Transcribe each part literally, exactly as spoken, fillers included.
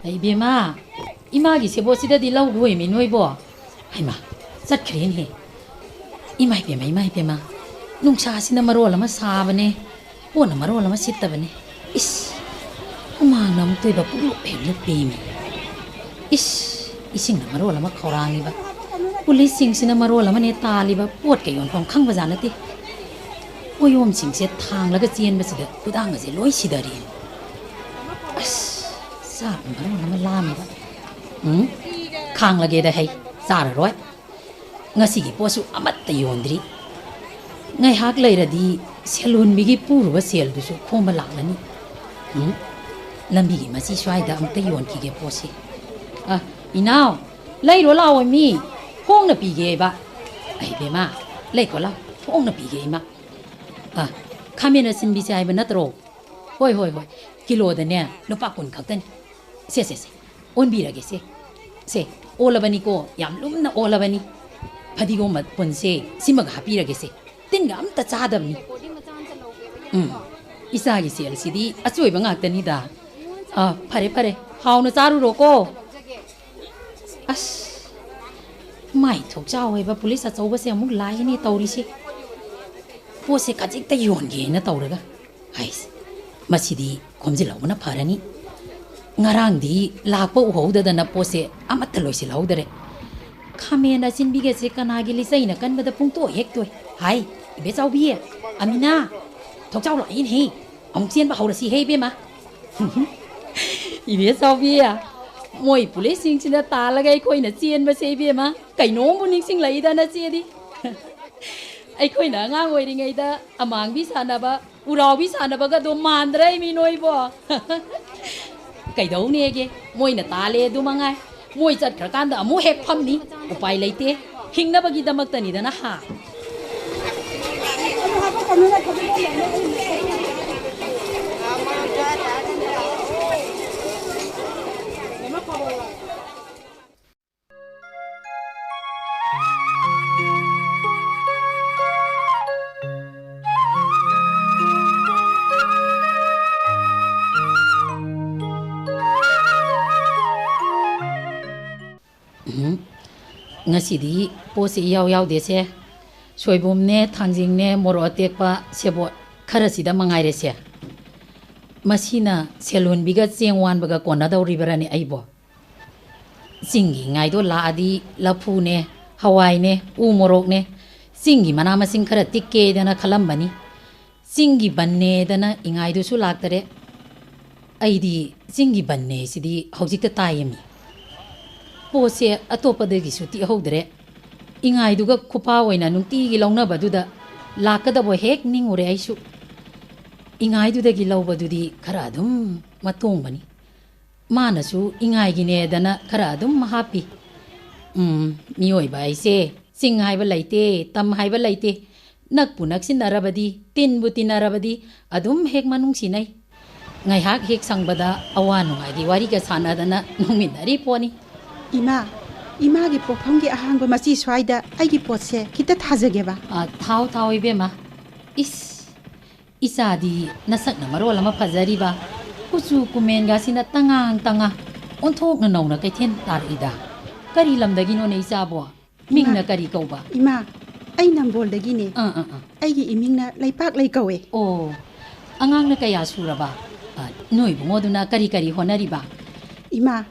ꯑꯩ ꯏꯕꯦꯝꯃ, ꯏꯃꯥꯒꯤ ꯁꯦꯕꯣꯠꯁꯤꯗꯗꯤ ꯂꯧꯈꯣꯏꯃꯤ ꯅꯣꯏꯕꯣ꯫ ꯍꯩꯃꯥ, ꯆꯠꯈ꯭ꯔꯦꯅꯦꯍꯦ꯫ ꯏꯃꯥ ꯏꯕꯦꯝꯃ, ꯏꯃꯥ ꯏꯕꯦꯝꯃ, ꯅꯨꯡꯁꯥꯁꯤꯅ ꯃꯔꯣꯜ ꯑꯃ ꯁꯥꯕꯅꯦ, ꯄꯣꯠꯅ ꯃꯔꯣꯜ ꯑꯃ ꯁꯤꯠꯇꯕꯅꯦ꯫ ꯏꯁ, ꯍꯨꯃꯥꯡꯅ ꯑꯃꯨꯛ ꯇꯣꯏꯕ ꯄꯨꯡꯂꯨꯞ ꯍꯦꯛ ꯂꯨꯞꯄꯦꯃꯤ꯫ ꯏꯁ, ꯏꯁꯤꯡꯅ ꯃꯔꯣꯜ ꯑꯃ ꯈꯧꯔꯥꯡꯉꯤꯕ, ꯄꯨꯂꯤꯁꯁꯤꯡꯁꯤꯅ ꯃꯔꯣꯜ ꯑꯃꯅꯦ ꯇꯥꯜꯂꯤꯕ, ꯄꯣꯠꯀ ꯌꯣꯟꯐꯝ ꯈꯪꯕꯖꯥꯠ ꯅꯠꯇꯦ꯫ ꯄꯣꯌꯣꯝꯁꯤꯡꯁꯦ ꯊꯥꯡꯂꯒ ꯆꯦꯟꯕꯁꯤꯗ ꯈꯨꯗꯥꯡꯒꯁꯦ ꯂꯣꯏ ꯁꯤꯗꯔꯦ꯫ ꯑꯁ, ꯆꯥꯛꯅ ꯃꯔꯣꯜ ꯑꯃ ꯂꯥꯝꯃꯤꯕ꯫ ꯎꯝ, ꯈꯥꯡꯂꯒꯦꯗ ꯍꯩ, ꯆꯥꯔꯔꯣꯏ꯫ ꯉꯁꯤꯒꯤ ꯄꯣꯠꯁꯨ ꯑꯃꯠꯇ ꯌꯣꯟꯗ꯭ꯔꯤ꯫ ꯉꯥꯏꯍꯥꯛ ꯂꯩꯔꯗꯤ ꯁꯦꯜ ꯍꯨꯟꯕꯤꯒꯤ ꯄꯨꯔꯨꯕ ꯁꯦꯜꯗꯨꯁꯨ ꯈꯣꯝꯕ ꯂꯥꯛꯂꯅꯤ꯫ ꯎꯝ, ꯂꯝꯕꯤꯒꯤ ꯃꯆꯤ ꯁ꯭ꯋꯥꯏꯗ ꯑꯃꯨꯛꯇ ꯌꯣꯟꯈꯤꯒꯦ ꯄꯣꯠꯁꯤ꯫ ꯑ, ꯏꯅꯥꯎ, ꯂꯩꯔꯣ ꯂꯥꯛꯑꯣ ꯃꯤ, ꯍꯣꯡꯅ ꯄꯤꯒꯦꯕ꯫ ꯑꯩ ꯕꯦꯝꯃ, ꯂꯩꯀꯣ ꯂꯥꯎ, ꯍꯣꯡꯅ ꯄꯤꯒꯦ ꯏꯃꯥ꯫ ꯑ, ꯈꯥꯃꯦꯟ ꯑꯁꯤꯟꯕꯤꯁꯦ ꯍꯥꯏꯕ ꯅꯠꯇ꯭ꯔꯣ? ꯍꯣꯏ, ꯍꯣꯏ, ꯍꯣꯏ, ꯀꯤꯂꯣꯗꯅꯦ ꯂꯨꯄꯥ ꯀꯨꯟ ꯈꯛꯇꯅꯤ꯫ ꯁꯦ, ꯁꯦ, ꯁꯦ, ꯑꯣꯟꯕꯤꯔꯒꯦ ꯁꯦ꯫ ꯁꯦ, ꯑꯣꯜꯂꯕꯅꯤꯀꯣ, ꯌꯥꯝ ꯂꯨꯝꯅ ꯑꯣꯜꯂꯕꯅꯤ꯫ ꯐꯗꯤꯒꯣꯝ ꯃꯄꯨꯟꯁꯦ ꯁꯤꯃꯒ ꯍꯥꯞꯄꯤꯔꯒꯦ ꯁꯦ꯫ ꯇꯤꯟꯒ ꯑꯝꯇ ꯆꯥꯗꯕꯅꯤ꯫ ꯎꯝ, ꯏꯆꯥꯒꯤ ꯁꯦꯜꯁꯤꯗꯤ ꯑꯆꯣꯏꯕ ꯉꯥꯛꯇꯅꯤꯗ꯫ ꯑꯥ, ꯐꯔꯦ, ꯐꯔꯦ, ꯍꯥꯎꯅ ꯆꯥꯔꯨꯔꯣꯀꯣ꯫ ꯑꯁ, ꯃꯥꯏ ꯊꯣꯛꯆꯥꯎ ꯍꯥꯏꯕ ꯄꯨꯂꯤꯁ ꯑꯆꯧꯕꯁꯦ ꯑꯃꯨꯛ ꯂꯥꯛꯏꯅꯦ ꯇꯧꯔꯤꯁꯦ꯫ ꯄꯣꯠꯁꯦ ꯈꯖꯤꯛꯇ ꯌꯣꯟꯒꯦꯅ ꯇꯧꯔꯒ꯫ ꯍꯥꯏꯁ, ꯃꯁꯤꯗꯤ ꯈꯣꯝꯖꯤꯜꯍꯧꯕꯅ ꯐꯔꯅꯤ꯫ ꯉꯔꯥꯡꯗꯤ ꯂꯥꯛꯄ ꯎꯍꯧꯗꯗꯅ ꯄꯣꯠꯁꯦ ꯑꯃꯠꯇ ꯂꯣꯏꯁꯤꯜꯍꯧꯗꯔꯦ꯫ ꯈꯥꯃꯦꯟ ꯑꯁꯤꯟꯕꯤꯒꯁꯦ ꯀꯅꯥꯒꯤ ꯂꯤꯆꯩꯅ ꯀꯟꯕꯗ ꯄꯨꯡꯇꯣꯏ ꯍꯦꯛ ꯇꯣꯏ꯫ ꯍꯥꯏ, ꯏꯕꯦꯆꯥꯎꯕꯤ, ꯑꯃꯤꯅꯥ, ꯊꯣꯛꯆꯥꯎ ꯂꯥꯛꯏꯅꯦꯍꯦ꯫ ꯑꯃꯨꯛ ꯆꯦꯟꯕ ꯍꯧꯔꯁꯤ ꯍꯦ ꯏꯕꯦꯝꯃ꯫ ꯏꯕꯦꯆꯥꯎꯕꯤ, ꯃꯣꯏ ꯄꯨꯂꯤꯁꯁꯤꯡꯁꯤꯅ ꯇꯥꯜꯂꯒ ꯑꯩꯈꯣꯏꯅ ꯆꯦꯟꯕꯁꯦ ꯏꯕꯦꯝꯃ, ꯀꯩꯅꯣꯝꯕꯨ ꯅꯤꯡꯁꯤꯡꯂꯛꯏꯗ ꯅꯆꯦꯗꯤ꯫ ꯑꯩꯈꯣꯏꯅ ꯑꯉꯥꯡ ꯑꯣꯏꯔꯤꯉꯩꯗ ꯑꯃꯥꯡꯕꯤ ꯁꯥꯟꯅꯕ, ꯎꯔꯥꯎꯕꯤ ꯁꯥꯟꯅꯕꯒꯗꯣ ꯃꯥꯟꯗ꯭ꯔꯦ ꯃꯤ ꯅꯣꯏꯕꯣ꯫ ꯀꯩꯗꯧꯅꯦꯒꯦ, ꯃꯣꯏꯅ ꯇꯥꯜꯂꯦ ꯑꯗꯨ ꯃꯉꯥꯏ꯫ ꯃꯣꯏ ꯆꯠꯈ꯭ꯔꯀꯥꯟꯗ ꯑꯃꯨꯛ ꯍꯦꯛ ꯐꯝꯅꯤ꯫ ꯎꯄꯥꯏ ꯂꯩꯇꯦ, ꯍꯤꯡꯅꯕꯒꯤꯗꯃꯛꯇꯅꯤꯗꯅ ꯍꯥ꯫ ꯉꯁꯤꯗꯤ ꯄꯣꯠꯁꯦ ꯏꯌꯥꯎ ꯌꯥꯎꯗꯦꯁꯦ꯫ ꯁꯣꯏꯕꯨꯝꯅꯦ, ꯊꯥꯡꯖꯤꯡꯅꯦ, ꯃꯣꯔꯣꯛ ꯑꯇꯦꯛꯄ, ꯁꯦꯕꯣꯠ ꯈꯔꯁꯤꯗ ꯃꯉꯥꯏꯔꯦꯁꯦ꯫ ꯃꯁꯤꯅ ꯁꯦꯜꯍꯣꯟꯕꯤꯒ ꯆꯦꯡ ꯋꯥꯟꯕꯒ ꯀꯣꯟꯅꯗꯧꯔꯤꯕ꯭ꯔꯥꯅꯦ ꯑꯩꯕꯣ? ꯆꯤꯡꯒꯤ ꯏꯉꯥꯏꯗꯣ ꯂꯥꯛꯑꯗꯤ ꯂꯐꯨꯅꯦ, ꯍꯋꯥꯏꯅꯦ, ꯎ ꯃꯣꯔꯣꯛꯅꯦ, ꯆꯤꯡꯒꯤ ꯃꯅꯥ ꯃꯁꯤꯡ ꯈꯔ ꯇꯤꯛꯀꯦꯗꯅ ꯈꯜꯂꯝꯕꯅꯤ꯫ ꯆꯤꯡꯒꯤ ꯕꯟꯅꯦꯗꯅ ꯏꯉꯥꯏꯗꯨꯁꯨ ꯂꯥꯛꯇꯔꯦ꯫ ꯑꯩꯗꯤ ꯆꯤꯡꯒꯤ ꯕꯟꯅꯦ ꯁꯤꯗꯤ ꯍꯧꯖꯤꯛꯇ ꯇꯥꯏꯌꯦꯃꯤ꯫ ꯄꯣꯠꯁꯦ ꯑꯇꯣꯞꯄꯗꯒꯤꯁꯨ ꯇꯤꯛꯍꯧꯗ꯭ꯔꯦ꯫ ꯏꯉꯥꯏꯗꯨꯒ ꯈꯨꯄꯥ ꯑꯣꯏꯅ ꯅꯨꯡꯇꯤꯒꯤ ꯂꯧꯅꯕꯗꯨꯗ ꯂꯥꯛꯀꯗꯕ ꯍꯦꯛ ꯅꯤꯡꯉꯨꯔꯦ ꯑꯩꯁꯨ꯫ ꯏꯉꯥꯏꯗꯨꯗꯒꯤ ꯂꯧꯕꯗꯨꯗꯤ ꯈꯔ ꯑꯗꯨꯝ ꯃꯇꯣꯡꯕꯅꯤ꯫ ꯃꯥꯅꯁꯨ ꯏꯉꯥꯏꯒꯤꯅꯦꯗꯅ ꯈꯔ ꯑꯗꯨꯝ ꯍꯥꯞꯄꯤ꯫ ꯎꯝ, ꯃꯤꯑꯣꯏꯕ ꯍꯥꯏꯁꯦ ꯆꯤꯡ ꯍꯥꯏꯕ ꯂꯩꯇꯦ, ꯇꯝ ꯍꯥꯏꯕ ꯂꯩꯇꯦ꯫ ꯅꯛꯄꯨ ꯅꯛꯁꯤꯟꯅꯔꯕꯗꯤ, ꯇꯤꯟꯕꯨ ꯇꯤꯟꯅꯔꯕꯗꯤ ꯑꯗꯨꯝ ꯍꯦꯛ ꯃꯅꯨꯡ ꯁꯤꯟꯅꯩ꯫ ꯉꯥꯏꯍꯥꯛ ꯍꯦꯛ ꯁꯪꯕꯗ ꯑꯋꯥ ꯅꯨꯡꯉꯥꯏꯒꯤ ꯋꯥꯔꯤꯒ ꯁꯥꯟꯅꯗꯅ ꯅꯣꯡꯃꯤꯟꯅꯔꯤ ꯄꯣꯠꯅꯤ꯫ ꯏꯃꯥ, ꯏꯃꯥꯒꯤ ꯄꯣꯠꯐꯝꯒꯤ ꯑꯍꯥꯡꯕ ꯃꯆꯤ ꯁ꯭ꯋꯥꯏꯗ ꯑꯩꯒꯤ ꯄꯣꯠꯁꯦ ꯈꯤꯇ ꯊꯥꯖꯒꯦꯕ꯫ ꯑ, ꯊꯥꯎ, ꯊꯥꯎ, ꯏꯕꯦꯝꯃ꯫ ꯏꯁ, ꯏꯆꯥꯗꯤ ꯅꯁꯛꯅ ꯃꯔꯣꯜ ꯑꯃ ꯐꯖꯔꯤꯕ, ꯀꯨꯆꯨ ꯀꯨꯃꯦꯟꯒꯁꯤꯅ ꯇꯉꯥꯡ ꯇꯉꯥꯡ, ꯑꯣꯟꯊꯣꯛꯅ ꯅꯧꯅ ꯀꯩꯊꯦꯜ ꯇꯥꯔꯛꯏꯗ꯫ ꯀꯔꯤ ꯂꯝꯗꯒꯤꯅꯣꯅꯦ ꯏꯆꯥꯕꯣ? ꯃꯤꯡꯅ ꯏꯃꯥ, ꯀꯔꯤ ꯀꯧꯕ? ꯏꯃꯥ, ꯑꯩ ꯅꯝꯕꯣꯜꯗꯒꯤꯅꯦ꯫ ꯑꯥ, ꯑꯥ, ꯑꯥ꯫ ꯑꯩꯒꯤ ꯏꯃꯤꯡꯅ ꯂꯩꯄꯥꯛꯂꯩ ꯀꯧꯋꯦ꯫ ꯑꯣ, ꯑꯉꯥꯡꯅ ꯀꯌꯥ ꯁꯨꯔꯕ? ꯑ, ꯅꯣꯏ ꯏꯕꯨꯡꯉꯣꯗꯨꯅ ꯀꯔꯤ ꯀꯔꯤ ꯍꯣꯠꯅꯔꯤꯕ? ꯏꯃꯥ,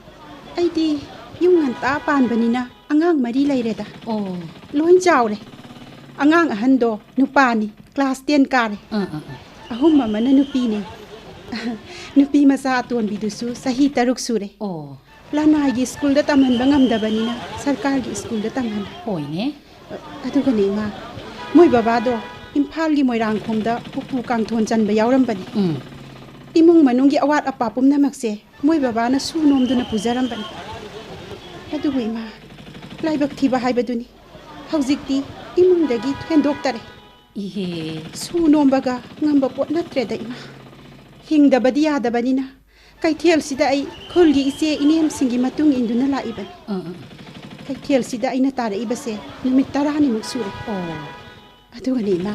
ꯑꯩꯗꯤ ꯌꯨꯝ ꯉꯟꯇꯥ ꯄꯥꯟꯕꯅꯤꯅ ꯑꯉꯥꯡ ꯃꯔꯤ ꯂꯩꯔꯦꯗ꯫ ꯑꯣ꯫ ꯂꯣꯏ ꯆꯥꯎꯔꯦ꯫ ꯑꯉꯥꯡ ꯑꯍꯟꯗꯣ ꯅꯨꯄꯥꯅꯤ, class ten ꯀꯥꯔꯦ꯫ ꯑꯥ, ꯑꯥ, ꯑꯥ꯫ ꯑꯍꯨꯝ ꯑꯃꯅ ꯅꯨꯄꯤꯅꯦ꯫ ꯅꯨꯄꯤ ꯃꯆꯥ ꯑꯇꯣꯟꯕꯤꯗꯨꯁꯨ ꯆꯍꯤ ꯇꯔꯨꯛ ꯁꯨꯔꯦ꯫ ꯑꯣ꯫ ꯂꯅꯥꯏꯒꯤ ꯁ꯭ꯀꯨꯜꯗ ꯇꯝꯍꯟꯕ ꯉꯝꯗꯕꯅꯤꯅ ꯁꯔꯀꯥꯔꯒꯤ ꯁ꯭ꯀꯨꯜꯗ ꯇꯝꯍꯜꯂꯦ꯫ ꯍꯣꯏꯅꯦ꯫ ꯑꯗꯨꯒꯅꯦ ꯏꯃꯥ, ꯃꯣꯏ ꯕꯕꯥꯗꯣ ꯏꯝꯐꯥꯜꯒꯤ ꯃꯣꯏꯔꯥꯡꯈꯣꯝꯗ ꯎꯄꯨ ꯀꯥꯡꯊꯣꯟ ꯆꯟꯕ ꯌꯥꯎꯔꯝꯕꯅꯤ꯫ ꯎꯝ꯫ ꯏꯃꯨꯡ ꯃꯅꯨꯡꯒꯤ ꯑꯋꯥꯠ ꯑꯄꯥ ꯄꯨꯝꯅꯃꯛꯁꯦ ꯃꯣꯏ ꯕꯕꯥꯅ ꯁꯨ ꯅꯣꯝꯗꯨꯅ ꯄꯨꯖꯔꯝꯕꯅꯤ꯫ ꯑꯗꯨꯕꯨ ꯏꯃꯥ, ꯂꯥꯏꯕꯛ ꯊꯤꯕ ꯍꯥꯏꯕꯗꯨꯅꯤ꯫ ꯍꯧꯖꯤꯛꯇꯤ ꯏꯃꯨꯡꯗꯒꯤ ꯍꯦꯟꯗꯣꯛꯇꯔꯦ꯫ ꯏꯍꯦ꯫ ꯁꯨ ꯅꯣꯝꯕꯒ ꯉꯝꯕ ꯄꯣꯠ ꯅꯠꯇ꯭ꯔꯦꯗ ꯏꯃꯥ꯫ ꯍꯤꯡꯗꯕꯗꯤ ꯌꯥꯗꯕꯅꯤꯅ ꯀꯩꯊꯦꯜꯁꯤꯗ ꯑꯩ ꯈꯨꯜꯒꯤ ꯏꯆꯦ ꯏꯅꯦꯝꯁꯤꯡꯒꯤ ꯃꯇꯨꯡ ꯏꯟꯗꯨꯅ ꯂꯥꯛꯏꯕꯅꯤ꯫ ꯑꯥ, ꯑꯥ, ꯑꯥ꯫ ꯀꯩꯊꯦꯜꯁꯤꯗ ꯑꯩꯅ ꯇꯥꯔꯛꯏꯕꯁꯦ ꯅꯨꯃꯤꯠ ꯇꯔꯥꯅꯤꯃꯨꯛ ꯁꯨꯔꯦ꯫ ꯑꯣ꯫ ꯑꯗꯨꯒꯅꯦ ꯏꯃꯥ,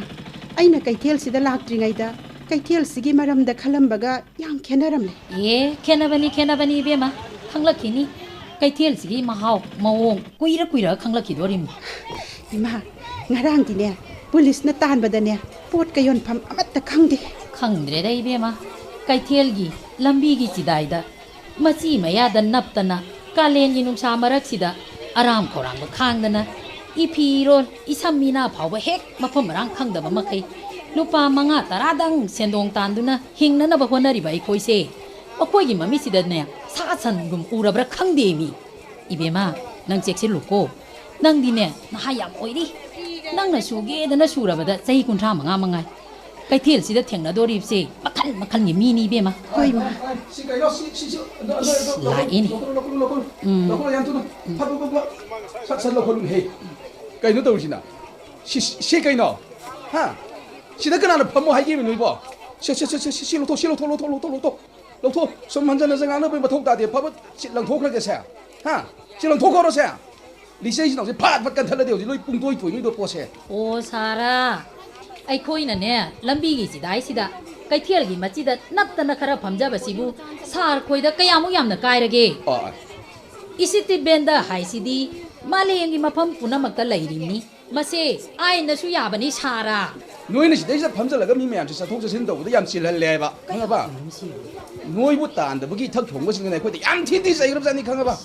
ꯑꯩꯅ ꯀꯩꯊꯦꯜꯁꯤꯗ ꯂꯥꯛꯇ꯭ꯔꯤꯉꯩꯗ ꯀꯩꯊꯦꯜꯁꯤꯒꯤ ꯃꯔꯝꯗ ꯈꯜꯂꯝꯕꯒ ꯌꯥꯝ ꯈꯦꯠꯅꯔꯝꯂꯦ꯫ ꯑꯦ, ꯈꯦꯠꯅꯕꯅꯤ, ꯈꯦꯠꯅꯕꯅꯤ ꯏꯕꯦꯝꯃ, ꯈꯪꯂꯛꯈꯤꯅꯤ꯫ ꯀꯩꯊꯦꯜꯁꯤꯒꯤ ꯃꯍꯥꯎ, ꯃꯑꯣꯡ ꯀꯨꯏꯔ ꯀꯨꯏꯔꯒ ꯈꯪꯂꯛꯈꯤꯗꯣꯔꯤꯝꯅꯤ꯫ ꯏꯃꯥ, ꯉꯔꯥꯡꯗꯤꯅꯦ, ꯄꯨꯂꯤꯁꯅ ꯇꯥꯟꯕꯗꯅꯦ, ꯄꯣꯠꯀ ꯌꯣꯟꯐꯝ ꯑꯃꯠꯇ ꯈꯪꯗꯦ꯫ ꯈꯪꯗ꯭ꯔꯦꯗ ꯏꯕꯦꯝꯃ, ꯀꯩꯊꯦꯜꯒꯤ ꯂꯝꯕꯤꯒꯤ ꯆꯤꯗꯥꯏꯗ ꯃꯆꯤ ꯃꯌꯥꯗ ꯅꯞꯇꯅ, ꯀꯥꯂꯦꯟꯒꯤ ꯅꯨꯡꯁꯥ ꯃꯔꯛꯁꯤꯗ ꯑꯔꯥꯝ ꯈꯧꯔꯥꯡꯕ ꯈꯥꯡꯗꯅ, ꯏꯐꯤꯔꯣꯜ ꯏꯁꯝ ꯃꯤꯅꯥ ꯐꯥꯎꯕ ꯍꯦꯛ ꯃꯐꯝ ꯃꯔꯥꯡ ꯈꯪꯗꯕ ꯃꯈꯩ, ꯂꯨꯄꯥ ꯃꯉꯥ ꯇꯔꯥꯗꯪ ꯁꯦꯟꯗꯣꯡ ꯇꯥꯟꯗꯨꯅ ꯍꯤꯡꯅꯅꯕ ꯍꯣꯠꯅꯔꯤꯕ ꯑꯩꯈꯣꯏꯁꯦ, ꯃꯈꯣꯏꯒꯤ ꯃꯃꯤꯠꯁꯤꯗꯅꯦ, ꯁꯥ ꯁꯟꯒꯨꯝ ꯎꯔꯕ꯭ꯔꯥ ꯈꯪꯗꯦ ꯃꯤ꯫ ꯏꯕꯦꯝꯃ, ꯅꯪ ꯆꯦꯛꯁꯤꯜꯂꯨꯀꯣ꯫ ꯅꯪꯗꯤꯅꯦ, ꯅꯍꯥ ꯌꯥꯝ ꯑꯣꯏꯔꯤ꯫ ꯅꯪꯅ ꯁꯨꯒꯦꯗꯅ ꯁꯨꯔꯕꯗ ꯆꯍꯤ ꯀꯨꯟꯊ꯭ꯔꯥ ꯃꯉꯥ ꯃꯉꯥꯏ꯫ ꯀꯩꯊꯦꯜꯁꯤꯗ ꯊꯦꯡꯅꯗꯣꯔꯤꯕꯁꯦ ꯃꯈꯜ ꯃꯈꯜꯒꯤ ꯃꯤꯅꯤ ꯏꯕꯦꯝꯃ꯫ ꯍꯣꯏ, ꯃꯥ꯫ ꯁꯤ ꯀꯩꯅꯣ, ꯁꯤ, ꯁꯤꯁꯨ, ꯑꯗꯣ, ꯑꯗꯣ, ꯏꯁ, ꯂꯧꯈꯠꯂꯨ, ꯂꯥꯛꯏꯅꯦ꯫ ꯂꯧꯈꯠꯂꯨ, ꯂꯧꯈꯠꯂꯨ, ꯂꯧꯈꯠꯂꯨ꯫ ꯎꯝ꯫ ꯂꯧꯈꯠꯂꯨ, ꯌꯥꯝ ꯊꯨꯅ꯫ ꯎꯝ꯫ ꯐꯠ, ꯐꯠ, ꯐꯠ, ꯐꯠ꯫ ꯁꯠ, ꯁꯠ ꯂꯧꯈꯠꯂꯨꯅꯦꯍꯦ꯫ ꯀꯩꯅꯣ ꯇꯧꯔꯤꯁꯤꯅ? ꯁꯤ, ꯁꯤ ꯀꯩꯅꯣ? ꯍꯥ? ꯁꯤꯗ ꯀꯅꯥꯅ ꯐꯝꯃꯣ ꯍꯥꯏꯒꯦꯃꯤ ꯅꯣꯏꯕꯣ? ꯁꯤ, ꯁꯤ, ꯁꯤ, ꯁꯤ, ꯁꯤ ꯂꯧꯊꯣꯛ, ꯁꯤ ꯂꯧꯊꯣꯛ, ꯂꯧꯊꯣꯛ, ꯂꯧꯊꯣꯛ, ꯂꯧꯊꯣꯛ꯫ ꯂꯧꯊꯣꯛ꯫ ꯁꯨꯝ ꯍꯟꯖꯟ ꯍꯟꯖꯟ ꯉꯥꯡꯅꯕꯩ ꯃꯊꯧ ꯇꯥꯗꯦ꯫ ꯐꯕ ꯁꯤ ꯂꯪꯊꯣꯛꯈ꯭ꯔꯒꯦ ꯁꯦ꯫ ꯍꯥ? ꯁꯤ ꯂꯪꯊꯣꯛꯈ꯭ꯔꯣ ꯁꯦ꯫ ꯂꯤꯆꯩꯁꯤ ꯅꯥꯎꯁꯤ ꯐꯠ ꯐꯠ ꯀꯟꯊꯠꯂꯗꯤ ꯍꯧꯖꯤꯛ ꯂꯣꯏ ꯄꯨꯡꯇꯣꯏ ꯇꯣꯏꯅꯤꯗꯣ ꯄꯣꯠꯁꯦ꯫ ꯑꯣ ꯁꯥꯔ, ꯑꯩꯈꯣꯏꯅꯅꯦ ꯂꯝꯕꯤꯒꯤ ꯆꯤꯗꯥꯏꯁꯤꯗ ꯀꯩꯊꯦꯜꯒꯤ ꯃꯆꯤꯗ ꯅꯞꯇꯅ ꯈꯔ ꯐꯝꯖꯕꯁꯤꯕꯨ ꯁꯥꯔ ꯈꯣꯏꯗ ꯀꯌꯥꯃꯨꯛ ꯌꯥꯝꯅ ꯀꯥꯏꯔꯒꯦ? ꯑꯥ, ꯑꯥ꯫ ꯏꯁꯤꯇꯤ ꯕꯦꯟꯗ ꯍꯥꯏꯁꯤꯗꯤ ꯃꯥꯂꯦꯝꯒꯤ ꯃꯐꯝ ꯄꯨꯝꯅꯃꯛꯇ ꯂꯩꯔꯤꯕꯅꯤ꯫ ꯃꯁꯦ ꯑꯥꯏꯟꯅꯁꯨ ꯌꯥꯕꯅꯤ ꯁꯥꯔ꯫ ꯅꯣꯏꯅ ꯁꯤꯗꯩꯁꯤꯗ ꯐꯝꯖꯜꯂꯒ ꯃꯤ ꯃꯌꯥꯝꯁꯦ ꯆꯠꯊꯣꯛ ꯆꯠꯁꯤꯟ ꯇꯧꯕꯗ ꯌꯥꯝ ꯆꯤꯜꯍꯜꯂꯦ ꯍꯥꯏꯕ, ꯈꯪꯉꯕ? ꯅꯣꯏꯕꯨ ꯇꯥꯟꯗꯕꯒꯤ ꯏꯊꯛ ꯊꯣꯡꯕꯁꯤꯡꯗꯨꯅ ꯑꯩꯈꯣꯏꯗ ꯌꯥꯝ ꯊꯤ ꯊꯤ ꯆꯩꯈ꯭ꯔꯕꯖꯥꯠꯅꯤ, ꯈꯪꯉꯕ?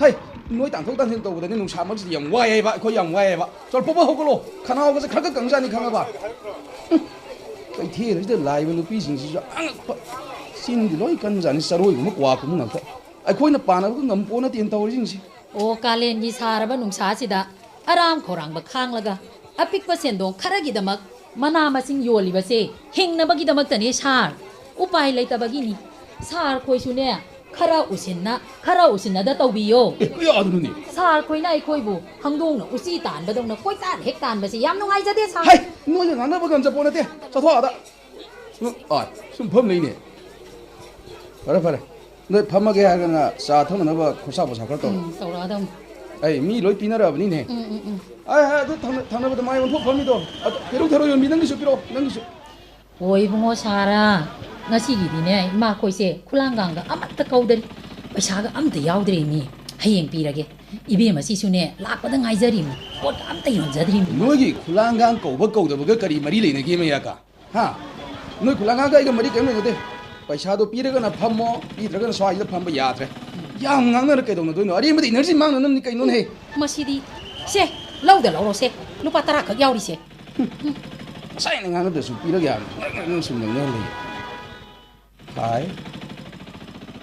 ꯍꯩ, ꯅꯣꯏ ꯇꯥꯟꯊꯣꯛ ꯇꯥꯟꯁꯤꯟ ꯇꯧꯕꯗꯅꯦ ꯅꯨꯡꯁꯥ ꯃꯔꯛꯁꯤꯗ ꯌꯥꯝ ꯋꯥꯏ ꯍꯥꯏꯕ, ꯑꯩꯈꯣꯏ ꯌꯥꯝ ꯋꯥꯏ ꯍꯥꯏꯕ꯫ ꯆꯣꯔ ꯄꯣꯕ ꯍꯧꯒꯠꯂꯣ, ꯈꯅꯥꯎꯒꯁꯦ ꯈꯔ ꯈꯔ ꯀꯪꯖꯥꯠꯅꯤ, ꯈꯪꯉꯕ? ꯎꯝ, ꯀꯩꯊꯦꯜꯁꯤꯗ ꯂꯥꯛꯏꯕ ꯅꯨꯄꯤꯁꯤꯡꯁꯤꯁꯨ ꯑꯉꯛꯄ, ꯆꯤꯟꯗꯤ ꯂꯣꯏ ꯀꯟꯖꯥꯠꯅꯤ, ꯆꯔꯣꯏꯒꯨꯝꯕ ꯀ꯭ꯋꯥꯒꯨꯝꯕ ꯉꯥꯛꯇ꯫ ꯑꯩꯈꯣꯏꯅ ꯄꯥꯅꯕꯒ ꯉꯝꯄꯣ ꯅꯠꯇꯦꯅ ꯇꯧꯔꯤꯁꯤꯡꯁꯤ꯫ ꯑꯣ, ꯀꯥꯂꯦꯟꯒꯤ ꯁꯥꯔꯕ ꯅꯨꯡꯁꯥꯁꯤꯗ ꯑꯔꯥꯝ ꯈꯧꯔꯥꯡꯕ ꯈꯥꯡꯂꯒ ꯑꯄꯤꯛꯄ ꯁꯦꯟꯗꯣꯡ ꯈꯔꯒꯤꯗꯃꯛ ꯃꯅꯥ ꯃꯁꯤꯡ ꯌꯣꯜꯂꯤꯕꯁꯦ ꯍꯤꯡꯅꯕꯒꯤꯗꯃꯛꯇꯅꯦ ꯁꯥꯔ꯫ ꯎꯄꯥꯏ ꯂꯩꯇꯕꯒꯤꯅꯤ꯫ ꯁꯥꯔ ꯈꯣꯏꯁꯨꯅꯦ ꯈꯔ ꯎꯁꯤꯟꯅ, ꯈꯔ ꯎꯁꯤꯟꯅꯗ ꯇꯧꯕꯤꯌꯣ꯫ ꯑꯦ, ꯀꯌꯥꯗꯅꯣꯅꯦ? ꯁꯥꯔ ꯈꯣꯏꯅ ꯑꯩꯈꯣꯏꯕꯨ ꯍꯪꯗꯣꯡꯅ ꯎꯆꯤ ꯇꯥꯟꯕꯗꯧꯅ ꯀꯣꯏꯇꯥꯟ ꯍꯦꯛ ꯇꯥꯟꯕꯁꯦ ꯌꯥꯝ ꯅꯨꯡꯉꯥꯏꯖꯗꯦ ꯁꯥꯔ꯫ ꯍꯩ, ꯅꯣꯏꯒ ꯉꯥꯡꯅꯕ ꯉꯝꯖꯄꯣꯠ ꯅꯠꯇꯦ꯫ ꯆꯠꯊꯣꯛ ꯑꯥꯗ꯫ ꯁꯨꯝ, ꯑꯥ, ꯁꯨꯝ ꯐꯝ ꯂꯩꯅꯦ꯫ ꯐꯔꯦ, ꯐꯔꯦ꯫ ꯅꯣꯏ ꯐꯝꯃꯒꯦ ꯍꯥꯏꯔꯒꯅ ꯆꯥ ꯊꯛꯅꯅꯕ ꯈꯣꯔꯁꯥ ꯄꯣꯠꯁꯥ ꯈꯔ ꯇꯧꯔꯣ꯫ ꯎꯝ, ꯇꯧꯔꯛꯑꯗꯧꯅꯤ꯫ ꯑꯩ ꯃꯤ ꯂꯣꯏ ꯄꯤꯅꯔꯛꯑꯕꯅꯤꯅꯦ꯫ ꯎꯝ, ꯎꯝ, ꯎꯝ꯫ ꯑꯦ, ꯑꯦ, ꯑꯗꯨ ꯊꯪꯅ-, ꯊꯪꯅꯕꯗ ꯃꯥꯏ ꯑꯣꯟꯊꯣꯛ ꯐꯝꯃꯤꯗꯣ꯫ ꯑꯗꯨ ꯄꯤꯔꯨꯛ ꯊꯔꯣ ꯌꯣꯟꯕꯤ, ꯅꯪꯒꯤꯁꯨ ꯄꯤꯔꯛꯑꯣ, ꯅꯪꯒꯤꯁꯨ꯫ ꯍꯣꯏ ꯏꯕꯨꯡꯉꯣ ꯁꯥꯔꯥ, ꯉꯁꯤꯒꯤꯗꯤꯅꯦ ꯏꯃꯥꯈꯣꯏꯁꯦ ꯈꯨꯂꯥꯡꯒꯥꯡꯒ ꯑꯃꯠꯇ ꯀꯧꯗꯔꯤ, ꯄꯩꯁꯥꯒ ꯑꯝꯇ ꯌꯥꯎꯗ꯭ꯔꯦ ꯃꯤ꯫ ꯍꯌꯦꯡ ꯄꯤꯔꯒꯦ꯫ ꯏꯕꯦꯝꯃ ꯁꯤꯁꯨꯅꯦ, ꯂꯥꯛꯄꯗ ꯉꯥꯏꯖꯔꯤꯕꯅꯤ, ꯄꯣꯠ ꯑꯝꯇ ꯌꯣꯟꯖꯗ꯭ꯔꯤꯕꯅꯤ꯫ ꯅꯣꯏꯒꯤ ꯈꯨꯂꯥꯡꯒꯥꯡ ꯀꯧꯕ ꯀꯧꯗꯕꯒ ꯀꯔꯤ ꯃꯔꯤ ꯂꯩꯅꯒꯦ, ꯃꯌꯥꯀꯥ? ꯍꯥ? ꯅꯣꯏ ꯈꯨꯂꯥꯡꯒꯥꯡꯒ ꯑꯩꯒ ꯃꯔꯤ ꯀꯔꯤꯝ ꯂꯩꯅꯗꯦ꯫ ꯄꯩꯁꯥꯗꯣ ꯄꯤꯔꯒꯅ ꯐꯝꯃꯣ, ꯄꯤꯗ꯭ꯔꯒꯅ ꯁ꯭ꯋꯥꯏꯁꯤꯗ ꯐꯝꯕ ꯌꯥꯗ꯭ꯔꯦ꯫ ꯌꯥꯝ ꯉꯥꯡꯅꯔ ꯀꯩꯗꯧꯅꯗꯣꯏꯅꯣ? ꯑꯔꯦꯝꯕꯗ ꯏꯅꯔꯖꯤ ꯃꯥꯡꯅꯅꯕꯅꯤ ꯀꯩꯅꯣꯅꯦꯍꯦ꯫ ꯃꯁꯤꯗꯤ, ꯁꯦ, ꯂꯧꯗ ꯂꯧꯔꯣ ꯁꯦ, ꯂꯨꯄꯥ ꯇꯔꯥ ꯈꯛ ꯌꯥꯎꯔꯤꯁꯦ꯫ ꯉꯁꯥꯏꯅ ꯉꯥꯡꯅꯗ꯭ꯔꯁꯨ ꯄꯤꯔꯒꯦ ꯍꯥꯏꯕꯅꯤ꯫ ꯅꯪ, ꯅꯪ ꯁꯨꯝ ꯉꯥꯡꯅꯔ ꯂꯩ꯫ ꯍꯥꯏ,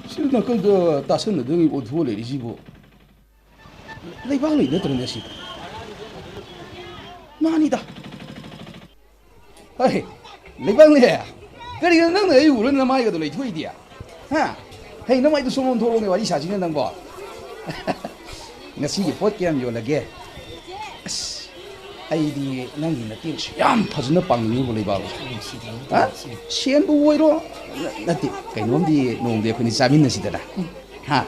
ꯁꯤ ꯅꯥꯀꯟꯗ ꯇꯥꯁꯟꯅꯗꯉꯩ ꯑꯣꯟꯊꯣꯛꯑ ꯂꯩꯔꯤꯁꯤꯕꯨ꯫ ꯂꯩꯕꯥꯛ ꯂꯩ ꯅꯠꯇ꯭ꯔꯅꯦ ꯁꯤꯗ? ꯃꯥꯅꯤꯗ꯫ ꯍꯩ, ꯂꯩꯕꯥꯛꯅꯦ꯫ ꯀꯔꯤꯒꯤꯅꯣ ꯅꯪꯅ ꯑꯩ ꯎꯔ ꯅꯃꯥꯏꯒꯗꯣ ꯂꯩꯊꯣꯛꯏꯗꯤ? ꯍꯥ? ꯍꯩ, ꯅꯃꯥꯏꯗꯣ ꯁꯣꯝꯂꯣꯝ ꯊꯣꯛꯂꯛꯑꯣꯅꯦ, ꯋꯥꯔꯤ ꯁꯥꯁꯤꯅꯦ ꯅꯪꯕꯣ꯫ ꯉꯁꯤꯒꯤ ꯄꯣꯠ ꯀꯌꯥꯝ ꯌꯣꯜꯂꯒꯦ? ꯑꯁ, ꯑꯩꯗꯤ ꯅꯪꯒꯤ ꯅꯇꯦꯡꯁꯨ ꯌꯥꯝ ꯐꯖꯅ ꯄꯥꯡꯅꯤꯡꯉꯤꯕꯣ, ꯂꯩꯕꯥꯛꯂꯣ꯫ ꯍꯥ? ꯁꯦꯟꯕꯨ ꯑꯣꯏꯔꯣ? ꯅ-, ꯅꯠꯇꯦ, ꯀꯩꯅꯣꯝꯗꯤ ꯅꯣꯡꯃꯗꯤ ꯑꯩꯈꯣꯏꯅꯤ ꯆꯥꯃꯤꯟꯅꯁꯤꯗꯅ꯫ ꯍꯥ?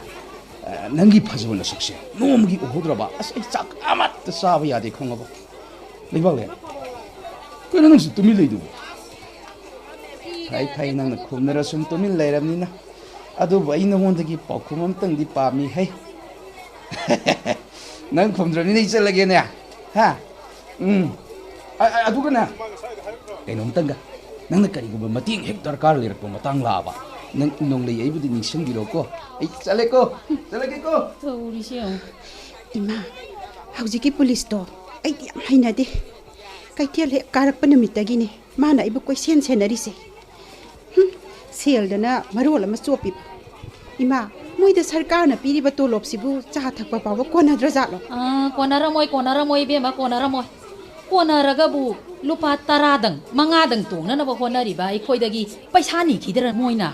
ꯑ, ꯅꯪꯒꯤ ꯐꯖꯕ ꯅꯁꯛꯁꯦ ꯅꯣꯡꯃꯒꯤ ꯎꯍꯧꯗ꯭ꯔꯕ꯫ ꯑꯁ, ꯑꯩ ꯆꯥꯛ ꯑꯃꯠꯇ ꯆꯥꯕ ꯌꯥꯗꯦ, ꯈꯪꯉꯕꯣ? ꯂꯩꯕꯥꯛꯂꯦ, ꯀꯩꯅꯣ ꯅꯪꯁꯨ ꯇꯨꯃꯤꯟ ꯂꯩꯗꯨꯕꯨ? ꯐꯩ, ꯐꯩ, ꯅꯪꯅ ꯈꯨꯝꯅꯔ ꯁꯨꯝ ꯇꯨꯃꯤꯟ ꯂꯩꯔꯕꯅꯤꯅ꯫ ꯑꯗꯨꯕꯨ ꯑꯩ ꯅꯉꯣꯟꯗꯒꯤ ꯄꯥꯎꯈꯨꯝ ꯑꯝꯇꯪꯗꯤ ꯄꯥꯝꯃꯤ ꯍꯩ꯫ ꯅꯪ ꯈꯨꯝꯗ꯭ꯔꯕꯅꯤꯅ ꯑꯩ ꯆꯠꯂꯒꯦꯅꯦ꯫ ꯍꯥ? ꯎꯝ꯫ ꯑ-, ꯑ-, ꯑꯗꯨꯒꯅꯦ, ꯀꯩꯅꯣꯝꯇꯪꯒ, ꯅꯪꯅ ꯀꯔꯤꯒꯨꯝꯕ ꯃꯇꯦꯡ ꯍꯦꯛ ꯗꯔꯀꯥꯔ ꯂꯩꯔꯛꯄ ꯃꯇꯥꯡ ꯂꯥꯛꯑꯕ, ꯅꯪ ꯅꯣꯡꯂꯩ ꯑꯩꯕꯨꯗꯤ ꯅꯤꯡꯁꯤꯡꯕꯤꯔꯣꯀꯣ꯫ ꯑꯩ ꯆꯠꯂꯦꯀꯣ, ꯆꯠꯂꯒꯦꯀꯣ꯫ ꯇꯧꯔꯤꯁꯦ ꯌꯦꯡꯉꯨ꯫ ꯏꯃꯥ, ꯍꯧꯖꯤꯛꯀꯤ ꯄꯨꯂꯤꯁꯇꯣ ꯑꯩꯗꯤ ꯌꯥꯝ ꯍꯩꯅꯗꯦ꯫ ꯀꯩꯊꯦꯜ ꯍꯦꯛ ꯀꯥꯔꯛꯄ ꯅꯨꯃꯤꯠꯇꯒꯤꯅꯦ ꯃꯥꯅ ꯑꯩꯕꯨ ꯀꯣꯏꯁꯦꯟ ꯁꯦꯟꯅꯔꯤꯁꯦ꯫ ꯍꯨꯝ, ꯁꯦꯜꯗꯅ ꯃꯔꯣꯜ ꯑꯃ ꯆꯣꯞꯄꯤꯕ꯫ ꯏꯃꯥ, ꯃꯣꯏꯗ ꯁꯔꯀꯥꯔꯅ ꯄꯤꯔꯤꯕ ꯇꯣꯂꯣꯞꯁꯤꯕꯨ ꯆꯥ ꯊꯛꯄ ꯐꯥꯎꯕ ꯀꯣꯟꯅꯗ꯭ꯔꯖꯥꯠꯂꯣ? ꯑꯥ, ꯀꯣꯟꯅꯔꯝꯃꯣꯏ, ꯀꯣꯟꯅꯔꯝꯃꯣꯏ ꯏꯕꯦꯝꯃ, ꯀꯣꯟꯅꯔꯝꯃꯣꯏ꯫ ꯀꯣꯟꯅꯔꯒꯕꯨ ꯂꯨꯄꯥ ꯇꯔꯥꯗꯪ, ꯃꯉꯥꯗꯪ ꯇꯣꯡꯅꯅꯕ ꯍꯣꯠꯅꯔꯤꯕ ꯑꯩꯈꯣꯏꯗꯒꯤ ꯄꯩꯁꯥ ꯅꯤꯈꯤꯗꯔ ꯃꯣꯏꯅ?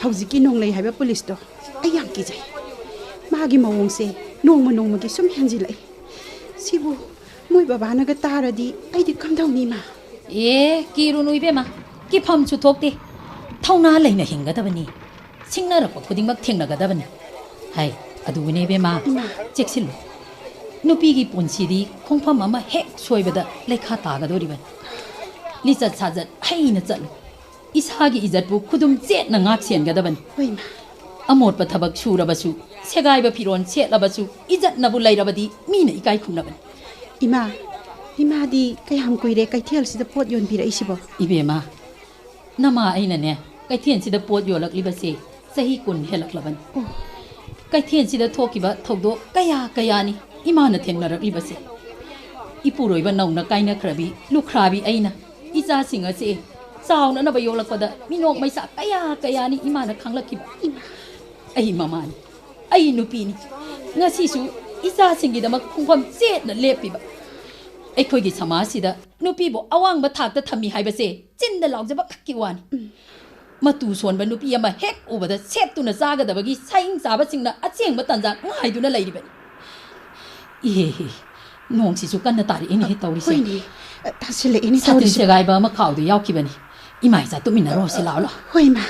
ꯍꯧꯖꯤꯛꯀꯤ ꯅꯣꯡꯂꯩ ꯍꯥꯏꯕ ꯄꯨꯂꯤꯁꯇꯣ ꯑꯩ ꯌꯥꯝ ꯀꯤꯖꯩ꯫ ꯃꯥꯒꯤ ꯃꯑꯣꯡꯁꯦ ꯅꯣꯡꯃ ꯅꯣꯡꯃꯒꯤ ꯁꯨꯝ ꯍꯦꯟꯖꯤꯜꯂꯛꯏ꯫ ꯁꯤꯕꯨ ꯃꯣꯏ ꯕꯕꯥꯅꯒ ꯇꯥꯔꯗꯤ ꯑꯩꯗꯤ ꯀꯝꯗꯧꯅꯤ, ꯏꯃꯥ? ꯑꯦ, ꯀꯤꯔꯨꯅꯨ ꯏꯕꯦꯝꯃ, ꯀꯤꯐꯝꯁꯨ ꯊꯣꯛꯇꯦ꯫ ꯊꯧꯅꯥ ꯂꯩꯅ ꯍꯤꯡꯒꯗꯕꯅꯤ꯫ ꯁꯤꯡꯅꯔꯛꯄ ꯈꯨꯗꯤꯡꯃꯛ ꯊꯦꯡꯅꯒꯗꯕꯅꯤ꯫ ꯍꯥꯏ, ꯑꯗꯨꯕꯨꯅꯦ ꯏꯕꯦꯝꯃ, ꯏꯃꯥ꯫ ꯆꯦꯛꯁꯤꯜꯂꯨ꯫ ꯅꯨꯄꯤꯒꯤ ꯄꯨꯟꯁꯤꯗꯤ ꯈꯣꯡꯐꯝ ꯑꯃ ꯍꯦꯛ ꯁꯣꯏꯕꯗ ꯂꯩꯈꯥ ꯇꯥꯒꯗꯧꯔꯤꯕꯅꯤ꯫ ꯂꯤꯆꯠ ꯁꯥꯖꯠ ꯍꯩꯅ ꯆꯠꯂꯨ꯫ ꯏꯁꯥꯒꯤ ꯏꯖꯠꯄꯨ ꯈꯨꯗꯨꯝ ꯆꯦꯠꯅ ꯉꯥꯛ ꯁꯦꯟꯒꯗꯕꯅꯤ꯫ ꯍꯣꯏ, ꯏꯃꯥ꯫ ꯑꯃꯣꯠꯄ ꯊꯕꯛ ꯁꯨꯔꯕꯁꯨ, ꯁꯦꯒꯥꯏꯕ ꯐꯤꯔꯣꯜ ꯁꯦꯠꯂꯕꯁꯨ, ꯏꯖꯠꯅꯕꯨ ꯂꯩꯔꯕꯗꯤ ꯃꯤꯅ ꯏꯀꯥꯏ ꯈꯨꯝꯅꯕꯅꯤ꯫ ꯏꯃꯥ, ꯏꯃꯥꯗꯤ ꯀꯌꯥꯝ ꯀꯨꯏꯔꯦ ꯀꯩꯊꯦꯜꯁꯤꯗ ꯄꯣꯠ ꯌꯣꯟꯕꯤꯔꯛꯏꯁꯤꯕꯣ? ꯏꯕꯦꯝꯃ, ꯅꯃꯥ ꯑꯩꯅꯅꯦ, ꯀꯩꯊꯦꯜꯁꯤꯗ ꯄꯣꯠ ꯌꯣꯜꯂꯛꯂꯤꯕꯁꯦ ꯆꯍꯤ ꯀꯨꯟ ꯍꯦꯜꯂꯛꯂꯕꯅꯤ꯫ ꯑꯣ꯫ ꯀꯩꯊꯦꯜꯁꯤꯗ ꯊꯣꯛꯈꯤꯕ ꯊꯧꯗꯣꯛ ꯀꯌꯥ ꯀꯌꯥꯅꯤ ꯏꯃꯥꯅ ꯊꯦꯡꯅꯔꯛꯂꯤꯕꯁꯦ꯫ ꯏꯄꯨꯔꯣꯏꯕ ꯅꯧꯅ ꯀꯥꯏꯅꯈ꯭ꯔꯕꯤ ꯂꯨꯈ꯭ꯔꯥꯕꯤ ꯑꯩꯅ ꯏꯆꯥꯁꯤꯡ ꯑꯁꯤ ꯆꯥꯎꯅꯅꯕ ꯌꯣꯛꯂꯛꯄꯗ ꯃꯤꯅꯣꯛ ꯃꯩꯁꯥ ꯀꯌꯥ ꯀꯌꯥꯅꯤ ꯏꯃꯥꯅ ꯈꯥꯡꯂꯛꯈꯤꯕ꯫ ꯑꯩ ꯃꯃꯥꯅꯤ, ꯑꯩ ꯅꯨꯄꯤꯅꯤ, ꯉꯁꯤꯁꯨ ꯏꯆꯥꯁꯤꯡꯒꯤꯗꯃꯛ ꯈꯣꯡꯐꯝ ꯆꯦꯠꯅ ꯂꯦꯞꯄꯤꯕ꯫ ꯑꯩꯈꯣꯏꯒꯤ ꯁꯃꯥꯖꯁꯤꯗ ꯅꯨꯄꯤꯕꯨ ꯑꯋꯥꯡꯕ ꯊꯥꯛꯇ ꯊꯝꯃꯤ ꯍꯥꯏꯕꯁꯦ ꯆꯤꯟꯗ ꯂꯥꯎꯖꯕ ꯈꯛꯀꯤ ꯋꯥꯅꯤ꯫ ꯃꯇꯨ ꯁꯣꯟꯕ ꯅꯨꯄꯤ ꯑꯃ ꯍꯦꯛ ꯎꯕꯗ ꯁꯦꯠꯇꯨꯅ ꯆꯥꯒꯗꯕꯒꯤ ꯁꯥꯍꯤꯡ ꯆꯥꯕꯁꯤꯡꯅ ꯑꯁꯦꯡꯕ ꯇꯥꯟꯖꯥ ꯉꯥꯏꯗꯨꯅ ꯂꯩꯔꯤꯕꯅꯤ꯫ ꯏꯍꯦ ꯍꯦ, ꯅꯣꯡꯁꯤꯁꯨ ꯀꯟꯅ ꯇꯥꯔꯛꯏꯅꯦꯍꯦ ꯇꯧꯔꯤꯁꯦ꯫ ꯍꯣꯏꯅꯦ, ꯇꯥꯁꯤꯜꯂꯛꯏꯅꯦ ꯁꯥꯇꯤꯟ ꯇꯧꯔꯤꯁꯦ꯫ ꯁꯦꯒꯥꯏꯕ ꯑꯃ ꯈꯥꯎꯗ ꯌꯥꯎꯈꯤꯕꯅꯤ꯫ ꯏꯃꯥ ꯏꯆꯥ ꯇꯨꯃꯤꯟꯅꯔꯣ, ꯁꯤ ꯂꯥꯛꯑꯣ, ꯂꯥꯛꯑꯣ꯫ ꯍꯣꯏ, ꯏꯃꯥ꯫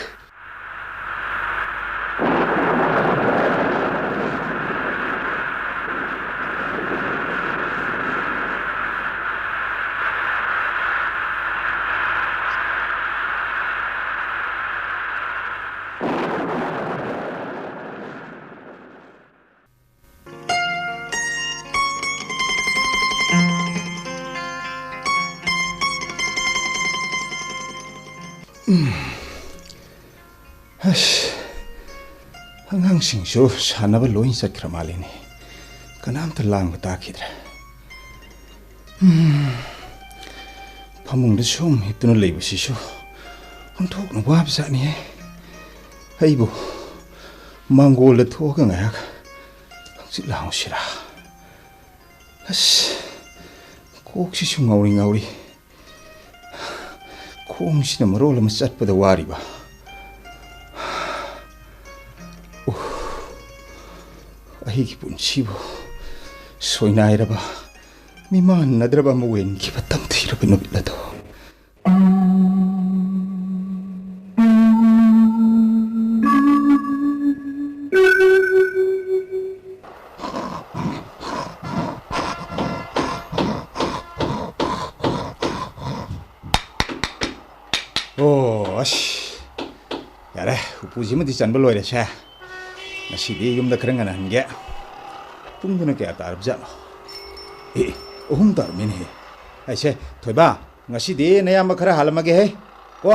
ꯑꯁ, ꯑꯉꯥꯡꯁꯤꯡꯁꯨ ꯁꯥꯟꯅꯕ ꯂꯣꯏ ꯆꯠꯈ꯭ꯔ ꯃꯥꯜꯂꯤꯅꯦ꯫ ꯀꯅꯥꯝꯇ ꯂꯥꯡꯕ ꯇꯥꯈꯤꯗ꯭ꯔꯦ꯫ ꯎꯝ, ꯐꯃꯨꯡꯗ ꯁꯨꯝ ꯍꯤꯞꯇꯨꯅ ꯂꯩꯕꯁꯤꯁꯨ ꯑꯣꯟꯊꯣꯛꯅ ꯋꯥꯕꯖꯥꯠꯅꯤꯍꯦ꯫ ꯑꯩꯕꯨ ꯃꯥꯡꯒꯣꯜꯗ ꯊꯣꯛꯑꯒ ꯉꯥꯏꯍꯥꯛ ꯍꯪꯆꯤꯠ ꯂꯥꯡꯉꯨꯁꯤꯔꯥ? ꯑꯁ, ꯀꯣꯛꯁꯤꯁꯨ ꯉꯥꯎꯔꯤ ꯉꯥꯎꯔꯤ꯫ ꯈꯣꯡꯁꯤꯅ ꯃꯔꯣꯜ ꯑꯃ ꯆꯠꯄꯗ ꯋꯥꯔꯤꯕ꯫ ꯎꯐ, ꯑꯩꯒꯤ ꯄꯨꯟꯁꯤꯕꯨ ꯁꯣꯏꯅꯥꯏꯔꯕ, ꯃꯤꯃꯥꯟꯅꯗ꯭ꯔꯕ ꯑꯃ ꯑꯣꯏꯍꯟꯈꯤꯕ ꯇꯝꯊꯤꯔꯕ ꯅꯨꯃꯤꯠ ꯑꯗꯣ꯫ ꯑꯣ, ꯑꯁ, ꯌꯥꯔꯦ, ꯎꯄꯨꯁꯤꯃꯗꯤ ꯆꯟꯕ ꯂꯣꯏꯔꯦꯁꯦ꯫ ꯉꯁꯤꯗꯤ ꯌꯨꯝꯗ ꯈꯔ ꯉꯟꯅ ꯍꯟꯒꯦ꯫ ꯄꯨꯡꯗꯨꯅ ꯀꯌꯥ ꯇꯥꯔꯕꯖꯥꯠꯅꯣ? ꯑꯦ, ꯑꯍꯨꯝ ꯇꯥꯔꯝꯃꯦꯅꯦꯍꯦ꯫ ꯑꯩꯁꯦ, ꯊꯣꯏꯕ, ꯉꯁꯤꯗꯤ ꯅꯌꯥꯝꯕ ꯈꯔ ꯍꯜꯂꯝꯃꯒꯦꯍꯦ꯫ ꯀꯣ,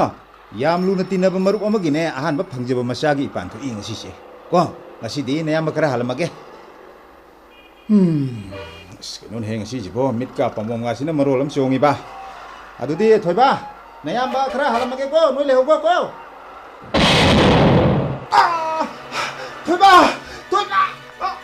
ꯌꯥꯝ ꯂꯨꯅ ꯇꯤꯟꯅꯕ ꯃꯔꯨꯞ ꯑꯃꯒꯤꯅꯦ ꯑꯍꯥꯟꯕ ꯐꯪꯖꯕ ꯃꯆꯥꯒꯤ ꯏꯄꯥꯟ ꯊꯣꯛꯏ ꯉꯁꯤꯁꯦ꯫ ꯀꯣ, ꯉꯁꯤꯗꯤ ꯅꯌꯥꯝꯕ ꯈꯔ ꯍꯜꯂꯝꯃꯒꯦ꯫ ꯎꯝ, ꯑꯁ, ꯀꯩꯅꯣꯅꯦꯍꯦ, ꯉꯁꯤꯁꯤꯕꯣ ꯃꯤꯠꯀ ꯄꯥꯝꯕꯣꯝꯒꯁꯤꯅ ꯃꯔꯣꯜ ꯑꯃ ꯆꯣꯡꯉꯤꯕ꯫ ꯑꯗꯨꯗꯤ ꯊꯣꯏꯕ, ꯅꯌꯥꯝꯕ ꯈꯔ ꯍꯜꯂꯝꯃꯒꯦꯀꯣ, ꯅꯣꯏ ꯂꯩꯍꯧꯕꯀꯣ꯫ ꯑꯥ! ꯊꯣꯏꯕ! ꯊꯣꯏꯕ! ꯑꯥ!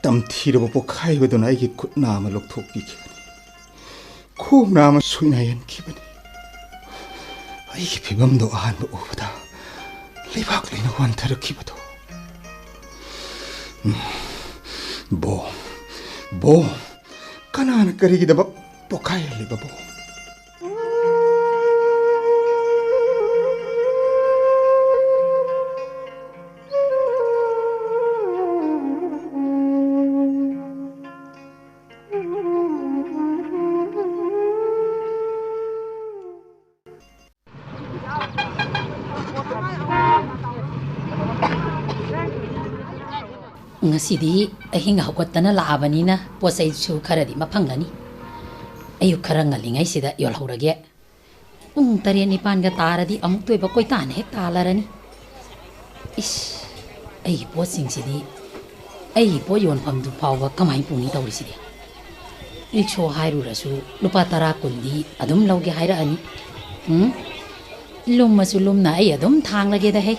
ꯇꯝꯊꯤꯔꯕ ꯄꯣꯛꯈꯥꯏꯕꯗꯨꯅ ꯑꯩꯒꯤ ꯈꯨꯠ ꯅꯥꯝꯃ ꯂꯧꯊꯣꯛꯄꯤꯈꯤꯕꯅꯤ꯫ ꯈꯣꯡ ꯅꯥꯝꯃ ꯁꯣꯏꯅꯥꯏꯍꯟꯈꯤꯕꯅꯤ꯫ ꯑꯩꯒꯤ ꯐꯤꯕꯝꯗꯣ ꯑꯍꯥꯟꯕ ꯎꯕꯗ ꯂꯩꯕꯥꯛ ꯂꯣꯏꯅ ꯋꯥꯟꯊꯔꯛꯈꯤꯕꯗꯣ꯫ ꯎꯝ꯫ ꯕꯣꯝ, ꯕꯣꯝ, ꯀꯅꯥꯅ ꯀꯔꯤꯒꯤꯗꯃꯛ ꯄꯣꯈꯥꯏꯍꯜꯂꯤꯕ ꯕꯣꯝ? ꯉꯁꯤꯗꯤ ꯑꯍꯤꯡ ꯍꯧꯒꯠꯇꯅ ꯂꯥꯛꯑꯕꯅꯤꯅ ꯄꯣꯠ ꯆꯩꯁꯨ ꯈꯔꯗꯤ ꯃꯐꯪꯂꯅꯤ꯫ ꯑꯌꯨꯛ ꯈꯔ ꯉꯜꯂꯤꯉꯩꯁꯤꯗ ꯌꯣꯜꯍꯧꯔꯒꯦ꯫ ꯄꯨꯡ ꯇꯔꯦꯠ ꯅꯤꯄꯥꯟꯒ ꯇꯥꯔꯗꯤ ꯑꯃꯨꯛꯇ ꯑꯣꯏꯕ ꯀꯣꯏꯇꯥꯅ ꯍꯦꯛ ꯇꯥꯜꯂꯔꯅꯤ꯫ ꯏꯁ, ꯑꯩꯒꯤ ꯄꯣꯠꯁꯤꯡꯁꯤꯗꯤ ꯑꯩꯒꯤ ꯄꯣꯠ ꯌꯣꯟꯐꯝꯗꯨ ꯐꯥꯎꯕ ꯀꯃꯥꯏꯅ ꯄꯨꯅꯤ ꯇꯧꯔꯤꯁꯤꯗꯤ? ꯔꯤꯛꯁꯣ ꯍꯥꯏꯔꯨꯔꯁꯨ ꯂꯨꯄꯥ ꯇꯔꯥ ꯀꯨꯟꯗꯤ ꯑꯗꯨꯝ ꯂꯧꯒꯦ ꯍꯥꯏꯔꯛꯑꯅꯤ꯫ ꯎꯝ? ꯂꯨꯝꯃꯁꯨ ꯂꯨꯝꯅ ꯑꯩ ꯑꯗꯨꯝ ꯊꯥꯡꯂꯒꯦꯗ ꯍꯦ꯫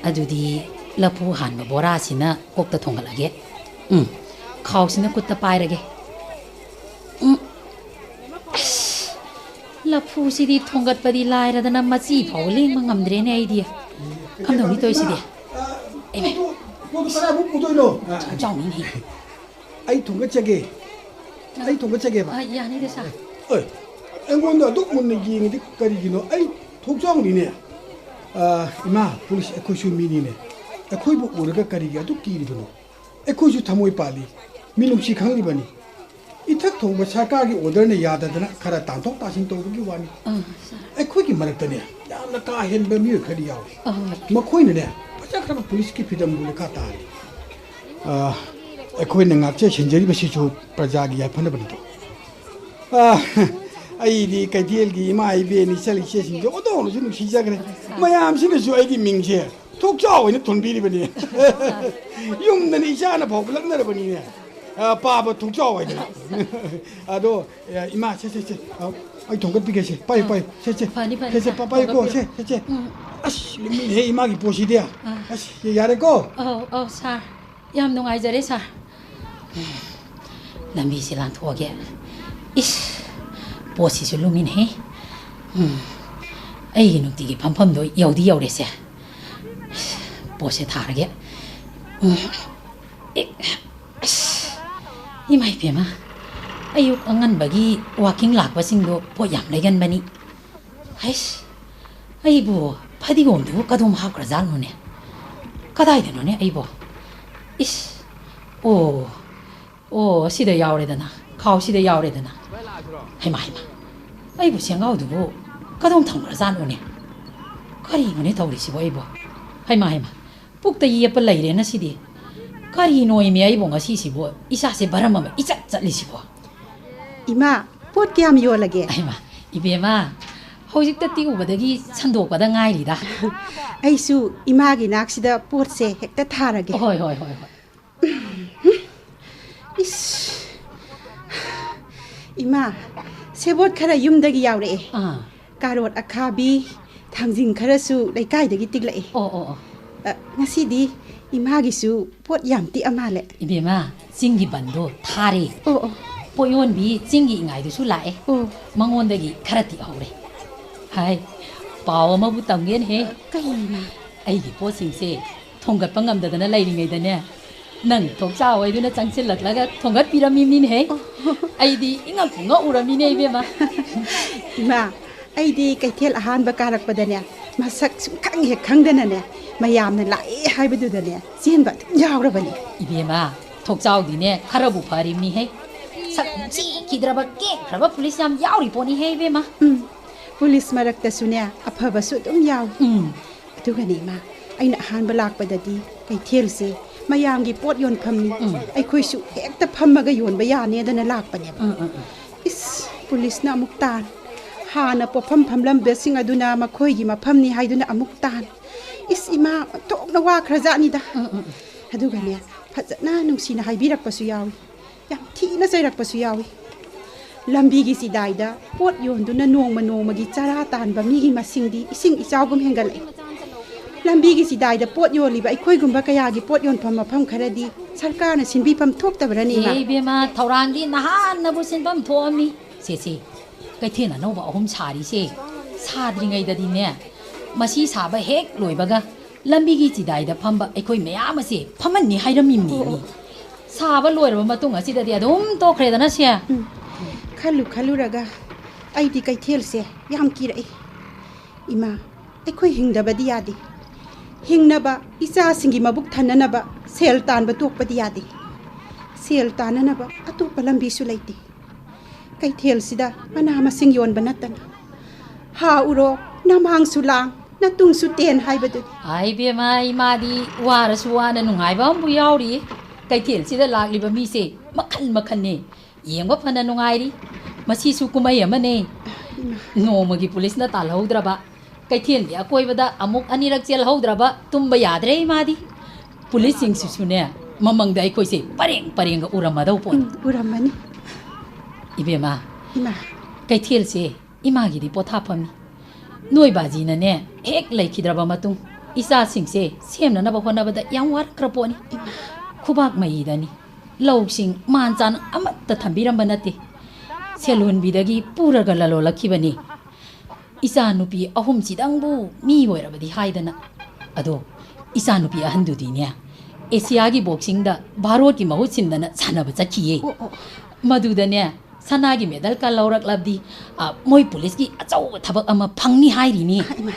ꯑꯗꯨꯗꯤ ꯂꯐꯨ ꯍꯥꯟꯕ ꯕꯣꯔꯥꯁꯤꯅ ꯀꯣꯛꯇ ꯊꯣꯡꯒꯠꯂꯒꯦ꯫ ꯎꯝ, ꯈꯥꯎꯁꯤꯅ ꯈꯨꯠꯇ ꯄꯥꯏꯔꯒꯦ꯫ ꯎꯝ, ꯑꯁ, ꯂꯐꯨꯁꯤꯗꯤ ꯊꯣꯡꯒꯠꯄꯗꯤ ꯂꯥꯏꯔꯗꯅ ꯃꯆꯤ ꯐꯥꯎ ꯂꯦꯡꯕ ꯉꯝꯗ꯭ꯔꯦꯅꯦ ꯑꯩꯗꯤ꯫ ꯀꯝꯗꯧꯅꯤ ꯇꯧꯔꯤꯁꯤꯗꯤ? ꯏꯃꯥ꯫ ꯄꯣꯠꯇꯨ ꯀꯗꯥꯏꯃꯨꯛ ꯄꯨꯗꯣꯏꯅꯣ? ꯆꯥꯎꯅꯤꯅꯦ꯫ ꯑꯩ ꯊꯣꯡꯒꯠꯆꯒꯦ꯫ ꯑꯩ ꯊꯣꯡꯒꯠꯆꯒꯦꯕ꯫ ꯑ, ꯌꯥꯅꯤꯗ, ꯁꯥꯔ꯫ ꯑꯣꯏ, ꯑꯩꯉꯣꯟꯗ ꯑꯗꯨꯛ ꯃꯨꯟꯅ ꯌꯦꯡꯉꯤꯗꯤ ꯀꯔꯤꯒꯤꯅꯣ? ꯑꯩ ꯊꯣꯡꯖꯥꯎꯅꯤꯅꯦ꯫ ꯑ, ꯏꯃꯥ, ꯄꯨꯂꯤꯁ ꯑꯩꯈꯣꯏꯁꯨ ꯃꯤꯅꯤꯅꯦ꯫ ꯑꯩꯈꯣꯏꯕꯨ ꯎꯔꯒ ꯀꯔꯤꯒꯤ ꯑꯗꯨꯛ ꯀꯤꯔꯤꯕꯅꯣ? ꯑꯩꯈꯣꯏꯁꯨ ꯊꯃꯣꯏ ꯄꯥꯜꯂꯤ, ꯃꯤꯅꯨꯡꯁꯤ ꯈꯪꯂꯤꯕꯅꯤ꯫ ꯏꯊꯛ ꯊꯣꯡꯕ ꯁꯔꯀꯥꯔꯒꯤ orderꯅ ꯌꯥꯗꯗꯅ ꯈꯔ ꯇꯥꯟꯊꯣꯛ ꯇꯥꯁꯤꯟ ꯇꯧꯕꯒꯤ ꯋꯥꯅꯤ꯫ ꯑꯥ, ꯁꯥꯔ꯫ ꯑꯩꯈꯣꯏꯒꯤ ꯃꯔꯛꯇꯅꯦ, ꯌꯥꯝꯅ ꯀꯥ ꯍꯦꯟꯕ ꯃꯤꯑꯣꯏ ꯈꯔꯗꯤ ꯌꯥꯎꯏ꯫ ꯑꯥ꯫ ꯃꯈꯣꯏꯅꯅꯦ, ꯐꯖꯈ꯭ꯔꯕ ꯄꯨꯂꯤꯁꯀꯤ ꯐꯤꯗꯝꯕꯨ ꯂꯩꯈꯥ ꯇꯥꯍꯜꯂꯤ꯫ ꯑꯥ, ꯑꯩꯈꯣꯏꯅ ꯉꯥꯛꯆ ꯁꯦꯟꯖꯔꯤꯕꯁꯤꯁꯨ ꯄ꯭ꯔꯖꯥꯒꯤ ꯌꯥꯏꯐꯅꯕꯅꯤꯗꯣ꯫ ꯑꯥ, ꯑꯩꯗꯤ ꯀꯩꯊꯦꯜꯒꯤ ꯏꯃꯥ ꯏꯕꯦꯟ ꯏꯆꯜ ꯏꯆꯦꯁꯤꯡꯁꯦ ꯑꯣꯟꯊꯣꯛꯅꯁꯨ ꯅꯨꯡꯁꯤꯖꯈ꯭ꯔꯦ꯫ ꯃꯌꯥꯝꯁꯤꯅꯁꯨ ꯑꯩꯒꯤ ꯃꯤꯡꯁꯦ ꯊꯣꯛꯆꯥꯎ ꯍꯥꯏꯅ ꯊꯣꯟꯕꯤꯔꯤꯕꯅꯤ꯫ ꯌꯨꯝꯗꯅꯤ ꯏꯆꯥꯅ ꯐꯥꯎꯕ ꯂꯛꯅꯔꯕꯅꯤꯅꯦ꯫ ꯑ, ꯄꯥꯕ ꯊꯣꯛꯆꯥꯎ ꯍꯥꯏꯗꯅ꯫ ꯑꯗꯣ, ꯑ, ꯏꯃꯥ, ꯁꯦ, ꯁꯦ, ꯁꯦ, ꯑ, ꯑꯩ ꯊꯣꯡꯒꯠꯄꯤꯒꯦ, ꯁꯦ, ꯄꯥꯏꯌꯨ, ꯄꯥꯏꯌꯨ, ꯁꯦ, ꯁꯦ, ꯐꯅꯤ, ꯐꯅꯤ, ꯁꯦ, ꯁꯦ, ꯁꯥꯔ, ꯄꯥ-, ꯄꯥꯏꯌꯨꯀꯣ, ꯊꯣꯡꯒꯠꯄꯤꯔꯣ꯫ ꯁꯦ, ꯁꯦ, ꯁꯦ꯫ ꯎꯝ꯫ ꯑꯁ, ꯂꯨꯝꯃꯤꯍꯦ ꯏꯃꯥꯒꯤ ꯄꯣꯠꯁꯤꯗꯤ꯫ ꯑꯥ꯫ ꯑꯁ, ꯌꯥꯔꯦꯀꯣ? ꯑꯧ, ꯑꯧ, ꯁꯥꯔ꯫ ꯌꯥꯝ ꯅꯨꯡꯉꯥꯏꯖꯔꯦ, ꯁꯥꯔ꯫ ꯂꯝꯕꯤꯁꯦ ꯂꯥꯟꯊꯣꯛꯑꯒꯦ꯫ ꯏꯁ, ꯄꯣꯠꯁꯤꯁꯨ ꯂꯨꯝꯃꯤꯅꯦꯍꯦ꯫ ꯎꯝ, ꯑꯩꯒꯤ ꯅꯨꯡꯇꯤꯒꯤ ꯐꯝꯐꯝꯗꯣ ꯌꯧꯗꯤ ꯌꯧꯔꯦꯁꯦ꯫ ꯄꯣꯠꯁꯦ ꯊꯥꯔꯒꯦ꯫ ꯎꯝ, ꯑꯦ, ꯑꯁ, ꯏꯃꯥ ꯏꯕꯦꯝꯃ, ꯑꯌꯨꯛ ꯑꯉꯟꯕꯒꯤ walking ꯂꯥꯛꯄꯁꯤꯡꯗꯣ ꯄꯣꯠ ꯌꯥꯝ ꯂꯩꯒꯟꯕꯅꯤ꯫ ꯍꯩꯁ, ꯑꯩꯕꯨ ꯐꯗꯤꯒꯣꯝꯗꯨꯕꯨ ꯀꯗꯣꯝ ꯍꯥꯞꯈ꯭ꯔꯖꯥꯠꯅꯣꯅꯦ? ꯀꯗꯥꯏꯗꯅꯣꯅꯦ ꯑꯩꯕꯣ? ꯏꯁ, ꯑꯣ, ꯑꯣ, ꯁꯤꯗ ꯌꯥꯎꯔꯦꯗꯅ, ꯈꯥꯎꯁꯤꯗ ꯌꯥꯎꯔꯦꯗꯅ꯫ ꯍꯩꯃꯥ, ꯍꯩꯃꯥ, ꯑꯩꯕꯨ ꯁꯦꯡꯒꯥꯎꯗꯨꯕꯨ ꯀꯗꯣꯝ ꯊꯝꯈ꯭ꯔꯖꯥꯠꯅꯣꯅꯦ? ꯀꯔꯤꯅꯣꯅꯦ ꯇꯧꯔꯤꯁꯤꯕꯣ ꯑꯩꯕꯣ? ꯍꯩꯃꯥ, ꯍꯩꯃꯥ, ꯄꯨꯛꯇ ꯌꯦꯞꯄ ꯂꯩꯔꯦꯅ ꯁꯤꯗꯤ꯫ ꯀꯔꯤꯅꯣ ꯏꯃꯦ ꯑꯩꯕꯨ ꯉꯁꯤꯁꯤꯕꯨ ꯏꯁꯥꯁꯦ ꯕꯔꯝ ꯑꯃ ꯏꯆꯠ ꯆꯠꯂꯤꯁꯤꯕꯣ? ꯏꯃꯥ, ꯄꯣꯠ ꯀꯌꯥꯝ ꯌꯣꯜꯂꯒꯦ? ꯑꯩꯃ, ꯏꯕꯦꯝꯃ, ꯍꯧꯖꯤꯛꯇ ꯇꯤꯛꯎꯕꯗꯒꯤ ꯁꯟꯗꯣꯛꯄꯗ ꯉꯥꯏꯔꯤꯗ꯫ ꯑꯩꯁꯨ ꯏꯃꯥꯒꯤ ꯅꯥꯛꯁꯤꯗ ꯄꯣꯠꯁꯦ ꯍꯦꯛꯇ ꯊꯥꯔꯒꯦ꯫ ꯍꯣꯏ, ꯍꯣꯏ, ꯍꯣꯏ, ꯍꯣꯏ꯫ ꯏꯁ, ꯏꯃꯥ, ꯁꯦꯕꯣꯠ ꯈꯔ ꯌꯨꯝꯗꯒꯤ ꯌꯥꯎꯔꯛꯑꯦ꯫ ꯑꯥ꯫ ꯀꯥꯔꯣꯠ ꯑꯈꯥꯕꯤ, ꯊꯥꯡꯖꯤꯡ ꯈꯔꯁꯨ ꯂꯩꯀꯥꯏꯗꯒꯤ ꯇꯤꯛꯂꯛꯑꯦ꯫ ꯑꯣ, ꯑꯣ, ꯑꯣ꯫ ꯑ, ꯉꯁꯤꯗꯤ ꯏꯃꯥꯒꯤꯁꯨ ꯄꯣꯠ ꯌꯥꯝ ꯇꯤꯛꯑ ꯃꯥꯜꯂꯦ꯫ ꯏꯕꯦꯝꯃ, ꯆꯤꯡꯒꯤ ꯕꯟꯗꯣ ꯊꯥꯔꯦ꯫ ꯑꯣ, ꯑꯣ꯫ ꯄꯣꯠ ꯌꯣꯟꯕꯤ ꯆꯤꯡꯒꯤ ꯏꯉꯥꯏꯗꯨꯁꯨ ꯂꯥꯛꯑꯦ꯫ ꯑꯣ꯫ ꯃꯉꯣꯟꯗꯒꯤ ꯈꯔ ꯇꯤꯛꯍꯧꯔꯦ꯫ ꯍꯥꯏ, ꯄꯥꯎ ꯑꯃꯕꯨ ꯇꯝꯒꯦꯅꯦꯍꯦ꯫ ꯀꯩꯅꯣ ꯏꯃꯥ? ꯑꯩꯒꯤ ꯄꯣꯠꯁꯤꯡꯁꯦ ꯊꯣꯡꯒꯠꯄ ꯉꯝꯗꯗꯅ ꯂꯩꯔꯤꯉꯩꯗꯅꯦ, ꯅꯪ ꯊꯣꯛꯆꯥꯎ ꯍꯥꯏꯗꯨꯅ ꯆꯪꯁꯤꯜꯂꯛꯂꯒ ꯊꯣꯡꯒꯠꯄꯤꯔꯝꯃꯤꯕꯅꯤꯅꯦꯍꯦ꯫ ꯑꯣ꯫ ꯑꯩꯗꯤ ꯏꯉꯛꯄꯨ ꯉꯛꯎꯔꯝꯃꯤꯅꯦ ꯏꯕꯦꯝꯃ꯫ ꯏꯃꯥ, ꯑꯩꯗꯤ ꯀꯩꯊꯦꯜ ꯑꯍꯥꯟꯕ ꯀꯥꯔꯛꯄꯗꯅꯦ, ꯃꯁꯛ ꯁꯨꯝ ꯈꯪ ꯍꯦꯛ ꯈꯪꯗꯅꯅꯦ, ꯃꯌꯥꯝꯅ ꯂꯥꯛꯑꯦ ꯍꯥꯏꯕꯗꯨꯗꯅꯦ ꯆꯦꯟꯕ ꯑꯗꯨꯝ ꯌꯥꯎꯔꯕꯅꯤ꯫ ꯏꯕꯦꯝꯃ, ꯊꯣꯛꯆꯥꯎꯗꯤꯅꯦ ꯈꯔꯕꯨ ꯐꯔꯤꯕꯅꯤꯍꯦ꯫ ꯁꯛ ꯊꯤꯈꯤꯗ꯭ꯔꯕ ꯀꯦꯈ꯭ꯔꯕ ꯄꯨꯂꯤꯁ ꯌꯥꯝ ꯌꯥꯎꯔꯤ ꯄꯣꯠꯅꯤꯍꯦ ꯏꯕꯦꯝꯃ꯫ ꯎꯝ, ꯄꯨꯂꯤꯁ ꯃꯔꯛꯇꯁꯨꯅꯦ ꯑꯐꯕꯁꯨ ꯑꯗꯨꯝ ꯌꯥꯎꯏ꯫ ꯎꯝ꯫ ꯑꯗꯨꯒꯅꯦ ꯏꯃꯥ, ꯑꯩꯅ ꯑꯍꯥꯟꯕ ꯂꯥꯛꯄꯗꯗꯤ ꯀꯩꯊꯦꯜꯁꯦ ꯃꯌꯥꯝꯒꯤ ꯄꯣꯠ ꯌꯣꯟꯐꯝꯅꯤ, ꯎꯝ꯫ ꯑꯩꯈꯣꯏꯁꯨ ꯍꯦꯛꯇ ꯐꯝꯃꯒ ꯌꯣꯟꯕ ꯌꯥꯅꯦꯗꯅ ꯂꯥꯛꯄꯅꯦꯕ꯫ ꯎꯝ, ꯎꯝ, ꯎꯝ꯫ ꯏꯁ, ꯄꯨꯂꯤꯁꯅ ꯑꯃꯨꯛ ꯇꯥꯟ, ꯍꯥꯟꯅ ꯄꯣꯠꯐꯝ ꯐꯝꯂꯝꯕꯁꯤꯡ ꯑꯗꯨꯅ ꯃꯈꯣꯏꯒꯤ ꯃꯐꯝꯅꯤ ꯍꯥꯏꯗꯨꯅ ꯑꯃꯨꯛ ꯇꯥꯟ꯫ ꯏꯁ ꯏꯃꯥ, ꯑꯣꯟꯊꯣꯛꯅ ꯋꯥꯈ꯭ꯔꯖꯥꯠꯅꯤꯗ꯫ ꯎꯝ, ꯎꯝ, ꯎꯝ꯫ ꯑꯗꯨꯒꯅꯦ, ꯐꯖꯅ ꯅꯨꯡꯁꯤꯅ ꯍꯥꯏꯕꯤꯔꯛꯄꯁꯨ ꯌꯥꯎꯏ, ꯌꯥꯝ ꯊꯤꯅ ꯆꯩꯔꯛꯄꯁꯨ ꯌꯥꯎꯏ꯫ ꯂꯝꯕꯤꯒꯤ ꯆꯤꯗꯥꯏꯗ ꯄꯣꯠ ꯌꯣꯟꯗꯨꯅ ꯅꯣꯡꯃ ꯅꯣꯡꯃꯒꯤ ꯆꯔꯥ ꯇꯥꯟꯕ ꯃꯤꯒꯤ ꯃꯁꯤꯡꯗꯤ ꯏꯁꯤꯡ ꯏꯆꯥꯎꯒꯨꯝ ꯍꯦꯟꯒꯠꯂꯛꯏ꯫ ꯂꯝꯕꯤꯒꯤ ꯆꯤꯗꯥꯏꯗ ꯄꯣꯠ ꯌꯣꯜꯂꯤꯕ ꯑꯩꯈꯣꯏꯒꯨꯝꯕ ꯀꯌꯥꯒꯤ ꯄꯣꯠ ꯌꯣꯟꯐꯝ ꯃꯐꯝ ꯈꯔꯗꯤ ꯁꯔꯀꯥꯔꯅ ꯁꯤꯟꯕꯤꯐꯝ ꯊꯣꯛꯇꯕ꯭ꯔꯅꯦ, ꯏꯃꯥ? ꯑꯦ ꯏꯕꯦꯝꯃ, ꯊꯧꯔꯥꯡꯗꯤ ꯅꯍꯥꯟꯅꯕꯨ ꯁꯤꯟꯐꯝ ꯊꯣꯛꯑꯝꯃꯤ꯫ ꯁꯦ, ꯁꯦ, ꯀꯩꯊꯦꯜ ꯑꯅꯧꯕ ꯑꯍꯨꯝ ꯁꯥꯔꯤꯁꯦ ꯁꯥꯗ꯭ꯔꯤꯉꯩꯗꯗꯤꯅꯦ, ꯃꯁꯤ ꯁꯥꯕ ꯍꯦꯛ ꯂꯣꯏꯕꯒ ꯂꯝꯕꯤꯒꯤ ꯆꯤꯗꯥꯏꯗ ꯐꯝꯕ ꯑꯩꯈꯣꯏ ꯃꯌꯥꯝ ꯑꯁꯦ ꯐꯝꯍꯟꯅꯤ ꯍꯥꯏꯔꯝꯃꯤꯕꯅꯤ꯫ ꯑꯣ, ꯑꯣ꯫ ꯁꯥꯕ ꯂꯣꯏꯔꯕ ꯃꯇꯨꯡ ꯑꯁꯤꯗꯗꯤ ꯑꯗꯨꯝ ꯇꯣꯛꯈ꯭ꯔꯦꯗꯅ ꯁꯦ꯫ ꯎꯝ꯫ ꯈꯜꯂꯨ ꯈꯜꯂꯨꯔꯒ ꯑꯩꯗꯤ ꯀꯩꯊꯦꯜꯁꯦ ꯌꯥꯝ ꯀꯤꯔꯛꯏ꯫ ꯏꯃꯥ, ꯑꯩꯈꯣꯏ ꯍꯤꯡꯗꯕꯗꯤ ꯌꯥꯗꯦ꯫ ꯍꯤꯡꯅꯕ, ꯏꯆꯥꯁꯤꯡꯒꯤ ꯃꯕꯨꯛ ꯊꯟꯅꯅꯕ ꯁꯦꯜ ꯇꯥꯟꯕ ꯇꯣꯛꯄꯗꯤ ꯌꯥꯗꯦ꯫ ꯁꯦꯜ ꯇꯥꯟꯅꯅꯕ ꯑꯇꯣꯞꯄ ꯂꯝꯕꯤꯁꯨ ꯂꯩꯇꯦ꯫ ꯀꯩꯊꯦꯜꯁꯤꯗ ꯃꯅꯥ ꯃꯁꯤꯡ ꯌꯣꯟꯕ ꯅꯠꯇꯅ꯫ ꯍꯥ ꯎꯔꯣ, ꯅꯃꯥꯡꯁꯨ ꯂꯥꯡ, ꯅꯇꯨꯡꯁꯨ ꯇꯦꯟ ꯍꯥꯏꯕꯗꯨꯅꯤ꯫ ꯑꯥꯏ ꯏꯕꯦꯝꯃ, ꯏꯃꯥꯗꯤ ꯋꯥꯔꯁꯨ ꯋꯥꯅ ꯅꯨꯡꯉꯥꯏꯕ ꯑꯃꯕꯨ ꯌꯥꯎꯔꯤ꯫ ꯀꯩꯊꯦꯜꯁꯤꯗ ꯂꯥꯛꯂꯤꯕ ꯃꯤꯁꯦ ꯃꯈꯜ ꯃꯈꯜꯅꯤ꯫ ꯌꯦꯡꯕ ꯐꯅ ꯅꯨꯡꯉꯥꯏꯔꯤ꯫ ꯃꯁꯤꯁꯨ ꯀꯨꯝꯍꯩ ꯑꯃꯅꯦ꯫ ꯏꯃꯥ꯫ ꯅꯣꯡꯃꯒꯤ ꯄꯨꯂꯤꯁꯅ ꯇꯥꯜꯍꯧꯗ꯭ꯔꯕ, ꯀꯩꯊꯦꯜꯒꯤ ꯑꯀꯣꯏꯕꯗ ꯑꯃꯨꯛ ꯑꯅꯤꯔꯛ ꯆꯦꯜꯍꯧꯗ꯭ꯔꯕ ꯇꯨꯝꯕ ꯌꯥꯗ꯭ꯔꯦ ꯏꯃꯥꯗꯤ꯫ ꯄꯨꯂꯤꯁꯁꯤꯡꯁꯤꯁꯨꯅꯦ, ꯃꯃꯪꯗ ꯑꯩꯈꯣꯏꯁꯦ ꯄꯔꯦꯡ ꯄꯔꯦꯡꯒ ꯎꯔꯝꯃꯗꯧ ꯄꯣꯠꯅꯤ꯫ ꯎꯝ, ꯎꯔꯝꯃꯅꯤ꯫ ꯏꯕꯦꯝꯃ, ꯏꯃꯥ꯫ ꯀꯩꯊꯦꯜꯁꯦ ꯏꯃꯥꯒꯤꯗꯤ ꯄꯣꯊꯥꯐꯝꯅꯤ꯫ ꯅꯣꯏ ꯕꯥꯖꯤꯅꯅꯦ ꯍꯦꯛ ꯂꯩꯈꯤꯗ꯭ꯔꯕ ꯃꯇꯨꯡ ꯏꯆꯥꯁꯤꯡꯁꯦ ꯁꯦꯝꯅꯅꯕ ꯍꯣꯠꯅꯕꯗ ꯌꯥꯝ ꯋꯥꯔꯛꯈ꯭ꯔ ꯄꯣꯠꯅꯤ꯫ ꯈꯨꯕꯥꯛ ꯃꯌꯤꯗꯅꯤ꯫ ꯂꯧꯁꯤꯡ ꯃꯥꯟ ꯆꯥꯅ ꯑꯃꯠꯇ ꯊꯝꯕꯤꯔꯝꯕ ꯅꯠꯇꯦ꯫ ꯁꯦꯜ ꯍꯨꯟꯕꯤꯗꯒꯤ ꯄꯨꯔꯒ ꯂꯂꯣꯜꯂꯛꯈꯤꯕꯅꯤ꯫ ꯏꯆꯥ ꯅꯨꯄꯤ ꯑꯍꯨꯝꯁꯤꯗꯪꯕꯨ ꯃꯤ ꯑꯣꯏꯔꯕꯗꯤ ꯍꯥꯏꯗꯅ꯫ ꯑꯗꯣ ꯏꯆꯥ ꯅꯨꯄꯤ ꯑꯍꯟꯗꯨꯗꯤꯅꯦ, ꯑꯦꯁꯤꯌꯥꯒꯤ ꯕꯣꯛꯁꯤꯡꯗ ꯚꯥꯔꯣꯠꯀꯤ ꯃꯍꯨꯠ ꯁꯤꯟꯗꯅ ꯁꯥꯟꯅꯕ ꯆꯠꯈꯤꯌꯦ꯫ ꯑꯣ, ꯑꯣ꯫ ꯃꯗꯨꯗꯅꯦ, ꯁꯅꯥꯒꯤ ꯃꯦꯗꯜ ꯀ ꯂꯧꯔꯛꯂꯕꯗꯤ, ꯑ, ꯃꯣꯏ ꯄꯨꯂꯤꯁꯀꯤ ꯑꯆꯧꯕ ꯊꯕꯛ ꯑꯃ ꯐꯪꯅꯤ ꯍꯥꯏꯔꯤꯅꯤ꯫ ꯍꯩꯃꯥ꯫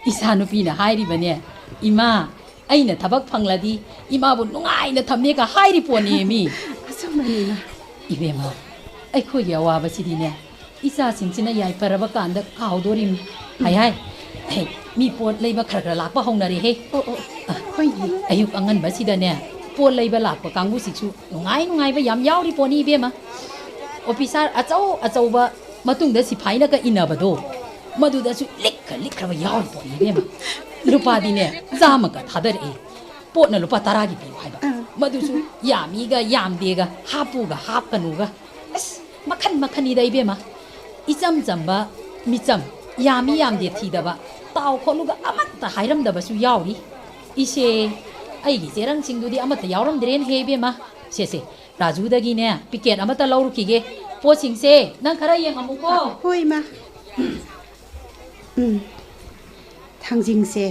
ꯏꯆꯥ ꯅꯨꯄꯤꯅ ꯍꯥꯏꯔꯤꯕꯅꯦ, "ꯏꯃꯥ, ꯑꯩꯅ ꯊꯕꯛ ꯐꯪꯂꯗꯤ ꯏꯃꯥꯕꯨ ꯅꯨꯡꯉꯥꯏꯅ ꯊꯝꯅꯦꯒ" ꯍꯥꯏꯔꯤ ꯄꯣꯠꯅꯤ, ꯃꯤ꯫ ꯑꯆꯨꯝꯕꯅꯤ, ꯏꯃꯥ꯫ ꯏꯕꯦꯝꯃ, ꯑꯩꯈꯣꯏꯒꯤ ꯑꯋꯥꯕꯁꯤꯗꯤꯅꯦ, ꯏꯆꯥꯁꯤꯡꯁꯤꯅ ꯌꯥꯏꯐꯔꯕ ꯀꯥꯟꯗ ꯀꯥꯎꯗꯣꯔꯤꯃꯤ꯫ ꯍꯥꯏ ꯍꯥꯏ, ꯍꯦ, ꯃꯤ ꯄꯣꯠ ꯂꯩꯕ ꯈꯔ ꯈꯔ ꯂꯥꯛꯄ ꯍꯧꯅꯔꯦꯍꯦ꯫ ꯑꯣ, ꯑꯣ, ꯑ, ꯍꯣꯏꯅꯦ꯫ ꯑꯌꯨꯛ ꯑꯉꯟꯕꯁꯤꯗꯅꯦ, ꯄꯣꯠ ꯂꯩꯕ ꯂꯥꯛꯄ ꯀꯥꯡꯕꯨꯁꯤꯁꯨ ꯅꯨꯡꯉꯥꯏ ꯅꯨꯡꯉꯥꯏꯕ ꯌꯥꯝ ꯌꯥꯎꯔꯤ ꯄꯣꯠꯅꯤ, ꯏꯕꯦꯝꯃ꯫ ꯑꯣꯐꯤꯁꯥꯔ ꯑꯆꯧ ꯑꯆꯧꯕ, ꯃꯇꯨꯡꯗ ꯁꯤꯐꯥꯏꯅꯒ ꯏꯟꯅꯕꯗꯣ, ꯃꯗꯨꯗꯁꯨ ꯂꯤꯛꯈ ꯂꯤꯛꯈ꯭ꯔꯕ ꯌꯥꯎꯔꯤ ꯄꯣꯠꯅꯤ, ꯏꯕꯦꯝꯃ꯫ ꯂꯨꯄꯥꯗꯤꯅꯦ, ꯆꯥꯝꯃꯒ ꯊꯥꯗꯔꯛꯏ꯫ ꯄꯣꯠꯅ ꯂꯨꯄꯥ ꯇꯔꯥꯒꯤ ꯄꯤꯌꯨ ꯍꯥꯏꯕ꯫ ꯑꯥ꯫ ꯃꯗꯨꯁꯨ ꯌꯥꯝꯃꯤꯒ ꯌꯥꯝꯗꯦꯒ, ꯍꯥꯞꯄꯨꯒ ꯍꯥꯞꯀꯅꯨꯒ꯫ ꯑꯁ, ꯃꯈꯟ ꯃꯈꯟꯅꯤꯗ, ꯏꯕꯦꯝꯃ꯫ ꯏꯆꯝ ꯆꯝꯕ ꯃꯤꯆꯝ, ꯌꯥꯝꯃꯤ ꯌꯥꯝꯗꯦ ꯊꯤꯗꯕ, ꯇꯥꯎ ꯈꯣꯠꯂꯨꯒ ꯑꯃꯠꯇ ꯍꯥꯏꯔꯝꯗꯕꯁꯨ ꯌꯥꯎꯔꯤ꯫ ꯏꯆꯦ, ꯑꯩꯒꯤ ꯆꯦꯔꯪꯁꯤꯡꯗꯨꯗꯤ ꯑꯃꯠꯇ ꯌꯥꯎꯔꯝꯗ꯭ꯔꯦꯅꯦꯍꯦ, ꯏꯕꯦꯝꯃ꯫ ꯁꯦ, ꯁꯦ, ꯔꯥꯖꯨꯗꯒꯤꯅꯦ ꯄꯤꯀꯦꯠ ꯑꯃꯠꯇ ꯂꯧꯔꯨꯈꯤꯒꯦ꯫ ꯄꯣꯠꯁꯤꯡꯁꯦ ꯅꯪ ꯈꯔ ꯌꯦꯡꯉꯝꯃꯨꯀꯣ꯫ ꯍꯣꯏ, ꯏꯃꯥ꯫ ꯎꯝ꯫ ꯊꯥꯡꯖꯤꯡꯁꯦ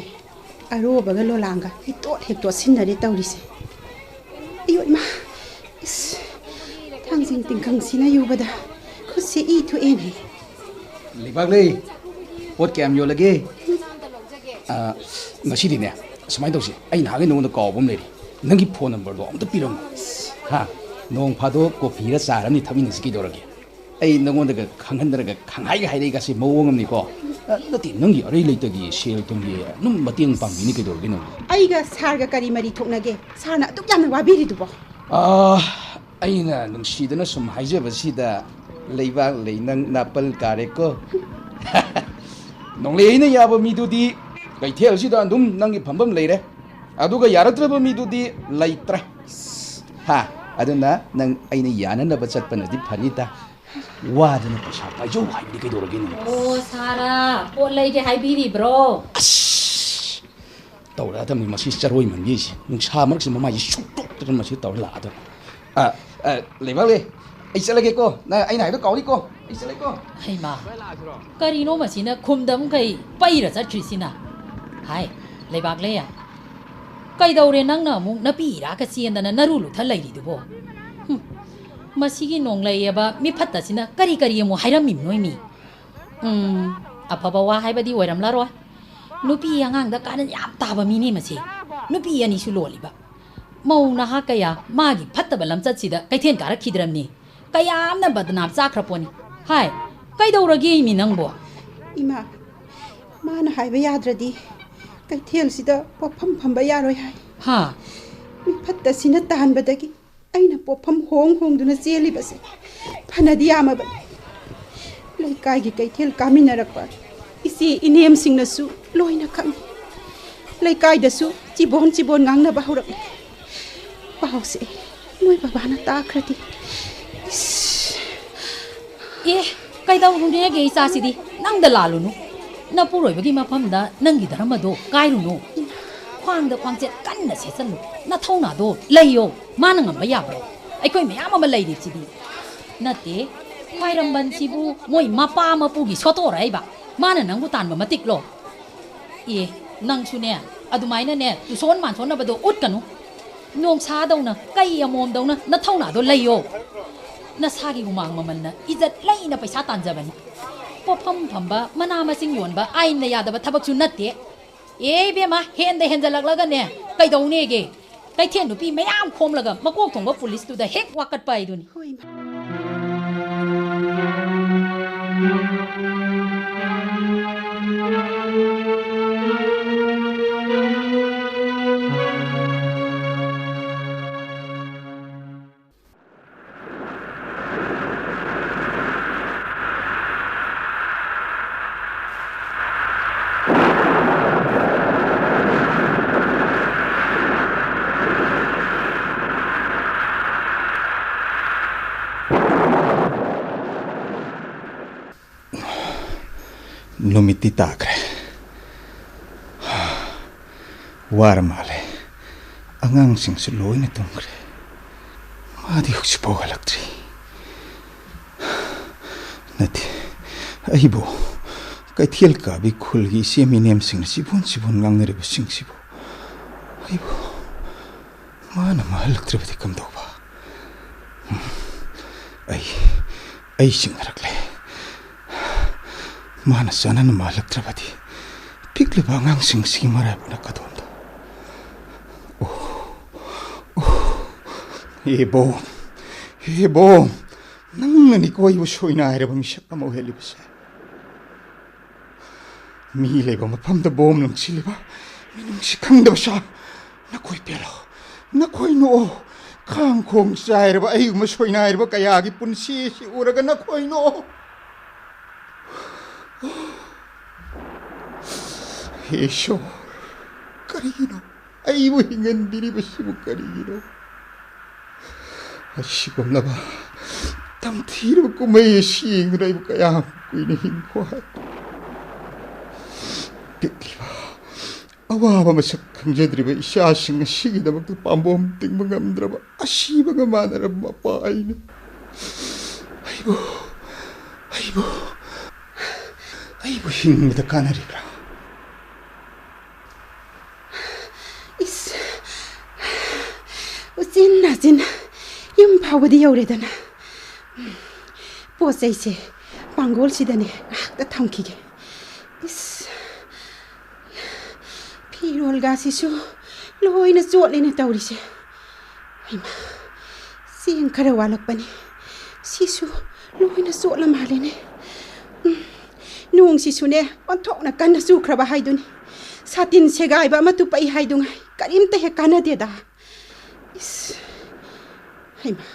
ꯑꯔꯣꯕꯒ ꯂꯣꯂꯥꯡꯒ ꯍꯦꯛꯇꯣꯠ ꯍꯦꯛꯇꯣꯠ ꯁꯤꯟꯅꯔꯦ ꯇꯧꯔꯤꯁꯦ꯫ ꯑꯌꯣ ꯏꯃꯥ! ꯏꯁ! ꯊꯥꯡꯖꯤꯡ ꯇꯤꯡꯈꯪꯁꯤꯅ ꯌꯨꯕꯗ ꯈꯨꯠꯁꯦ ꯏ ꯊꯣꯛꯑꯦꯅꯦ꯫ ꯂꯩꯕꯥꯛꯂꯩ, ꯄꯣꯠ ꯀꯌꯥꯝ ꯌꯣꯜꯂꯒꯦ? ꯑꯥ, ꯉꯁꯤꯗꯤꯅꯦ, ꯁꯨꯃꯥꯏꯅ ꯇꯧꯁꯤ, ꯑꯩ ꯅꯍꯥꯟꯒꯩ ꯅꯉꯣꯟꯗ ꯀꯥꯎꯕ ꯑꯃ ꯂꯩꯔꯤ꯫ ꯅꯪꯒꯤ ꯐꯣꯟ ꯅꯝꯕꯔꯗꯣ ꯑꯝꯇ ꯄꯤꯔꯝꯃꯣ꯫ ꯍꯥ? ꯅꯣꯡ ꯐꯥꯗꯣꯛ ꯀꯣꯐꯤꯔ ꯆꯥꯔ ꯑꯃꯅꯤ ꯊꯛꯃꯤꯟꯅꯁꯤ ꯀꯩꯗꯧꯔꯒꯦ? ꯑꯩ ꯅꯉꯣꯟꯗꯒ ꯈꯪꯍꯟꯗꯅꯒ ꯈꯪꯍꯥꯏꯒ ꯍꯥꯏꯔꯛꯏꯒꯁꯦ ꯃꯑꯣꯡ ꯑꯃꯅꯤꯀꯣ꯫ ꯑ, ꯅꯠꯇꯦ, ꯅꯪꯒꯤ ꯑꯔꯩ ꯂꯩꯇꯒꯤ ꯁꯦꯜ ꯊꯨꯝꯒꯤ ꯑꯗꯨꯝ ꯃꯇꯦꯡ ꯄꯥꯡꯕꯤꯅꯤ ꯀꯩꯗꯧꯔꯒꯦ ꯅꯪꯕꯣ? ꯑꯩꯒ ꯁꯥꯔꯒ ꯀꯔꯤ ꯃꯔꯤ ꯊꯣꯛꯅꯒꯦ? ꯁꯥꯔꯅ ꯑꯗꯨꯛ ꯌꯥꯝꯅ ꯋꯥꯕꯤꯔꯤꯗꯨꯕꯣ? ꯑ, ꯑꯩꯅ ꯅꯨꯡꯁꯤꯗꯅ ꯁꯨꯝ ꯍꯥꯏꯖꯕꯁꯤꯗ, ꯂꯩꯕꯥꯛ ꯂꯩ ꯅꯪ ꯅꯥꯄꯜ ꯀꯥꯔꯦꯀꯣ꯫ ꯅꯣꯡꯂꯩ ꯑꯩꯅ ꯌꯥꯕ ꯃꯤꯗꯨꯗꯤ ꯀꯩꯊꯦꯜꯁꯤꯗ ꯑꯗꯨꯝ ꯅꯪꯒꯤ ꯐꯝꯐꯝ ꯂꯩꯔꯦ, ꯑꯗꯨꯒ ꯌꯥꯔꯛꯇ꯭ꯔꯕ ꯃꯤꯗꯨꯗꯤ ꯂꯩꯇ꯭ꯔꯦ꯫ ꯍꯥ? ꯑꯗꯨꯅ ꯅꯪ ꯑꯩꯅ ꯌꯥꯅꯅꯕ ꯆꯠꯄꯅꯗꯤ ꯐꯅꯤꯗ꯫ ꯋꯥꯗꯅ ꯄꯩꯁꯥ ꯄꯥꯏꯖꯧ ꯍꯥꯏꯕꯗꯤ ꯀꯩꯗꯧꯔꯒꯦ ꯅꯪ? ꯑꯣ, ꯁꯥꯔ, ꯄꯣꯠ ꯂꯩꯒꯦ ꯍꯥꯏꯕꯤꯔꯤꯕ꯭ꯔꯣ? ꯑꯁ! ꯇꯧꯔꯛꯑꯗꯕꯅꯤ ꯃꯁꯤ ꯆꯔꯣꯏ ꯃꯟꯕꯤꯁꯤ꯫ ꯅꯨꯡꯁꯥ ꯃꯔꯛꯁꯤ ꯃꯃꯥꯏꯁꯤ ꯁꯨꯛꯇꯣꯛꯇꯅ ꯃꯁꯤ ꯇꯧꯔ ꯂꯥꯛꯑꯗꯕꯅꯤ꯫ ꯑ, ꯑ, ꯂꯩꯕꯥꯛꯂꯦ, ꯑꯩ ꯆꯠꯂꯒꯦꯀꯣ꯫ ꯅꯪ ꯑꯩꯅ ꯍꯥꯏꯕꯗꯣ ꯀꯥꯎꯅꯤꯀꯣ꯫ ꯑꯩ ꯆꯠꯂꯦꯀꯣ꯫ ꯍꯩꯃꯥ, ꯀꯔꯤꯅꯣ ꯃꯁꯤꯅ ꯈꯨꯝꯗꯕꯈꯩ ꯄꯩꯔ ꯆꯠꯈ꯭ꯔꯤꯁꯤꯅ? ꯍꯥꯏ, ꯂꯩꯕꯥꯛꯂꯦ, ꯀꯩꯗꯧꯔꯦ ꯅꯪꯅ ꯑꯃꯨꯛ ꯅꯄꯤ ꯏꯔꯥꯛꯀ ꯆꯦꯟꯗꯅ ꯅꯔꯨ ꯂꯨꯊ ꯂꯩꯔꯤꯗꯨꯕꯣ? ꯍꯨꯝ, ꯃꯁꯤꯒꯤ ꯅꯣꯡꯂꯩ ꯑꯕ ꯃꯤꯐꯠꯇꯁꯤꯅ ꯀꯔꯤ ꯀꯔꯤ ꯑꯃꯨꯛ ꯍꯥꯏꯔꯝꯃꯤꯕꯅꯣꯏꯃꯤ? ꯎꯝ, ꯑꯐꯕ ꯋꯥ ꯍꯥꯏꯕꯗꯤ ꯑꯣꯏꯔꯝꯂꯔꯣꯏ꯫ ꯅꯨꯄꯤ ꯑꯉꯥꯡꯗ ꯀꯥꯔꯟ ꯌꯥꯝ ꯇꯥꯕ ꯃꯤꯅꯦ ꯃꯁꯤ꯫ ꯅꯨꯄꯤ ꯑꯅꯤꯁꯨ ꯂꯣꯜꯂꯤꯕ꯫ ꯃꯧ ꯅꯍꯥ ꯀꯌꯥ ꯃꯥꯒꯤ ꯐꯠꯇꯕ ꯂꯝꯆꯠꯁꯤꯗ ꯀꯩꯊꯦꯜ ꯀꯥꯔꯛꯈꯤꯗ꯭ꯔꯕꯅꯤ꯫ ꯀꯌꯥꯝꯅ ꯕꯗꯅꯥꯝ ꯆꯥꯈ꯭ꯔ ꯄꯣꯠꯅꯤ꯫ ꯍꯥꯏ, ꯀꯩꯗꯧꯔꯒꯦ ꯏꯃꯤ ꯅꯪꯕꯣ? ꯏꯃꯥ, ꯃꯥꯅ ꯍꯥꯏꯕ ꯌꯥꯗ꯭ꯔꯗꯤ ꯀꯩꯊꯦꯜꯁꯤꯗ ꯄꯣꯠꯐꯝ ꯐꯝꯕ ꯌꯥꯔꯣꯏ ꯍꯥꯏ꯫ ꯍꯥ? ꯃꯤꯐꯠꯇꯁꯤꯅ ꯇꯥꯟꯕꯗꯒꯤ ꯑꯩꯅ ꯄꯣꯠꯐꯝ ꯍꯣꯡ ꯍꯣꯡꯗꯨꯅ ꯆꯦꯜꯂꯤꯕꯁꯦ ꯐꯅꯗꯤ ꯌꯥꯝꯃꯕꯅꯤ꯫ ꯂꯩꯀꯥꯏꯒꯤ ꯀꯩꯊꯦꯜ ꯀꯥꯃꯤꯟꯅꯔꯛꯄ ꯏꯆꯦ ꯏꯅꯦꯝꯁꯤꯡꯅꯁꯨ ꯂꯣꯏꯅ ꯈꯪꯏ꯫ ꯂꯩꯀꯥꯏꯗꯁꯨ ꯆꯤꯕꯣꯟ ꯆꯤꯕꯣꯟ ꯉꯥꯡꯅꯕ ꯍꯧꯔꯛꯂꯦ꯫ ꯄꯥꯎꯁꯦ ꯃꯣꯏ ꯕꯕꯥꯅ ꯇꯥꯈ꯭ꯔꯗꯤ꯫ ꯏꯁ! ꯑꯦ, ꯀꯩꯗꯧꯔꯨꯅꯦꯒꯦ ꯏꯆꯥꯁꯤꯗꯤ? ꯅꯪꯗ ꯂꯥꯜꯂꯨꯅꯨ꯫ ꯅꯄꯨꯔꯣꯏꯕꯒꯤ ꯃꯐꯝꯗ ꯅꯪꯒꯤ ꯙꯔꯃꯗꯣ ꯀꯥꯏꯔꯨꯅꯨ꯫ ꯈ꯭ꯋꯥꯡꯗ ꯈ꯭ꯋꯥꯡꯆꯦꯠ ꯀꯟꯅ ꯁꯦꯠꯆꯜꯂꯨ꯫ ꯅꯊꯧꯅꯥꯗꯣ ꯂꯩꯌꯣ꯫ ꯃꯥꯅ ꯉꯝꯕ ꯌꯥꯕ꯭ꯔꯣ? ꯑꯩꯈꯣꯏ ꯃꯌꯥꯝ ꯑꯃ ꯂꯩꯔꯤꯁꯤꯗꯤ꯫ ꯅꯠꯇꯦ, ꯈ꯭ꯋꯥꯏꯔꯝꯕꯟꯁꯤꯕꯨ ꯃꯣꯏ ꯃꯄꯥ ꯃꯄꯨꯒꯤ ꯁꯣꯇꯣꯔ ꯍꯥꯏꯕ? ꯃꯥꯅ ꯅꯪꯕꯨ ꯇꯥꯟꯕ ꯃꯇꯤꯛꯂꯣ? ꯑꯦ, ꯅꯪꯁꯨꯅꯦ, ꯑꯗꯨꯃꯥꯏꯅꯅꯦ, ꯇꯨꯁꯣꯟ ꯃꯥꯟꯁꯣꯟꯅꯕꯗꯣ ꯎꯠꯀꯅꯨ꯫ ꯅꯣꯡꯁꯥꯗꯧꯅ, ꯀꯩ ꯑꯃꯣꯝꯗꯧꯅ ꯅꯊꯧꯅꯥꯗꯣ ꯂꯩꯌꯣ꯫ ꯅꯁꯥꯒꯤ ꯍꯨꯃꯥꯡ ꯃꯃꯜꯅ ꯏꯖꯠ ꯂꯩꯅ ꯄꯩꯁꯥ ꯇꯥꯟꯖꯕꯅꯤ꯫ ꯄꯣꯠꯐꯝ ꯐꯝꯕ, ꯃꯅꯥ ꯃꯁꯤꯡ ꯌꯣꯟꯕ ꯑꯥꯏꯟꯅ ꯌꯥꯗꯕ ꯊꯕꯛꯁꯨ ꯅꯠꯇꯦ꯫ ꯑꯦ ꯏꯕꯦꯝꯃ, ꯍꯦꯟꯗ ꯍꯦꯟꯖꯜꯂꯛꯂꯒꯅꯦ, ꯀꯩꯗꯧꯅꯦꯒꯦ? ꯀꯩꯊꯦꯜ ꯅꯨꯄꯤ ꯃꯌꯥꯝ ꯈꯣꯝꯂꯒ ꯃꯀꯣꯛ ꯊꯣꯡꯕ ꯄꯨꯂꯤꯁꯇꯨꯗ ꯍꯦꯛ ꯋꯥꯀꯠꯄ ꯍꯥꯏꯗꯨꯅꯤ꯫ ꯍꯣꯏ, ꯏꯃꯥ꯫ ꯅꯨꯃꯤꯠꯇꯤ ꯇꯥꯈ꯭ꯔꯦ꯫ ꯋꯥꯔ ꯃꯥꯜꯂꯦ꯫ ꯑꯉꯥꯡꯁꯤꯡꯁꯨ ꯂꯣꯏꯅ ꯇꯨꯝꯈ꯭ꯔꯦ꯫ ꯃꯥꯗꯤ ꯍꯧꯖꯤꯛꯐꯥꯎ ꯍꯜꯂꯛꯇ꯭ꯔꯤ꯫ ꯅꯠꯇꯦ, ꯑꯩꯕꯨ ꯀꯩꯊꯦꯜ ꯀꯥꯕꯤ ꯈꯨꯜꯒꯤ ꯏꯆꯦ ꯃꯤꯅꯦꯝꯁꯤꯡꯅ ꯆꯤꯕꯣꯟ ꯆꯤꯕꯣꯟ ꯉꯥꯡꯅꯔꯤꯕꯁꯤꯡꯁꯤꯕꯨ ꯑꯩꯕꯨ ꯃꯥꯅ ꯃꯥꯍꯜꯂꯛꯇ꯭ꯔꯕꯗꯤ ꯀꯝꯗꯧꯕ? ꯎꯝ, ꯑꯩ, ꯑꯩ ꯆꯤꯡꯅꯔꯛꯂꯦ꯫ ꯃꯥꯅ ꯆꯥꯅꯅ ꯃꯥꯍꯜꯂꯛꯇ꯭ꯔꯕꯗꯤ ꯄꯤꯛꯂꯤꯕ ꯑꯉꯥꯡꯁꯤꯡꯁꯤꯒꯤ ꯃꯔꯥꯏꯕꯛꯅ ꯀꯗꯣꯝꯗ? ꯑꯣ, ꯑꯣ, ꯍꯦ ꯕꯣꯝ, ꯍꯦ ꯕꯣꯝ, ꯅꯪꯅꯅꯤꯀꯣ ꯑꯩꯕꯨ ꯁꯣꯏꯅꯥꯏꯔꯕ ꯃꯤꯁꯛ ꯑꯃ ꯑꯣꯏꯍꯜꯂꯤꯕꯁꯦ꯫ ꯃꯤ ꯂꯩꯕ ꯃꯐꯝꯗ ꯕꯣꯝ ꯂꯪꯁꯤꯜꯂꯤꯕ ꯃꯤꯅꯨꯡꯁꯤ ꯈꯪꯗꯕ ꯁꯥ, ꯅꯈꯣꯏ ꯄꯦꯜꯂꯣ, ꯅꯈꯣꯏ ꯅꯣꯛꯑꯣ꯫ ꯈꯥꯡ ꯈꯣꯡ ꯆꯥꯏꯔꯕ ꯑꯩꯒꯨꯝꯕ ꯁꯣꯏꯅꯥꯏꯔꯕ ꯀꯌꯥꯒꯤ ꯄꯨꯟꯁꯤ ꯑꯁꯤ ꯎꯔꯒ ꯅꯈꯣꯏ ꯅꯣꯛꯑꯣ꯫ ꯍꯦ ꯏꯁꯣꯔ, ꯀꯔꯤꯒꯤꯅꯣ ꯑꯩꯕꯨ ꯍꯤꯡꯍꯟꯕꯤꯔꯤꯕꯁꯤꯕꯨ ꯀꯔꯤꯒꯤꯅꯣ? ꯑꯁꯤꯒꯨꯝꯂꯕ ꯇꯝꯊꯤꯔꯕ ꯀꯨꯝꯍꯩ ꯑꯁꯤ ꯌꯦꯡꯗꯨꯅ ꯑꯩꯕꯨ ꯀꯌꯥꯝ ꯀꯨꯏꯅ ꯍꯤꯡꯈꯣ ꯍꯥꯏ? ꯄꯤꯛꯂꯤꯕ ꯑꯋꯥꯕ ꯃꯁꯛ ꯈꯪꯖꯗ꯭ꯔꯤꯕ ꯏꯆꯥꯁꯤꯡ ꯑꯁꯤꯒꯤꯗꯃꯛꯇ ꯄꯥꯝꯕꯣꯝ ꯇꯤꯡꯕ ꯉꯝꯗ꯭ꯔꯕ ꯑꯁꯤꯕꯒ ꯃꯥꯟꯅꯔꯕ ꯃꯄꯥ ꯑꯩꯅꯤ꯫ ꯑꯩꯕꯨ, ꯑꯩꯕꯨ, ꯑꯩꯕꯨ ꯍꯤꯡꯕꯗ ꯀꯥꯟꯅꯔꯤꯕ꯭ꯔꯥ? ꯏꯁ, ꯎꯆꯤꯟ ꯅꯥꯆꯤꯟ ꯌꯨꯝ ꯐꯥꯎꯕꯗꯤ ꯌꯧꯔꯦꯗꯅ꯫ ꯄꯣꯠ ꯆꯩꯁꯦ ꯄꯥꯡꯒꯣꯜꯁꯤꯗꯅꯦ ꯉꯥꯏꯍꯥꯛꯇ ꯊꯝꯈꯤꯒꯦ꯫ ꯏꯁ, ꯐꯤꯔꯣꯜꯒꯁꯤꯁꯨ ꯂꯣꯏꯅ ꯆꯣꯠꯂꯦꯅꯦ ꯇꯧꯔꯤꯁꯦ꯫ ꯍꯩꯃꯥ, ꯆꯦꯡ ꯈꯔ ꯋꯥꯠꯂꯛꯄꯅꯤ꯫ ꯁꯤꯁꯨ ꯂꯣꯏꯅ ꯆꯣꯠꯂ ꯃꯥꯜꯂꯦꯅꯦ꯫ ꯎꯝ, ꯅꯣꯡꯁꯤꯁꯨꯅꯦ ꯑꯣꯟꯊꯣꯛꯅ ꯀꯟꯅ ꯆꯨꯈ꯭ꯔꯕ ꯍꯥꯏꯗꯨꯅꯤ꯫ ꯁꯥꯇꯤꯟ ꯁꯦꯒꯥꯏꯕ ꯑꯃ ꯇꯨꯞꯄꯛꯏ ꯍꯥꯏꯗꯨꯉꯥꯏ ꯀꯔꯤꯝꯇ ꯍꯦꯛ ꯀꯥꯟꯅꯗꯦꯗ꯫ ꯏꯁ, ꯍꯩꯃꯥ,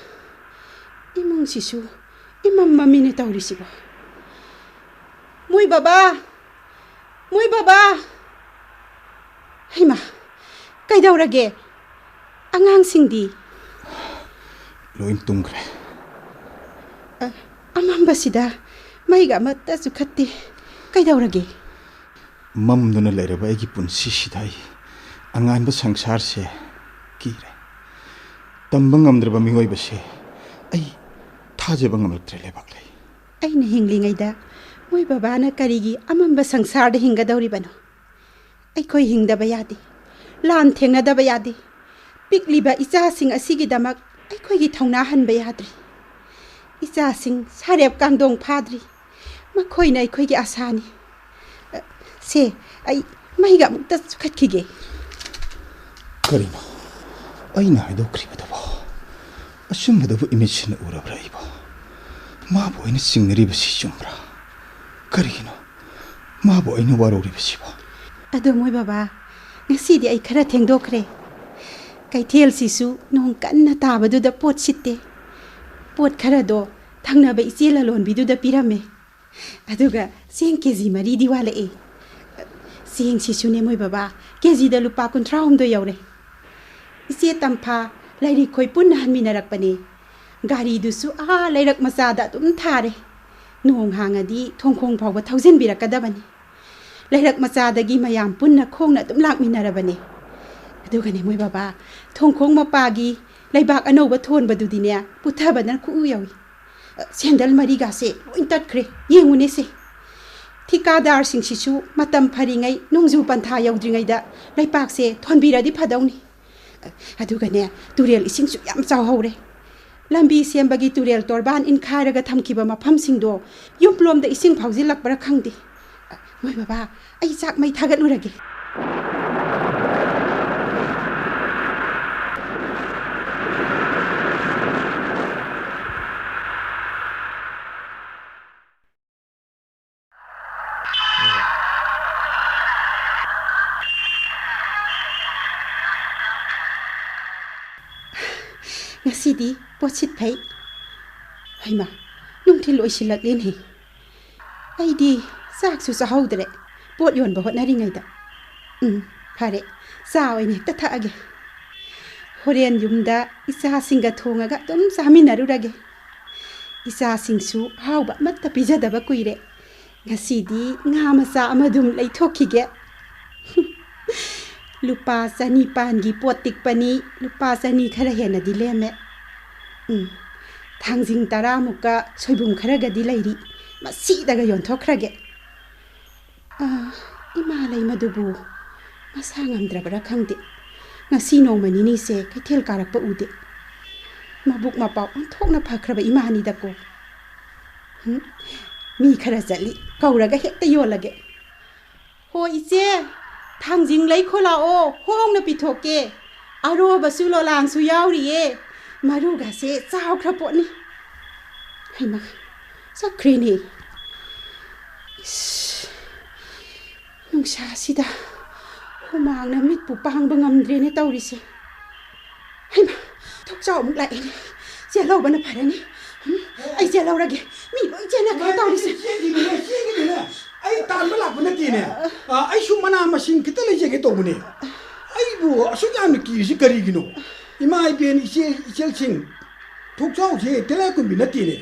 ꯏꯃꯨꯡꯁꯤꯁꯨ ꯏꯃꯝ ꯃꯝꯃꯤꯅꯦ ꯇꯧꯔꯤꯁꯤꯕꯣ꯫ ꯃꯣꯏ ꯕꯕꯥ! ꯃꯣꯏ ꯕꯕꯥ! ꯍꯩꯃꯥ, ꯀꯩꯗꯧꯔꯒꯦ? ꯑꯉꯥꯡꯁꯤꯡꯗꯤ? ꯂꯣꯏ ꯇꯨꯝꯈ꯭ꯔꯦ꯫ ꯑ, ꯑꯃꯝꯕꯁꯤꯗ ꯃꯩꯒ ꯑꯃꯠꯇ ꯆꯨꯈꯠꯇꯦ꯫ ꯀꯩꯗꯧꯔꯒꯦ? ꯃꯝꯗꯨꯅ ꯂꯩꯔꯕ ꯑꯩꯒꯤ ꯄꯨꯟꯁꯤꯁꯤꯗ ꯑꯩ ꯑꯉꯥꯟꯕ ꯁꯪꯁꯥꯔꯁꯦ ꯀꯤꯔꯦ꯫ ꯇꯝꯕ ꯉꯝꯗ꯭ꯔꯕ ꯃꯤꯑꯣꯏꯕꯁꯦ ꯑꯩ ꯊꯥꯖꯕ ꯉꯝꯂꯛꯇ꯭ꯔꯦ, ꯂꯩꯕꯥꯛꯂꯩ꯫ ꯑꯩꯅ ꯍꯤꯡꯂꯤꯉꯩꯗ ꯃꯣꯏ ꯕꯕꯥꯅ ꯀꯔꯤꯒꯤ ꯑꯃꯝꯕ ꯁꯪꯁꯥꯔꯗ ꯍꯤꯡꯒꯗꯧꯔꯤꯕꯅꯣ? ꯑꯩꯈꯣꯏ ꯍꯤꯡꯗꯕ ꯌꯥꯗꯦ꯫ ꯂꯥꯟ ꯊꯦꯡꯅꯗꯕ ꯌꯥꯗꯦ꯫ ꯄꯤꯛꯂꯤꯕ ꯏꯆꯥꯁꯤꯡ ꯑꯁꯤꯒꯤꯗꯃꯛ ꯑꯩꯈꯣꯏꯒꯤ ꯊꯧꯅꯥ ꯍꯟꯕ ꯌꯥꯗ꯭ꯔꯤ꯫ ꯏꯆꯥꯁꯤꯡ ꯁꯥꯔꯦꯞ ꯀꯥꯡꯗꯣꯡ ꯐꯥꯗ꯭ꯔꯤ꯫ ꯃꯈꯣꯏꯅ ꯑꯩꯈꯣꯏꯒꯤ ꯑꯁꯥꯅꯤ꯫ ꯑ, ꯁꯦ, ꯑꯩ ꯃꯩꯒ ꯑꯃꯨꯛꯇ ꯆꯨꯈꯠꯈꯤꯒꯦ꯫ ꯀꯔꯤꯅꯣ ꯑꯩꯅ ꯍꯥꯏꯗꯣꯛꯈ꯭ꯔꯤꯕꯗꯨꯕꯣ? ꯑꯆꯨꯝꯕꯗꯨꯕꯨ ꯏꯃꯤꯠꯁꯤꯅ ꯎꯔꯕ꯭ꯔꯥ ꯑꯩꯕꯣ? ꯃꯥꯕꯨ ꯑꯩꯅ ꯆꯤꯡꯅꯔꯤꯕꯁꯤ ꯆꯨꯝꯕ꯭ꯔꯥ? ꯀꯔꯤꯒꯤꯅꯣ ꯃꯥꯕꯨ ꯑꯩꯅ ꯋꯥꯔꯧꯔꯤꯕꯁꯤꯕꯣ? ꯑꯗꯣ ꯃꯣꯏ ꯕꯕꯥ, ꯉꯁꯤꯗꯤ ꯑꯩ ꯈꯔ ꯊꯦꯡꯗꯣꯛꯈ꯭ꯔꯦ꯫ ꯀꯩꯊꯦꯜꯁꯤꯁꯨ ꯅꯣꯡ ꯀꯟꯅ ꯇꯥꯕꯗꯨꯗ ꯄꯣꯠ ꯁꯤꯠꯇꯦ꯫ ꯄꯣꯠ ꯈꯔꯗꯣ ꯊꯪꯅꯕ ꯏꯆꯦ ꯂꯂꯣꯟꯕꯤꯗꯨꯗ ꯄꯤꯔꯝꯃꯦ꯫ ꯑꯗꯨꯒ ꯆꯦꯡ ꯀꯦ ꯖꯤ ꯃꯔꯤꯗꯤ ꯋꯥꯠꯂꯛꯑꯦ꯫ ꯆꯦꯡꯁꯤꯁꯨꯅꯦ ꯃꯣꯏ ꯕꯕꯥ, ꯀꯦ ꯖꯤꯗ ꯂꯨꯄꯥ ꯀꯨꯟꯊ꯭ꯔꯥ ꯍꯨꯝꯗꯣꯏ ꯌꯧꯔꯦ꯫ ꯏꯆꯦ ꯇꯝꯐꯥ ꯂꯥꯏꯔꯤꯛ ꯈꯣꯏ ꯄꯨꯟꯅ ꯍꯟꯃꯤꯟꯅꯔꯛꯄꯅꯦ꯫ ꯒꯥꯔꯤꯗꯨꯁꯨ ꯑꯥ ꯂꯩꯔꯛ ꯃꯆꯥꯗ ꯑꯗꯨꯝ ꯊꯥꯔꯦ꯫ ꯅꯣꯡ ꯍꯥꯡꯉꯗꯤ ꯊꯣꯡꯈꯣꯡ ꯐꯥꯎꯕ ꯊꯧꯖꯤꯟꯕꯤꯔꯛꯀꯗꯕꯅꯤ꯫ ꯂꯩꯔꯛ ꯃꯆꯥꯗꯒꯤ ꯃꯌꯥꯝ ꯄꯨꯟꯅ ꯈꯣꯡꯅ ꯑꯗꯨꯝ ꯂꯥꯛꯃꯤꯟꯅꯔꯕꯅꯦ꯫ ꯑꯗꯨꯒꯅꯦ ꯃꯣꯏ ꯕꯕꯥ, ꯊꯣꯡꯈꯣꯡ ꯃꯄꯥꯒꯤ ꯂꯩꯕꯥꯛ ꯑꯅꯧꯕ ꯊꯣꯟꯕꯗꯨꯗꯤꯅꯦ, ꯄꯨꯊꯕꯅ ꯈꯨꯎ ꯌꯧꯏ꯫ ꯁꯦꯟꯗꯜ ꯃꯔꯤꯒꯥꯁꯦ ꯂꯣꯏ ꯇꯠꯈ꯭ꯔꯦ꯫ ꯌꯦꯡꯉꯨꯅꯦꯁꯦ꯫ ꯊꯤꯀꯥꯗꯥꯔꯁꯤꯡꯁꯤꯁꯨ ꯃꯇꯝ ꯐꯔꯤꯉꯩ, ꯅꯣꯡꯖꯨ ꯄꯟꯊꯥ ꯌꯧꯗ꯭ꯔꯤꯉꯩꯗ ꯂꯩꯄꯥꯛꯁꯦ ꯊꯣꯟꯕꯤꯔꯗꯤ ꯐꯗꯧꯅꯤ꯫ ꯑꯗꯨꯒꯅꯦ, ꯇꯨꯔꯦꯜ ꯏꯁꯤꯡꯁꯨ ꯌꯥꯝ ꯆꯥꯎꯍꯧꯔꯦ꯫ ꯂꯝꯕꯤ ꯁꯦꯝꯕꯒꯤ ꯇꯨꯔꯦꯜ ꯇꯣꯔꯕꯥꯟ ꯏꯟꯈꯥꯏꯔꯒ ꯊꯝꯈꯤꯕ ꯃꯐꯝꯁꯤꯡꯗꯣ ꯌꯨꯝꯂꯣꯝꯗ ꯏꯁꯤꯡ ꯐꯥꯎꯖꯤꯜꯂꯛꯄ꯭ꯔꯥ ꯈꯪꯗꯦ꯫ ꯃꯣꯏ ꯕꯕꯥ, ꯑꯩ ꯆꯥꯛ ꯃꯩ ꯊꯥꯒꯠꯂꯨꯔꯒꯦ꯫ ꯉꯁꯤꯗꯤ ꯄꯣꯠꯁꯤꯠ ꯐꯩ꯫ ꯍꯩꯃꯥ, ꯅꯨꯡꯊꯤꯜ ꯑꯣꯏꯁꯤꯜꯂꯛꯂꯦꯅꯦ꯫ ꯑꯩꯗꯤ ꯆꯥꯛꯁꯨ ꯆꯥꯍꯧꯗ꯭ꯔꯦ, ꯄꯣꯠ ꯌꯣꯟꯕ ꯍꯣꯠꯅꯔꯤꯉꯩꯗ꯫ ꯎꯝ, ꯐꯔꯦ, ꯆꯥ ꯑꯣꯏꯅ ꯍꯦꯛꯇ ꯊꯛꯑꯒꯦ꯫ ꯍꯣꯔꯦꯟ ꯌꯨꯝꯗ ꯏꯆꯥꯁꯤꯡꯒ ꯊꯣꯡꯉꯒ ꯑꯗꯨꯝ ꯆꯥꯃꯤꯟꯅꯔꯨꯔꯒꯦ꯫ ꯏꯆꯥꯁꯤꯡꯁꯨ ꯑꯍꯥꯎꯕ ꯑꯃꯠꯇ ꯄꯤꯖꯗꯕ ꯀꯨꯏꯔꯦ꯫ ꯉꯁꯤꯗꯤ ꯉꯥ ꯃꯆꯥ ꯑꯃꯗꯨꯝ ꯂꯩꯊꯣꯛꯈꯤꯒꯦ꯫ ꯂꯨꯄꯥ ꯆꯅꯤꯄꯥꯟꯒꯤ ꯄꯣꯠ ꯇꯤꯛꯄꯅꯤ, ꯂꯨꯄꯥ ꯆꯅꯤ ꯈꯔ ꯍꯦꯟꯅꯗꯤ ꯂꯦꯝꯃꯦ꯫ ꯎꯝ, ꯊꯥꯡꯖꯤꯡ ꯇꯔꯥꯃꯨꯛꯀ ꯁꯣꯏꯕꯨꯝ ꯈꯔꯒꯗꯤ ꯂꯩꯔꯤ, ꯃꯁꯤꯗꯒ ꯌꯣꯟꯊꯣꯛꯈ꯭ꯔꯒꯦ꯫ ꯑꯥ, ꯏꯃꯥ ꯂꯩꯃꯗꯨꯕꯨ ꯃꯁꯥ ꯉꯝꯗ꯭ꯔꯕꯔꯥ ꯈꯪꯗꯦ, ꯉꯁꯤ ꯅꯣꯡꯃ ꯅꯤꯅꯤꯁꯦ ꯀꯩꯊꯦꯜ ꯀꯥꯔꯛꯄ ꯎꯗꯦ꯫ ꯃꯕꯨꯛ ꯃꯄꯥꯎ ꯑꯣꯟꯊꯣꯛꯅ ꯐꯈ꯭ꯔꯕ ꯏꯃꯥꯅꯤꯗꯀꯣ꯫ ꯍꯨꯝ, ꯃꯤ ꯈꯔ ꯆꯠꯂꯤ, ꯀꯧꯔꯒ ꯍꯦꯛꯇ ꯌꯣꯜꯂꯒꯦ꯫ ꯍꯣ ꯏꯆꯦ, ꯊꯥꯡꯖꯤꯡ ꯂꯩꯈꯣ ꯂꯥꯛꯑꯣ, ꯍꯣꯡꯅ ꯄꯤꯊꯣꯛꯀꯦ꯫ ꯑꯔꯣꯕꯁꯨ ꯂꯣꯂꯥꯡꯁꯨ ꯌꯥꯎꯔꯤꯌꯦ꯫ ꯃꯔꯨꯒꯁꯦ ꯆꯥꯎꯈ꯭ꯔ ꯄꯣꯠꯅꯤ꯫ ꯍꯩꯃꯥ, ꯆꯠꯈ꯭ꯔꯦꯅꯦ꯫ ꯏꯁ, ꯅꯨꯡꯁꯥꯁꯤꯗ ꯍꯨꯃꯥꯡꯅ ꯃꯤꯠꯄꯨ ꯄꯥꯡꯕ ꯉꯝꯗ꯭ꯔꯦꯅꯦ ꯇꯧꯔꯤꯁꯦ꯫ ꯍꯩꯃꯥ, ꯊꯣꯛꯆꯥꯎ ꯑꯃꯨꯛ ꯂꯥꯛꯑꯦꯅꯦ꯫ ꯆꯦꯜꯍꯧꯕꯅ ꯐꯔꯅꯤ꯫ ꯎꯝ, ꯑꯩ ꯆꯦꯜꯍꯧꯔꯒꯦ꯫ ꯃꯤ ꯂꯣꯏ ꯆꯦꯟꯅꯈ꯭ꯔꯦ ꯇꯧꯔꯤꯁꯦ꯫ ꯆꯦꯟꯈꯤꯅꯨꯅꯦ, ꯆꯦꯟꯈꯤꯅꯨꯅꯦ꯫ ꯑꯩ ꯇꯥꯟꯕ ꯂꯥꯛꯄ ꯅꯠꯇꯦꯅꯦ꯫ ꯑ, ꯑꯩꯁꯨ ꯃꯅꯥ ꯃꯁꯤꯡ ꯈꯤꯇ ꯂꯩꯖꯒꯦ ꯇꯧꯕꯅꯦ꯫ ꯑꯩꯕꯨ ꯑꯁꯨꯛ ꯌꯥꯝꯅ ꯀꯤꯔꯤꯁꯤ ꯀꯔꯤꯒꯤꯅꯣ? ꯏꯃꯥ ꯏꯕꯦꯟ, ꯏꯆꯦ ꯏꯆꯜꯁꯤꯡ, ꯊꯣꯛꯆꯥꯎꯁꯦ ꯇꯤꯜꯂꯥꯏꯈꯨꯝꯕꯤ ꯅꯠꯇꯦꯅꯦ꯫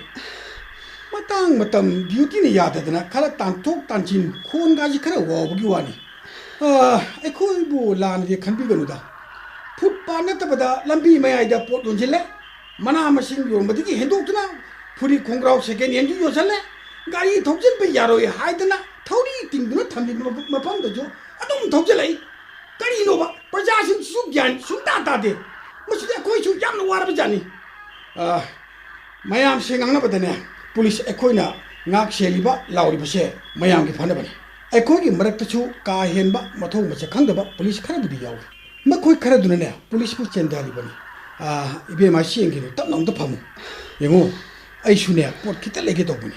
ꯃꯇꯥꯡ ꯃꯇꯝ ꯗ꯭ꯌꯨꯇꯤꯅ ꯌꯥꯗꯗꯅ ꯈꯔ ꯇꯥꯟꯊꯣꯛ ꯇꯥꯟꯁꯤꯟ, ꯈꯣꯟꯒꯥꯁꯤ ꯈꯔ ꯋꯥꯎꯕꯒꯤ ꯋꯥꯅꯤ꯫ ꯑ, ꯑꯩꯈꯣꯏꯕꯨ ꯂꯥꯟꯅꯗꯤ ꯈꯟꯕꯤꯒꯅꯨꯗ꯫ ꯐꯨꯠꯄꯥꯠ ꯅꯠꯇꯕꯗ ꯂꯝꯕꯤ ꯃꯌꯥꯏꯗ ꯄꯣꯠ ꯌꯣꯟꯁꯤꯜꯂꯦ꯫ ꯃꯅꯥ ꯃꯁꯤꯡ ꯌꯣꯟꯕꯗꯒꯤ ꯍꯦꯟꯗꯣꯛꯇꯨꯅ ꯐꯨꯔꯤꯠ ꯈꯣꯡꯒ꯭ꯔꯥꯎ ꯁꯦꯀꯦꯟ ꯍꯦꯟꯁꯨ ꯌꯣꯟꯁꯤꯜꯂꯦ꯫ ꯒꯥꯔꯤ ꯊꯧꯖꯤꯟꯕ ꯌꯥꯔꯣꯏ ꯍꯥꯏꯗꯅ ꯊꯧꯔꯤ ꯇꯤꯡꯗꯨꯅ ꯊꯝꯂꯤꯕ ꯃꯐꯝꯗꯁꯨ ꯑꯗꯨꯝ ꯊꯧꯖꯤꯜꯂꯛꯏ꯫ ꯀꯔꯤꯅꯣꯕ? ꯄ꯭ꯔꯖꯥꯁꯤꯡꯁꯤꯁꯨ ꯒ꯭ꯌꯥꯟ ꯁꯨꯡꯇꯥ ꯇꯥꯗꯦ꯫ ꯃꯁꯤꯗꯤ ꯑꯩꯈꯣꯏꯁꯨ ꯌꯥꯝꯅ ꯋꯥꯔꯕ ꯖꯥꯠꯅꯤ꯫ ꯑ, ꯃꯌꯥꯝꯁꯦ ꯉꯥꯡꯅꯕꯗꯅꯦ, ꯄꯨꯂꯤꯁ ꯑꯩꯈꯣꯏꯅ ꯉꯥꯛ ꯁꯦꯜꯂꯤꯕ ꯂꯥꯎꯔꯤꯕꯁꯦ ꯃꯌꯥꯝꯒꯤ ꯐꯅꯕꯅꯤ꯫ ꯑꯩꯈꯣꯏꯒꯤ ꯃꯔꯛꯇꯁꯨ ꯀꯥ ꯍꯦꯟꯕ ꯃꯊꯧ ꯃꯁꯛ ꯈꯪꯗꯕ ꯄꯨꯂꯤꯁ ꯈꯔꯕꯨꯗꯤ ꯌꯥꯎꯏ꯫ ꯃꯈꯣꯏ ꯈꯔꯗꯨꯅꯅꯦ ꯄꯨꯂꯤꯁꯄꯨ ꯆꯦꯟꯊꯔꯤꯕꯅꯤ꯫ ꯑ, ꯏꯕꯦꯝꯃ, ꯆꯦꯟꯈꯤꯅꯨ, ꯇꯞꯅ ꯑꯝꯇ ꯐꯝꯃꯨ꯫ ꯌꯦꯡꯉꯨ, ꯑꯩꯁꯨꯅꯦ ꯄꯣꯠ ꯈꯤꯇ ꯂꯩꯒꯦ ꯇꯧꯕꯅꯤ꯫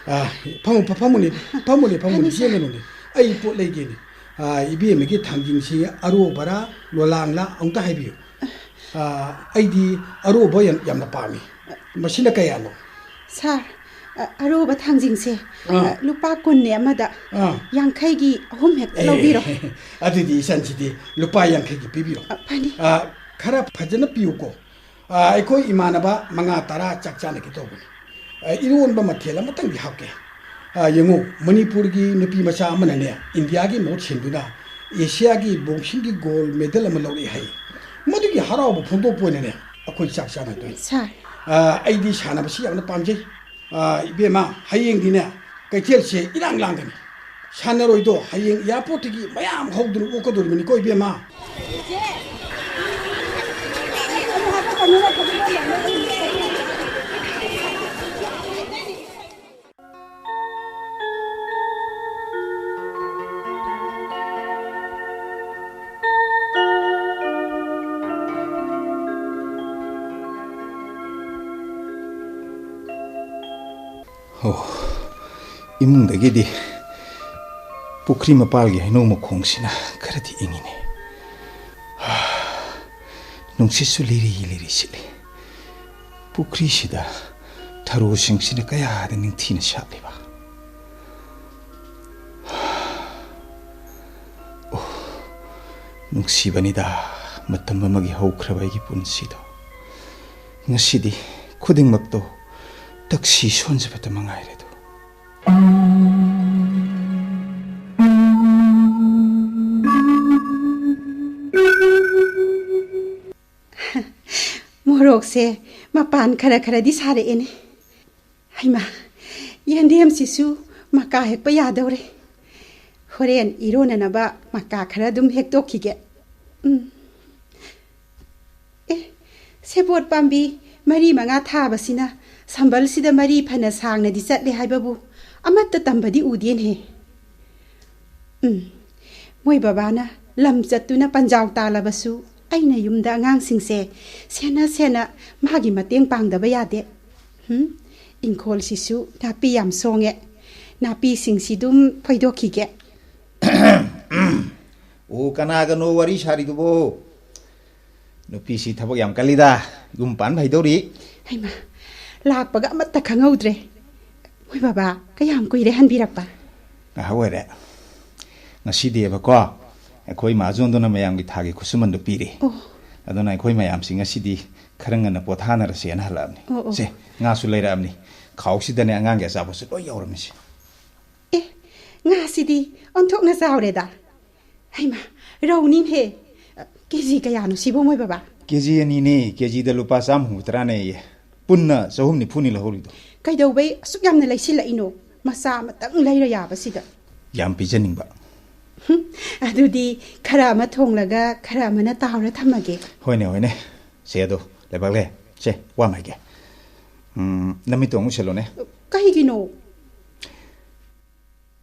ꯑ, ꯐꯝꯃꯨ, ꯐ-, ꯐꯝꯃꯨꯅꯦ, ꯐꯝꯃꯨꯅꯦ, ꯐꯝꯃꯨꯅꯦ, ꯐꯅꯤ, ꯁꯥꯔ꯫ ꯆꯦꯟꯒꯅꯨꯅꯦ꯫ ꯑꯩ ꯄꯣꯠ ꯂꯩꯒꯦꯅꯦ꯫ ꯑ, ꯏꯕꯦꯝꯃꯒꯤ ꯊꯥꯡꯖꯤꯡꯁꯤ ꯑꯔꯣꯕꯔꯥ, ꯂꯣꯂꯥꯡꯂꯥ ꯑꯝꯇ ꯍꯥꯏꯕꯤꯌꯨ꯫ ꯑ, ꯑꯩꯗꯤ ꯑꯔꯣꯕ ꯌꯥꯝ, ꯌꯥꯝꯅ ꯄꯥꯝꯃꯤ꯫ ꯃꯁꯤꯅ ꯀꯌꯥꯅꯣ? ꯁꯥꯔ, ꯑ, ꯑꯔꯣꯕ ꯊꯥꯡꯖꯤꯡꯁꯦ, ꯑꯥ꯫ ꯑ, ꯂꯨꯄꯥ ꯀꯨꯟꯅꯦ ꯑꯃꯗ꯫ ꯑꯥ꯫ ꯌꯥꯡꯈꯩꯒꯤ ꯑꯍꯨꯝ ꯍꯦꯛꯇ ꯑꯦ, ꯂꯧꯕꯤꯔꯣ꯫ ꯑꯗꯨꯗꯤ ꯏꯆꯟꯁꯤꯗꯤ ꯂꯨꯄꯥ ꯌꯥꯡꯈꯩꯒꯤ ꯄꯤꯕꯤꯔꯣ꯫ ꯑ, ꯐꯅꯤ꯫ ꯑ, ꯈꯔ ꯐꯖꯅ ꯄꯤꯌꯨꯀꯣ꯫ ꯑ, ꯑꯩꯈꯣꯏ ꯏꯃꯥꯟꯅꯕ ꯃꯉꯥ ꯇꯔꯥ ꯆꯥꯛ ꯆꯥꯅꯒꯦ ꯇꯧꯕꯅꯤ꯫ ꯑ, ꯏꯔꯣꯟꯕ ꯃꯊꯦꯜ ꯑꯃꯇꯪꯗꯤ ꯍꯥꯞꯀꯦ꯫ ꯑ, ꯌꯦꯡꯉꯨ, ꯃꯅꯤꯄꯨꯔꯒꯤ ꯅꯨꯄꯤ ꯃꯆꯥ ꯑꯃꯅꯅꯦ, ꯏꯟꯗꯤꯌꯥꯒꯤ ꯃꯍꯨꯠ ꯁꯤꯟꯗꯨꯅ ꯑꯦꯁꯤꯌꯥꯒꯤ ꯕꯣꯛꯁꯤꯡꯒꯤ ꯒꯣꯜ ꯃꯦꯗꯜ ꯑꯃ ꯂꯧꯔꯛꯑꯦ ꯍꯥꯏ꯫ ꯃꯗꯨꯒꯤ ꯍꯔꯥꯎꯕ ꯐꯣꯡꯗꯣꯛꯄ ꯑꯣꯏꯅꯅꯦ, ꯑꯩꯈꯣꯏ ꯆꯥꯛ ꯆꯥꯅꯗꯣꯏꯅꯤ꯫ ꯁꯥꯔ꯫ ꯑ, ꯑꯩꯗꯤ ꯁꯥꯟꯅꯕꯁꯤ ꯌꯥꯝꯅ ꯄꯥꯝꯖꯩ꯫ ꯑ, ꯏꯕꯦꯝꯃ, ꯍꯌꯦꯡꯗꯤꯅꯦ, ꯀꯩꯊꯦꯜꯁꯦ ꯏꯔꯥꯡ ꯂꯥꯡꯒꯅꯤ꯫ ꯁꯥꯟꯅꯔꯣꯏꯗꯣ ꯍꯌꯦꯡ ꯑꯦꯌꯥꯔꯄꯣꯔꯠꯇꯒꯤ ꯃꯌꯥꯝ ꯍꯧꯗꯨꯅ ꯑꯣꯛꯀꯗꯣꯔꯤꯕꯅꯤꯀꯣ, ꯏꯕꯦꯝꯃ꯫ ꯑꯣ, ꯏꯃꯨꯡꯗꯒꯤꯗꯤ ꯄꯨꯈ꯭ꯔꯤ ꯃꯄꯥꯜꯒꯤ ꯍꯩꯅꯧ ꯃꯈꯣꯡꯁꯤꯅ ꯈꯔꯗꯤ ꯏꯪꯉꯤꯅꯦ꯫ ꯅꯨꯡꯁꯤꯠꯁꯨ ꯂꯤꯔꯤ ꯂꯤꯔꯤ ꯁꯤꯠꯂꯤ꯫ ꯄꯨꯈ꯭ꯔꯤꯁꯤꯗ ꯊꯔꯣꯁꯤꯡꯁꯤꯅ ꯀꯌꯥꯗ ꯅꯤꯡꯊꯤꯅ ꯁꯥꯠꯂꯤꯕ꯫ ꯑꯣ, ꯅꯨꯡꯁꯤꯕꯅꯤꯗ, ꯃꯇꯝ ꯑꯃꯒꯤ ꯍꯧꯈ꯭ꯔꯕ ꯑꯩꯒꯤ ꯄꯨꯟꯁꯤꯗꯣ꯫ ꯉꯁꯤꯗꯤ ꯈꯨꯗꯤꯡꯃꯛꯇꯣ ꯇꯛꯁꯤ ꯁꯣꯟꯖꯕꯇ ꯃꯉꯥꯏꯔꯦꯗꯣ꯫ ꯃꯣꯔꯣꯛꯁꯦ ꯃꯄꯥꯟ ꯈꯔ ꯈꯔꯗꯤ ꯁꯥꯔꯛꯑꯦꯅꯦ꯫ ꯍꯩꯃꯥ, ꯌꯦꯟꯗꯦꯝꯁꯤꯁꯨ ꯃꯀꯥ ꯍꯦꯛꯄ ꯌꯥꯗꯧꯔꯦ꯫ ꯍꯣꯔꯦꯟ ꯏꯔꯣꯟꯅꯅꯕ ꯃꯀꯥ ꯈꯔ ꯑꯗꯨꯝ ꯍꯦꯛꯇꯣꯛꯈꯤꯒꯦ꯫ ꯎꯝ꯫ ꯑꯦ, ꯁꯦꯕꯣꯠ ꯄꯥꯝꯕꯤ ꯃꯔꯤ ꯃꯉꯥ ꯊꯥꯕꯁꯤꯅ ꯁꯝꯕꯜꯁꯤꯗ ꯃꯔꯤ ꯐꯅ ꯁꯥꯡꯅꯗꯤ ꯆꯠꯂꯦ ꯍꯥꯏꯕꯕꯨ ꯑꯃꯠꯇ ꯇꯝꯕꯗꯤ ꯎꯗꯦꯅꯦ꯫ ꯎꯝ, ꯃꯣꯏ ꯕꯕꯥꯅ ꯂꯝ ꯆꯠꯇꯨꯅ ꯄꯟꯖꯥꯎ ꯇꯥꯜꯂꯕꯁꯨ ꯑꯩꯅ ꯌꯨꯝꯗ ꯑꯉꯥꯡꯁꯤꯡꯁꯦ ꯁꯦꯟꯅ ꯁꯦꯟꯅ ꯃꯥꯒꯤ ꯃꯇꯦꯡ ꯄꯥꯡꯗꯕ ꯌꯥꯗꯦ꯫ ꯎꯝ, ꯏꯪꯈꯣꯜꯁꯤꯁꯨ ꯅꯥꯄꯤ ꯌꯥꯝ ꯁꯣꯡꯉꯦ꯫ ꯅꯥꯄꯤꯁꯤꯡꯁꯤ ꯑꯗꯨꯝ ꯐꯣꯏꯗꯣꯛꯈꯤꯒꯦ꯫ ꯑꯣ, ꯀꯅꯥꯒꯅꯣ ꯋꯥꯔꯤ ꯁꯥꯔꯤꯗꯨꯕꯣ? ꯅꯨꯄꯤꯁꯤ ꯊꯕꯛ ꯌꯥꯝ ꯀꯜꯂꯤꯗ, ꯌꯨꯝ ꯄꯥꯟꯕ ꯍꯩꯗꯧꯔꯤ꯫ ꯍꯩꯃꯥ, ꯂꯥꯛꯄꯒ ꯑꯃꯠꯇ ꯈꯪꯍꯧꯗ꯭ꯔꯦ꯫ ꯃꯣꯏ ꯕꯕꯥ, ꯀꯌꯥꯝ ꯀꯨꯏꯔꯦ ꯍꯟꯕꯤꯔꯛꯄ? ꯉꯥꯏꯍꯥꯛ ꯑꯣꯏꯔꯦ꯫ ꯉꯁꯤꯗꯤꯕꯀꯣ, ꯑꯩꯈꯣꯏ ꯃꯥꯖꯣꯟꯗꯨꯅ ꯃꯌꯥꯝꯒꯤ ꯊꯥꯒꯤ ꯈꯨꯠꯁꯨꯃꯟꯗꯨ ꯄꯤꯔꯦ꯫ ꯑꯣ꯫ ꯑꯗꯨꯅ ꯑꯩꯈꯣꯏ ꯃꯌꯥꯝꯁꯤ ꯉꯁꯤꯗꯤ ꯈꯔ ꯉꯟꯅ ꯄꯣꯊꯥꯅꯔꯁꯦꯅ ꯍꯜꯂꯛꯑꯕꯅꯤ꯫ ꯑꯣ, ꯑꯣ꯫ ꯁꯦ, ꯉꯥꯁꯨ ꯂꯩꯔꯛꯑꯕꯅꯤ꯫ ꯈꯥꯎꯁꯤꯗꯅꯦ ꯑꯉꯥꯡꯒꯤ ꯑꯆꯥꯄꯣꯠꯁꯨ ꯂꯣꯏ ꯌꯥꯎꯔꯝꯃꯤꯁꯦ꯫ ꯑꯦ, ꯉꯥꯁꯤꯗꯤ ꯑꯣꯟꯊꯣꯛꯅ ꯆꯥꯎꯔꯦꯗ꯫ ꯍꯩꯃꯥ, ꯔꯧꯅꯤꯅꯦ꯫ ꯀꯦ ꯖꯤ ꯀꯌꯥꯅꯣ ꯁꯤꯕꯨ, ꯃꯣꯏ ꯕꯕꯥ? ꯀꯦ ꯖꯤ ꯑꯅꯤꯅꯦ, ꯀꯦ ꯖꯤꯗ ꯂꯨꯄꯥ ꯆꯥꯝꯃ ꯍꯨꯝꯐꯨ ꯇꯔꯥꯅꯦꯌꯦ꯫ ꯄꯨꯟꯅ ꯆꯍꯨꯝ ꯅꯤꯐꯨꯅꯤ ꯂꯧꯍꯧꯔꯤꯗꯣ꯫ ꯀꯩꯗꯧꯕꯩ ꯑꯁꯨꯛ ꯌꯥꯝꯅ ꯂꯩꯁꯤꯜꯂꯛꯏꯅꯣ? ꯃꯆꯥ ꯑꯃꯇꯪ ꯂꯩꯔ ꯌꯥꯕꯁꯤꯗ꯫ ꯌꯥꯝ ꯄꯤꯖꯅꯤꯡꯕ꯫ ꯍꯨꯝ, ꯑꯗꯨꯗꯤ ꯈꯔ ꯑꯃ ꯊꯣꯡꯂꯒ ꯈꯔ ꯑꯃꯅ ꯇꯥꯎꯔ ꯊꯝꯃꯒꯦ꯫ ꯍꯣꯏꯅꯦ, ꯍꯣꯏꯅꯦ꯫ ꯁꯦ ꯑꯗꯣ, ꯂꯩꯕꯥꯛꯂꯦ꯫ ꯁꯦ, ꯋꯥ ꯑꯃ ꯍꯥꯏꯒꯦ꯫ ꯎꯝ, ꯅꯃꯤꯠꯇꯣ ꯑꯃꯨꯛ ꯎꯏꯁꯜꯂꯣꯅꯦ꯫ ꯀꯩꯒꯤꯅꯣ?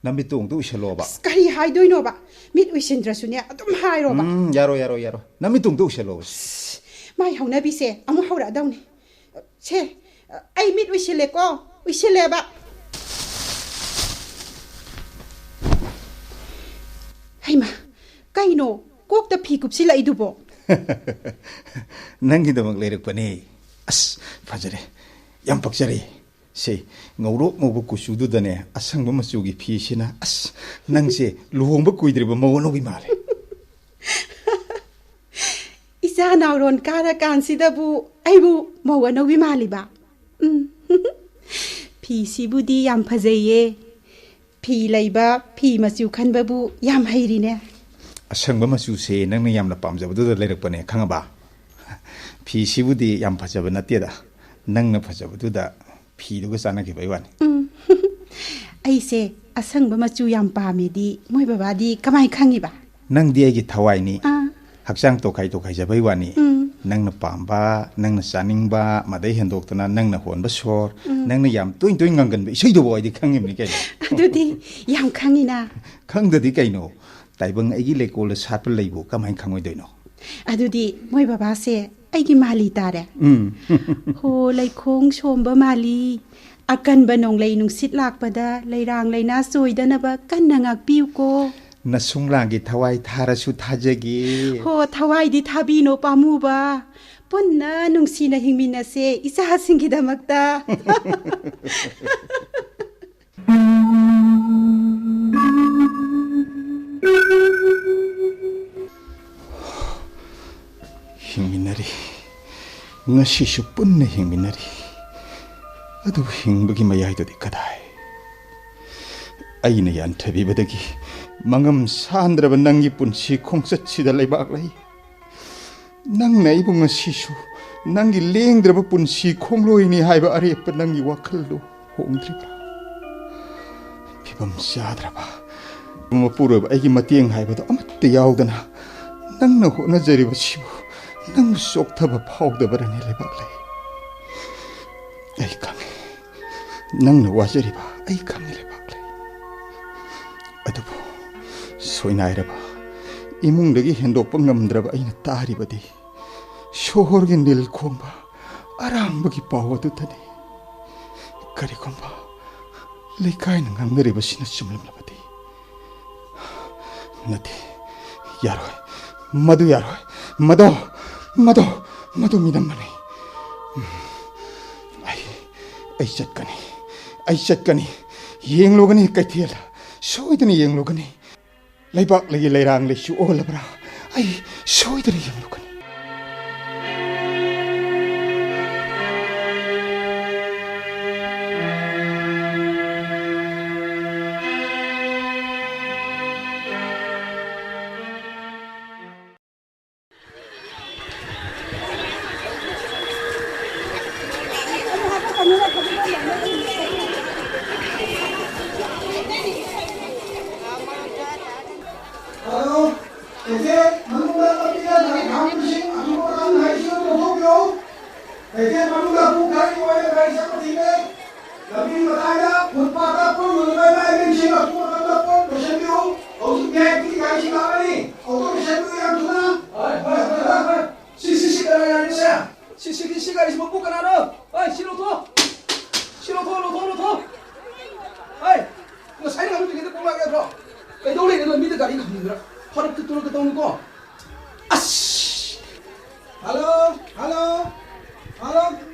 ꯅꯃꯤꯠꯇꯣ ꯑꯃꯨꯛꯇ ꯎꯏꯁꯜꯂꯣꯕ꯫ ꯑꯁ, ꯀꯔꯤ ꯍꯥꯏꯗꯣꯏꯅꯣꯕ? ꯃꯤꯠ ꯎꯏꯁꯤꯟꯗ꯭ꯔꯁꯨꯅꯦ, ꯑꯗꯨꯝ ꯍꯥꯏꯔꯣꯕ꯫ ꯎꯝ, ꯌꯥꯔꯣꯏ, ꯌꯥꯔꯣꯏ, ꯌꯥꯔꯣꯏ꯫ ꯅꯃꯤꯠꯇꯣ ꯑꯃꯨꯛꯇ ꯎꯏꯁꯜꯂꯣꯕ꯫ ꯑꯁ, ꯃꯥꯏ ꯍꯧꯅꯕꯤꯁꯦ ꯑꯃꯨꯛ ꯍꯧꯔꯛꯑꯗꯧꯅꯤ꯫ ꯁꯦ, ꯑꯩ ꯃꯤꯠ ꯎꯏꯁꯤꯜꯂꯦꯀꯣ, ꯎꯏꯁꯤꯜꯂꯦꯕ꯫ ꯏꯃꯥ, ꯀꯩꯅꯣ ꯀꯣꯛꯇ ꯐꯤ ꯀꯨꯞꯁꯤꯜꯂꯛꯏꯗꯨꯕꯣ? ꯅꯪꯒꯤꯗꯃꯛ ꯂꯩꯔꯛꯄꯅꯦ꯫ ꯑꯁ, ꯐꯖꯔꯦ, ꯌꯥꯝ ꯄꯛꯆꯔꯦ꯫ ꯁꯦ, ꯉꯧꯔꯣꯛ ꯉꯧꯕ ꯀꯨꯆꯨꯗꯨꯗꯅꯦ ꯑꯁꯪꯕ ꯃꯆꯨꯒꯤ ꯐꯤꯁꯤꯅ, ꯑꯁ, ꯅꯪꯁꯦ ꯂꯨꯍꯣꯡꯕ ꯀꯨꯏꯗ꯭ꯔꯤꯕ ꯃꯧ ꯑꯅꯧꯕꯤ ꯃꯥꯜꯂꯦ꯫ ꯏꯆꯥ ꯅꯥꯎꯔꯣꯟ ꯀꯥꯔꯀꯥꯟꯁꯤꯗꯕꯨ ꯑꯩꯕꯨ ꯃꯧ ꯑꯅꯧꯕꯤ ꯃꯥꯜꯂꯤꯕ? ꯎꯝ꯫ ꯐꯤꯁꯤꯕꯨꯗꯤ ꯌꯥꯝ ꯐꯖꯩꯌꯦ꯫ ꯐꯤ ꯂꯩꯕ, ꯐꯤ ꯃꯆꯨ ꯈꯟꯕꯕꯨ ꯌꯥꯝ ꯍꯩꯔꯤꯅꯦ꯫ ꯑꯁꯪꯕ ꯃꯆꯨꯁꯦ ꯅꯪꯅ ꯌꯥꯝꯅ ꯄꯥꯝꯖꯕꯗꯨꯗ ꯂꯩꯔꯛꯄꯅꯦ, ꯈꯪꯉꯕ? ꯐꯤꯁꯤꯕꯨꯗꯤ ꯌꯥꯝ ꯐꯖꯕ ꯅꯠꯇꯦꯗ, ꯅꯪꯅ ꯐꯖꯕꯗꯨꯗ ꯐꯤꯗꯨꯒ ꯆꯥꯟꯅꯈꯤꯕꯩ ꯋꯥꯅꯤ꯫ ꯎꯝ꯫ ꯑꯩꯁꯦ ꯑꯁꯪꯕ ꯃꯆꯨ ꯌꯥꯝ ꯄꯥꯝꯃꯦꯗꯤ ꯃꯣꯏ ꯕꯕꯥꯗꯤ ꯀꯃꯥꯏ ꯈꯪꯉꯤꯕ? ꯅꯪꯗꯤ ꯑꯩꯒꯤ ꯊꯋꯥꯏꯅꯤ꯫ ꯑꯥ꯫ ꯍꯛꯆꯥꯡ ꯇꯣꯈꯥꯏ ꯇꯣꯈꯥꯏꯖꯕꯩ ꯋꯥꯅꯤ꯫ ꯎꯝ꯫ ꯅꯪꯅ ꯄꯥꯝꯕ, ꯅꯪꯅ ꯆꯥꯅꯤꯡꯕ, ꯃꯗꯩ ꯍꯦꯟꯗꯣꯛꯇꯅ ꯅꯪꯅ ꯍꯣꯟꯕ ꯁꯣꯔ, ꯎꯝ꯫ ꯅꯪꯅ ꯌꯥꯝ ꯇꯣꯏ ꯇꯣꯏ ꯉꯪꯒꯟꯕ ꯏꯁꯩꯗꯨꯕꯨ ꯑꯩꯗꯤ ꯈꯪꯉꯤꯕꯅꯤ ꯀꯩꯅꯣ꯫ ꯑꯗꯨꯗꯤ ꯌꯥꯝ ꯈꯪꯉꯤꯅ꯫ ꯈꯪꯗꯗꯤ ꯀꯩꯅꯣ? ꯇꯥꯏꯕꯪ ꯑꯩꯒꯤ ꯂꯩꯀꯣꯜꯗ ꯁꯥꯠꯄ ꯂꯩꯕꯨ ꯀꯃꯥꯏꯅ ꯈꯪꯉꯣꯏꯗꯣꯏꯅꯣ? ꯑꯗꯨꯗꯤ ꯃꯣꯏ ꯕꯕꯥꯁꯦ ꯑꯩꯒꯤ ꯃꯥꯂꯤ ꯇꯥꯔꯦ꯫ ꯎꯝ꯫ ꯍꯣ, ꯂꯩꯈꯣꯡ ꯁꯣꯝꯕ ꯃꯥꯂꯤ, ꯑꯀꯟꯕ ꯅꯣꯡꯂꯩ ꯅꯨꯡꯁꯤꯠ ꯂꯥꯛꯄꯗ ꯂꯩꯔꯥꯡ ꯂꯩꯅꯥ ꯆꯣꯏꯗꯅꯕ ꯀꯟꯅ ꯉꯥꯛꯄꯤꯌꯨꯀꯣ꯫ ꯅꯁꯨꯡꯂꯥꯡꯒꯤ ꯊꯋꯥꯏ ꯊꯥꯔꯁꯨ ꯊꯥꯖꯒꯦ꯫ ꯍꯣ, ꯊꯋꯥꯏꯗꯤ ꯊꯥꯕꯤꯅꯣ ꯄꯥꯝꯃꯨꯕ, ꯄꯨꯟꯅ ꯅꯨꯡꯁꯤꯅ ꯍꯤꯡꯃꯤꯟꯅꯁꯦ ꯏꯆꯥꯁꯤꯡꯒꯤꯗꯃꯛꯇ꯫ ꯍꯤꯡꯃꯤꯟꯅꯔꯤ꯫ ꯉꯁꯤꯁꯨ ꯄꯨꯟꯅ ꯍꯤꯡꯃꯤꯟꯅꯔꯤ꯫ ꯑꯗꯨꯕꯨ ꯍꯤꯡꯕꯒꯤ ꯃꯌꯥꯏꯗꯨꯗꯤ ꯀꯗꯥꯏ? ꯑꯩꯅ ꯌꯥꯟꯊꯕꯤꯕꯗꯒꯤ ꯃꯉꯝ ꯁꯥꯟꯗ꯭ꯔꯕ ꯅꯪꯒꯤ ꯄꯨꯟꯁꯤ ꯈꯣꯡꯆꯠꯁꯤꯗ ꯂꯩꯕꯥꯛ ꯂꯩ꯫ ꯅꯪꯅ ꯑꯩꯕꯨ ꯉꯁꯤꯁꯨ ꯅꯪꯒꯤ ꯂꯦꯡꯗ꯭ꯔꯕ ꯄꯨꯟꯁꯤ ꯈꯣꯡꯂꯣꯏꯅꯤ ꯍꯥꯏꯕ ꯑꯔꯦꯞꯄ ꯅꯪꯒꯤ ꯋꯥꯈꯜꯗꯨ ꯍꯣꯡꯗ꯭ꯔꯤꯕ꯭ꯔꯥ? ꯐꯤꯕꯝ ꯆꯥꯗ꯭ꯔꯕ, ꯃꯄꯨꯔꯣꯏꯕ ꯑꯩꯒꯤ ꯃꯇꯦꯡ ꯍꯥꯏꯕꯗꯣ ꯑꯃꯠꯇ ꯌꯥꯎꯗꯅ ꯅꯪꯅ ꯍꯣꯠꯅꯖꯔꯤꯕꯁꯤꯕꯨ ꯅꯪꯕꯨ ꯆꯣꯛꯊꯕ ꯐꯥꯎꯗꯕ꯭ꯔꯅꯦ ꯂꯩꯕꯥꯛ ꯂꯩ? ꯑꯩ ꯈꯪꯉꯤ, ꯅꯪꯅ ꯋꯥꯖꯔꯤꯕ ꯑꯩ ꯈꯪꯉꯤ ꯂꯩꯕꯥꯛ ꯂꯩ꯫ ꯑꯗꯨꯕꯨ ꯁꯣꯏꯅꯥꯏꯔꯕ, ꯏꯃꯨꯡꯗꯒꯤ ꯍꯦꯟꯗꯣꯛꯄ ꯉꯝꯗ꯭ꯔꯕ ꯑꯩꯅ ꯇꯥꯔꯤꯕꯗꯤ ꯁꯣꯍꯣꯔꯒꯤ ꯅꯤꯜ ꯈꯣꯡꯕ ꯑꯔꯥꯡꯕꯒꯤ ꯄꯥꯎ ꯑꯗꯨꯇꯅꯤ꯫ ꯀꯔꯤꯒꯨꯝꯕ ꯂꯩꯀꯥꯏꯅ ꯉꯥꯡꯅꯔꯤꯕꯁꯤꯅ ꯆꯨꯝꯂꯝꯂꯕꯗꯤ, ꯅꯠꯇꯦ, ꯌꯥꯔꯣꯏ꯫ ꯃꯗꯨ ꯌꯥꯔꯣꯏ꯫ ꯃꯗꯣ, ꯃꯗꯣ, ꯃꯗꯨ ꯃꯤꯅꯝꯕꯅꯤ꯫ ꯎꯝ꯫ ꯑꯩ, ꯑꯩ ꯆꯠꯀꯅꯤ꯫ ꯑꯩ ꯆꯠꯀꯅꯤ꯫ ꯌꯦꯡꯂꯨꯒꯅꯤ ꯀꯩꯊꯦꯜ꯫ ꯁꯣꯏꯗꯅ ꯌꯦꯡꯂꯨꯒꯅꯤ꯫ ꯂꯩꯕꯥꯛ ꯂꯩꯒꯤ ꯂꯩꯔꯥꯡ ꯂꯩꯁꯨ ꯑꯣꯜꯂꯕ꯭ꯔꯥ? ꯑꯩ ꯁꯣꯏꯗꯅ ꯌꯦꯡꯂꯨꯒꯅꯤ꯫ ꯍꯜꯂꯣ, ꯀꯩꯊꯦꯜ ꯃꯅꯨꯡꯗ ꯂꯝꯕꯤꯗ ꯒꯥꯔꯤ ꯈꯥꯝꯕꯁꯤꯡ ꯑꯊꯨꯕ ꯃꯇꯝꯗ ꯍꯥꯏꯁꯤꯅ ꯂꯧꯊꯣꯛꯄꯤꯌꯨ꯫ ꯀꯩꯊꯦꯜ ꯃꯅꯨꯡꯗ ꯄꯨꯡ ꯈꯔꯒꯤ ꯑꯣꯏꯅ ꯒꯥꯔꯤ ꯆꯠꯄ ꯊꯤꯡꯂꯦ꯫ ꯂꯝꯕꯤ ꯃꯇꯥꯏꯗ ꯐꯨꯠꯄꯥꯠꯇ ꯄꯣꯠ ꯌꯣꯜꯂꯤꯕ ꯏꯃꯥ ꯏꯕꯦꯟꯁꯤꯡ ꯑꯊꯨꯕ ꯃꯇꯝꯗ ꯄꯣꯠ ꯂꯣꯏꯁꯤꯟꯕꯤꯌꯨ꯫ ꯍꯧꯖꯤꯛ ꯚꯤ ꯑꯥꯏ ꯄꯤ ꯒꯥꯔꯤꯁꯤꯡ ꯂꯥꯛꯂꯅꯤ꯫ ꯑꯣꯇꯣ ꯂꯣꯏꯁꯤꯟꯕꯤꯌꯨ ꯌꯥꯝ ꯊꯨꯅ꯫ ꯍꯣꯏ, ꯍꯣꯏ, ꯍꯣꯏ, ꯍꯣꯏ, ꯍꯣꯏ꯫ ꯁꯤ, ꯁꯤ, ꯁꯤ ꯀꯅꯥ ꯌꯥꯔꯤꯁꯦ? ꯁꯤ, ꯁꯤ, ꯁꯤ ꯒꯥꯔꯤꯁꯤ ꯃꯄꯨ ꯀꯅꯥꯅꯣ? ꯍꯣꯏ, ꯁꯤ ꯂꯧꯊꯣꯛ꯫ ꯁꯤ ꯂꯧꯊꯣꯛ, ꯂꯧꯊꯣꯛ, ꯂꯧꯊꯣꯛ꯫ ꯍꯣꯏ, ꯉꯁꯥꯏꯅ ꯍꯪꯗ꯭ꯔꯤꯉꯩꯗ ꯀꯣꯛ ꯂꯥꯛ ꯌꯥꯗ꯭ꯔꯣ? ꯀꯩꯗꯧ ꯂꯩꯔꯦ ꯂꯝꯕꯤꯗ ꯒꯥꯔꯤ ꯈꯥꯝꯗꯅ? ꯐꯔꯛꯇ ꯇꯨꯔꯛꯀ ꯇꯧꯅꯨꯀꯣ꯫ ꯑꯁ! ꯍꯜꯂꯣ, ꯍꯜꯂꯣ, ꯍꯜꯂꯣ,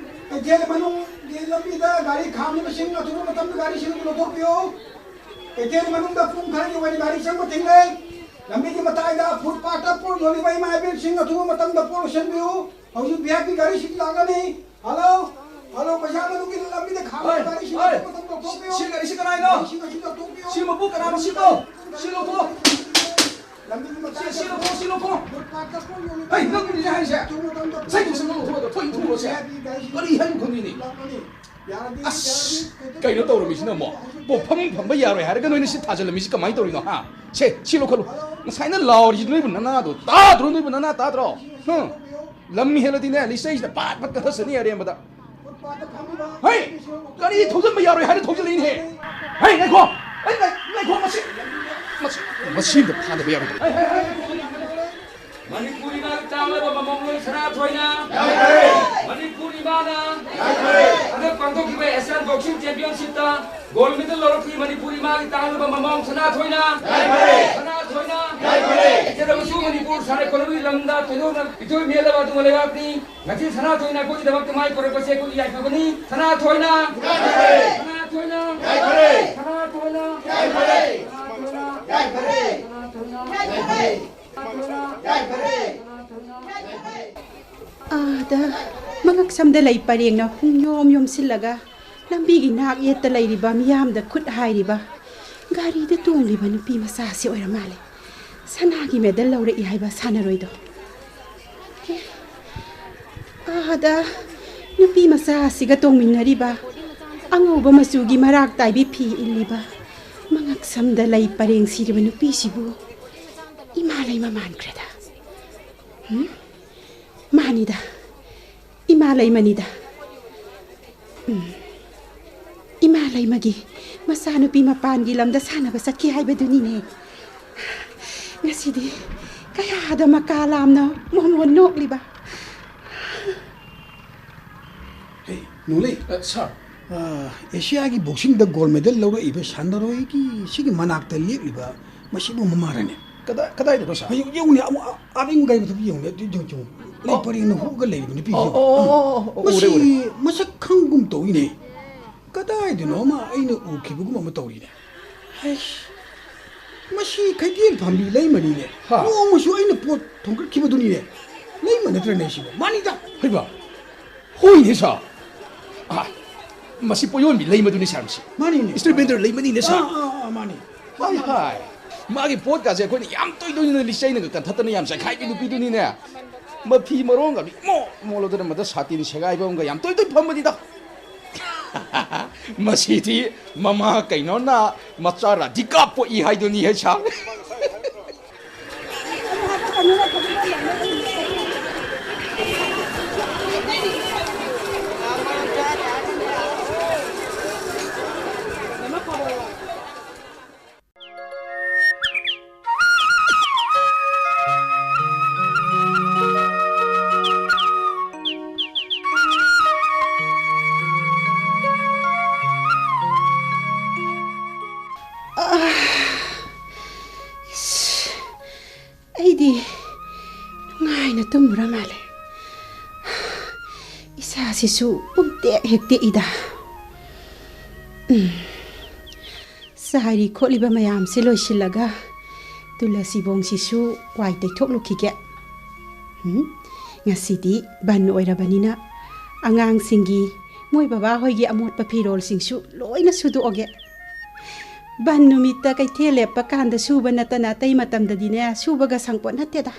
ꯀꯩꯊꯦꯜ ꯃꯅꯨꯡꯒꯤ ꯂꯝꯕꯤꯗ ꯒꯥꯔꯤ ꯈꯥꯝꯂꯤꯕꯁꯤꯡ ꯑꯊꯨꯕ ꯃꯇꯝꯗ ꯒꯥꯔꯤꯁꯤꯡ ꯑꯗꯨ ꯂꯧꯊꯣꯛꯄꯤꯌꯨ꯫ ꯀꯩꯊꯦꯜ ꯃꯅꯨꯡꯗ ꯄꯨꯡ ꯈꯔꯒꯤ ꯑꯣꯏꯅ ꯒꯥꯔꯤ ꯆꯪꯕ ꯊꯤꯡꯂꯦ꯫ ꯂꯝꯕꯤꯒꯤ ꯃꯇꯥꯏꯗ ꯐꯨꯠꯄꯥꯠꯇ ꯄꯣꯠ ꯌꯣꯜꯂꯤꯕ ꯏꯃꯥ ꯏꯕꯦꯟꯁꯤꯡ ꯑꯊꯨꯕ ꯃꯇꯝꯗ ꯄꯣꯠ ꯂꯣꯏꯁꯤꯟꯕꯤꯌꯨ꯫ ꯍꯧꯖꯤꯛ ꯚꯤ ꯑꯥꯏ ꯄꯤ ꯒꯥꯔꯤꯁꯤꯡ ꯂꯥꯛꯂꯅꯤ꯫ ꯍꯜꯂꯣ, ꯍꯜꯂꯣ, ꯕꯖꯥꯔ ꯃꯅꯨꯡꯒꯤ ꯂꯝꯕꯤꯗ ꯈꯥꯝꯂꯤꯕ ꯍꯣꯏ, ꯒꯥꯔꯤꯁꯤꯡ ꯍꯣꯏ꯫ ꯑꯊꯨꯕ ꯃꯇꯝꯗ ꯂꯧꯊꯣꯛꯄꯤꯌꯨ꯫ ꯁꯤ ꯒꯥꯔꯤꯁꯤ ꯀꯅꯥꯒꯤꯅꯣ? ꯒꯥꯔꯤꯁꯤꯡ ꯑꯁꯤ ꯂꯧꯊꯣꯛꯄꯤꯌꯨ꯫ ꯁꯤ ꯃꯄꯨ ꯀꯅꯥꯅꯣ ꯁꯤꯕꯣ? ꯁꯤ ꯂꯧꯊꯣꯛꯑꯣ꯫ ꯁꯤ, ꯁꯤ ꯂꯧꯊꯣꯛꯑꯣ, ꯁꯤ ꯂꯧꯊꯣꯛꯑꯣ꯫ ꯍꯩ, ꯅꯪ ꯀꯔꯤꯅꯣ ꯍꯥꯏꯔꯤꯁꯦ? ꯉꯁꯥꯏ ꯊꯣꯡꯁꯦ ꯂꯧꯊꯣꯛꯑꯣ, ꯊꯣꯛ ꯊꯣꯛꯑꯣꯁꯦ꯫ ꯀꯔꯤ ꯍꯥꯏꯅꯣ ꯈꯪꯗꯦꯅꯦ꯫ ꯑꯁ, ꯀꯩꯅꯣ ꯇꯧꯔꯝꯃꯤꯁꯤꯅ ꯑꯃꯨꯛ? ꯄꯣꯠꯐꯝ ꯐꯝꯕ ꯌꯥꯔꯣꯏ ꯍꯥꯏꯔꯒ ꯅꯣꯏꯅ ꯁꯤ ꯊꯥꯖꯤꯜꯂꯝꯃꯤꯁꯤ ꯀꯃꯥꯏꯅ ꯇꯧꯔꯤꯅꯣ, ꯍꯥ? ꯁꯦ, ꯁꯤ ꯂꯧꯈꯠꯂꯨ꯫ ꯉꯁꯥꯏꯅ ꯂꯥꯎꯔꯤꯁꯤ ꯅꯣꯏꯕꯨ ꯅꯅꯥꯗꯣ ꯇꯥꯗ꯭ꯔꯣ? ꯅꯣꯏꯕꯨ ꯅꯅꯥ ꯇꯥꯗ꯭ꯔꯣ? ꯍꯝ? ꯂꯝ ꯍꯦꯜꯂꯗꯤꯅꯦ, ꯂꯤꯆꯩꯁꯤꯅ ꯄꯥꯠ ꯄꯥꯠ ꯀꯠꯊꯠꯆꯅꯤ ꯑꯔꯦꯝꯕꯗ꯫ ꯍꯩ! ꯒꯥꯔꯤ ꯊꯧꯖꯤꯟꯕ ꯌꯥꯔꯣꯏ ꯍꯥꯏꯅ ꯊꯧꯖꯤꯜꯂꯛꯏꯅꯦꯍꯦ꯫ ꯍꯩ, ꯉꯥꯏꯈꯣ! ꯑꯩ ꯉꯥꯏ-, ꯉꯥꯏꯈꯣ, ꯃꯁꯤ, ꯃꯁꯤ, ꯃꯁꯤ ꯑꯝꯇ ꯐꯥꯗꯕ ꯌꯥꯔꯣꯏ꯫ ꯍꯩ, ꯍꯩ, ꯍꯩ, ꯍꯩ, ꯍꯩ, ꯍꯩ, ꯍꯩ꯫ ꯃꯅꯤꯄꯨꯔ ꯏꯃꯥꯒꯤ ꯇꯥꯡꯂꯕ ꯃꯃꯣꯝꯂꯣꯏ ꯁꯅꯥꯊꯣꯏꯅ, ꯌꯥꯏꯐꯔꯦ! ꯃꯅꯤꯄꯨꯔ ꯏꯃꯥꯅ, ꯌꯥꯏꯐꯔꯦ! ꯍꯟꯗꯛ ꯄꯥꯡꯊꯣꯛꯈꯤꯕ Asian Boxing Championship ꯇ gold medal ꯂꯧꯔꯛꯈꯤ ꯃꯅꯤꯄꯨꯔ ꯏꯃꯥꯒꯤ ꯇꯥꯡꯂꯕ ꯃꯃꯣꯝ ꯁꯅꯥꯊꯣꯏꯅ, ꯌꯥꯏꯐꯔꯦ! ꯁꯅꯥꯊꯣꯏꯅ꯫ ꯌꯥꯏꯐꯔꯦ꯫ ꯏꯆꯦꯜ ꯑꯃꯁꯨꯡ ꯃꯅꯤꯄꯨꯔ ꯁꯥꯟꯅ ꯈꯣꯠꯅꯕꯒꯤ ꯂꯝꯗ ꯊꯣꯏꯗꯣꯛꯅ ꯃꯤꯊꯣꯏ ꯃꯤꯍꯦꯜꯂꯕ ꯑꯗꯨꯒꯨꯝꯕ ꯂꯩꯕꯥꯛꯅꯤ꯫ ꯉꯁꯤ ꯁꯅꯥꯊꯣꯏꯅ ꯑꯩꯈꯣꯏꯒꯤꯗꯃꯛꯇ ꯃꯥꯏ ꯄꯨꯔꯛꯄꯁꯦ ꯑꯩꯈꯣꯏꯒꯤ ꯌꯥꯏꯐꯕꯅꯤ꯫ ꯁꯅꯥꯊꯣꯏꯅ! ꯌꯥꯏꯐꯔꯦ꯫ ꯁꯅꯥꯊꯣꯏꯅ! ꯌꯥꯏꯐꯔꯦ꯫ ꯁꯅꯥꯊꯣꯏꯅ! ꯌꯥꯏꯐꯔꯦ꯫ ꯁꯅꯥꯊꯣꯏꯅ! ꯌꯥꯏꯐꯔꯦ꯫ ꯁꯅꯥꯊꯣꯏꯅ! ꯌꯥꯏꯐꯔꯦ꯫ ꯁꯅꯥꯊꯣꯏꯅ! ꯌꯥꯏꯐꯔꯦ꯫ ꯁꯅꯥꯊꯣꯏꯅ! ꯑꯥꯗ ꯃꯉꯛꯁꯝꯗ ꯂꯩ ꯄꯔꯦꯡꯅ ꯄꯨꯡꯌꯣꯝ ꯌꯣꯝꯁꯤꯜꯂꯒ ꯂꯝꯕꯤꯒꯤ ꯅꯥꯛ ꯌꯦꯠꯇ ꯂꯩꯔꯤꯕ ꯃꯤꯌꯥꯝꯗ ꯈꯨꯠ ꯍꯥꯏꯔꯤꯕ ꯒꯥꯔꯤꯗ ꯇꯣꯡꯂꯤꯕ ꯅꯨꯄꯤ ꯃꯆꯥꯁꯤ ꯑꯣꯏꯔ ꯃꯥꯜꯂꯦ꯫ ꯁꯅꯥꯒꯤ ꯃꯦꯗꯜ ꯂꯧꯔꯛꯏ ꯍꯥꯏꯕ ꯁꯥꯟꯅꯔꯣꯏꯗꯣ꯫ ꯑꯦ, ꯑꯥꯗ ꯅꯨꯄꯤ ꯃꯆꯥ ꯑꯁꯤꯒ ꯇꯣꯡꯃꯤꯟꯅꯔꯤꯕ ꯑꯉꯧꯕ ꯃꯆꯨꯒꯤ ꯃꯔꯥꯛ ꯇꯥꯏꯕꯤ ꯐꯤ ꯏꯜꯂꯤꯕ, ꯃꯉꯛꯁꯝꯗ ꯂꯩ ꯄꯔꯦꯡ ꯁꯤꯔꯤꯕ ꯅꯨꯄꯤꯁꯤꯕꯨ ꯏꯃꯥ ꯂꯩꯃ ꯃꯥꯟꯈ꯭ꯔꯦꯗ꯫ ꯎꯝ? ꯃꯥꯅꯤꯗ, ꯏꯃꯥ ꯂꯩꯃꯅꯤꯗ꯫ ꯎꯝ꯫ ꯏꯃꯥ ꯂꯩꯃꯒꯤ ꯃꯆꯥꯅꯨꯄꯤ ꯃꯄꯥꯟꯒꯤ ꯂꯝꯗ ꯁꯥꯟꯅꯕ ꯆꯠꯈꯤ ꯍꯥꯏꯕꯗꯨꯅꯤꯅꯦ꯫ ꯉꯁꯤꯗꯤ ꯀꯌꯥꯗ ꯃꯀꯥ ꯂꯥꯝꯅ ꯃꯣꯃꯣꯟ ꯅꯣꯛꯂꯤꯕ꯫ ꯍꯦ, ꯅꯣꯡꯂꯩ꯫ ꯑ, ꯁꯥꯔ꯫ ꯑ, ꯑꯦꯁꯤꯌꯥꯒꯤ ꯕꯣꯛꯁꯤꯡꯗ ꯒꯣꯜ ꯃꯦꯗꯜ ꯂꯧꯔꯛꯏꯕ ꯁꯥꯟꯅꯔꯣꯏꯒꯤ ꯁꯤꯒꯤ ꯃꯅꯥꯛꯇ ꯂꯦꯞꯂꯤꯕ ꯃꯁꯤꯕꯨ ꯃꯃꯥꯔꯅꯦ꯫ ꯀꯗꯥꯏ, ꯀꯗꯥꯏꯗꯅꯣ, ꯁꯥꯔ? ꯍꯧꯖꯤꯛ ꯌꯦꯡꯉꯨꯅꯦ, ꯑꯃꯨꯛ ꯑ-, ꯑꯥꯗ ꯌꯦꯡꯉꯨ, ꯒꯥꯔꯤ ꯃꯊꯛꯇ ꯌꯦꯡꯉꯨꯅꯦ, ꯑꯗꯨ ꯌꯦꯡꯉꯨ, ꯌꯦꯡꯉꯨ꯫ ꯂꯩ ꯑꯣ꯫ ꯄꯔꯦꯡꯅ ꯍꯨꯛꯑꯒ ꯂꯩꯔꯤꯕ ꯅꯨꯄꯤꯁꯦ ꯑꯣ, ꯌꯦꯡꯉꯨ꯫ ꯑꯣ, ꯑꯣ, ꯑꯣ, ꯑꯣ, ꯎꯔꯦ, ꯃꯁꯤ ꯎꯔꯦ꯫ ꯃꯁꯛ ꯈꯪꯒꯨꯝ ꯇꯧꯏꯅꯦ꯫ ꯀꯗꯥꯏꯗꯅꯣ ꯑꯃ ꯑꯩꯅ ꯎꯈꯤꯕꯒꯨꯝ ꯑꯃ ꯇꯧꯔꯤꯅꯦ꯫ ꯍꯩꯁ, ꯃꯁꯤ ꯀꯩꯊꯦꯜ ꯐꯝꯕꯤ ꯂꯩꯃꯅꯤꯅꯦ꯫ ꯍꯥ꯫ ꯅꯣꯡꯃꯁꯨ ꯑꯩꯅ ꯄꯣꯠ ꯊꯣꯡꯒꯠꯈꯤꯕꯗꯨꯅꯤꯅꯦ꯫ ꯂꯩꯃ ꯅꯠꯇ꯭ꯔꯅꯦ ꯁꯤꯕꯣ? ꯃꯥꯅꯤꯗ꯫ ꯍꯩꯕ, ꯍꯣꯏꯅꯦ ꯁꯥꯔ꯫ ꯑꯥ, ꯃꯁꯤ ꯄꯣꯠ ꯌꯣꯟꯕꯤ ꯂꯩꯃꯗꯨꯅꯤ ꯁꯥꯔ ꯃꯁꯤ꯫ ꯃꯥꯅꯤꯅꯦ꯫ ꯏꯁꯇ꯭ꯔꯤꯠ ꯚꯦꯟꯗꯔ ꯂꯩꯃꯅꯤꯅꯦ ꯁꯥꯔ꯫ ꯑꯥ, ꯑꯥ, ꯑꯥ, ꯃꯥꯅꯤ꯫ ꯍꯥꯏ, ꯍꯥꯏ꯫ ꯃꯥꯒꯤ ꯄꯣꯠꯀꯥꯁꯦ ꯑꯩꯈꯣꯏꯅ ꯌꯥꯝ ꯇꯣꯏ ꯇꯣꯏꯅ ꯂꯤꯆꯩꯅꯒ ꯀꯟꯊꯠꯇꯅ ꯌꯥꯝ ꯆꯥꯏꯈꯥꯏꯕꯤ ꯅꯨꯄꯤꯗꯨꯅꯤꯅꯦ꯫ ꯃꯐꯤ ꯃꯔꯣꯡꯒ ꯏꯃꯣꯠ ꯃꯣꯠꯂꯗꯅ ꯃꯗ ꯁꯥꯇꯤꯟ ꯁꯦꯒꯥꯏꯕ ꯑꯃꯒ ꯌꯥꯝ ꯇꯣꯏ ꯇꯣꯏ ꯐꯝꯕꯅꯤꯗ꯫ ꯃꯁꯤꯗꯤ ꯃꯃꯥ ꯀꯩꯅꯣꯅ ꯃꯆꯥ ꯔꯥꯙꯤꯀꯥ ꯄꯣꯛꯏ ꯍꯥꯏꯗꯨꯅꯤ ꯍꯦ ꯁꯥꯔ꯫ ꯑꯩꯅ ꯇꯨꯝꯃꯨꯔ ꯃꯥꯜꯂꯦ꯫ ꯏꯁꯥꯁꯤꯁꯨ ꯄꯨꯝꯇꯦꯛ ꯍꯦꯛ ꯇꯦꯛꯏꯗ꯫ ꯎꯝ꯫ ꯆꯥꯏꯔꯤ ꯈꯣꯠꯂꯤꯕ ꯃꯌꯥꯝꯁꯤ ꯂꯣꯏꯁꯤꯜꯂꯒ ꯇꯨꯂꯁꯤꯕꯣꯡꯁꯤꯁꯨ ꯋꯥꯏ ꯇꯩꯊꯣꯛꯂꯨꯈꯤꯒꯦ꯫ ꯎꯝ, ꯉꯁꯤꯗꯤ ꯕꯟ ꯑꯣꯏꯔꯕꯅꯤꯅ ꯑꯉꯥꯡꯁꯤꯡꯒꯤ ꯃꯣꯏ ꯕꯕꯥ ꯍꯣꯏꯒꯤ ꯑꯃꯣꯠꯄ ꯐꯤꯔꯣꯜꯁꯤꯡꯁꯨ ꯂꯣꯏꯅ ꯁꯨꯗꯣꯛꯑꯒꯦ꯫ ꯕꯟ ꯅꯨꯃꯤꯠꯇ ꯀꯩꯊꯦꯜ ꯂꯦꯞꯄ ꯀꯥꯟꯗ ꯁꯨꯕ ꯅꯠꯇꯅ ꯑꯇꯩ ꯃꯇꯝꯗꯗꯤꯅꯦ, ꯁꯨꯕꯒ ꯁꯪꯄꯣꯠ ꯅꯠꯇꯦꯗ꯫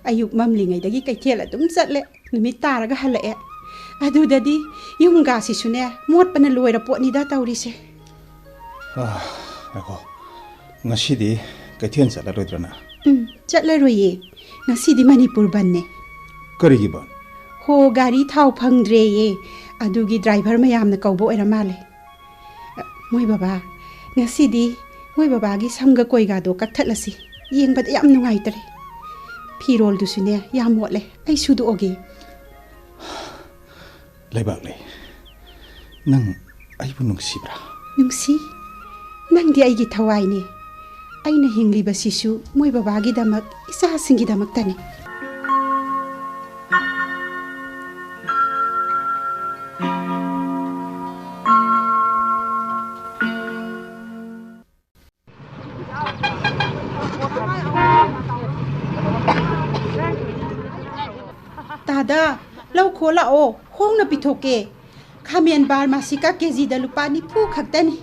ꯑꯌꯨꯛ ꯃꯝꯂꯤꯉꯩꯗꯒꯤ ꯀꯩꯊꯦꯜ ꯑꯗꯨꯝ ꯆꯠꯂꯦ, ꯅꯨꯃꯤꯠ ꯇꯥꯔꯒ ꯍꯜꯂꯛꯑꯦ꯫ ꯑꯗꯨꯗꯗꯤ ꯌꯨꯝꯒꯥꯁꯤꯁꯨꯅꯦ, ꯃꯣꯠꯄꯅ ꯂꯣꯏꯔ ꯄꯣꯠꯅꯤꯗ ꯇꯧꯔꯤꯁꯦ꯫ ꯑꯥ, ꯉꯥꯏꯈꯣ꯫ ꯉꯁꯤꯗꯤ ꯀꯩꯊꯦꯜ ꯆꯠꯂꯔꯣꯏꯗ꯭ꯔꯅ? ꯎꯝ, ꯆꯠꯂꯔꯣꯏꯌꯦ꯫ ꯉꯁꯤꯗꯤ ꯃꯅꯤꯄꯨꯔ ꯕꯟꯅꯦ꯫ ꯀꯔꯤꯒꯤ ꯕꯟ? ꯍꯣ, ꯒꯥꯔꯤ ꯊꯥꯎ ꯐꯪꯗ꯭ꯔꯦꯌꯦ꯫ ꯑꯗꯨꯒꯤ ꯗ꯭ꯔꯥꯏꯚꯔ ꯃꯌꯥꯝꯅ ꯀꯧꯕ ꯑꯣꯏꯔ ꯃꯥꯜꯂꯦ꯫ ꯃꯣꯏ ꯕꯕꯥ, ꯉꯁꯤꯗꯤ ꯃꯣꯏ ꯕꯕꯥꯒꯤ ꯁꯝꯒ ꯀꯣꯏꯒꯗꯣ ꯀꯛꯊꯠꯂꯁꯤ꯫ ꯌꯦꯡꯕꯗ ꯌꯥꯝ ꯅꯨꯡꯉꯥꯏꯇꯔꯦ꯫ ꯐꯤꯔꯣꯜꯗꯨꯁꯨꯅꯦ, ꯌꯥꯝ ꯃꯣꯠꯂꯦ꯫ ꯑꯩ ꯁꯨꯗꯣꯛꯑꯒꯦ꯫ ꯂꯩꯕꯥꯛꯂꯩ, ꯅꯪ ꯑꯩꯕꯨ ꯅꯨꯡꯁꯤꯕ꯭ꯔꯥ? ꯅꯨꯡꯁꯤ꯫ ꯅꯪꯗꯤ ꯑꯩꯒꯤ ꯊꯋꯥꯏꯅꯤ꯫ ꯑꯩꯅ ꯍꯤꯡꯂꯤꯕꯁꯤꯁꯨ ꯃꯣꯏ ꯕꯕꯥꯒꯤꯗꯃꯛ, ꯏꯆꯥꯁꯤꯡꯒꯤꯗꯃꯛꯇꯅꯤ꯫ ꯇꯥꯗ, ꯂꯧ ꯈꯣ ꯂꯥꯛꯑꯣ, ꯍꯣꯡꯅ ꯄꯤꯊꯣꯛꯀꯦ꯫ ꯈꯥꯃꯦꯟ ꯕꯥꯔꯃꯥꯁꯤꯀꯥ ꯀꯦꯖꯤꯗ ꯂꯨꯄꯥ ꯅꯤꯐꯨ ꯈꯛꯇꯅꯤ꯫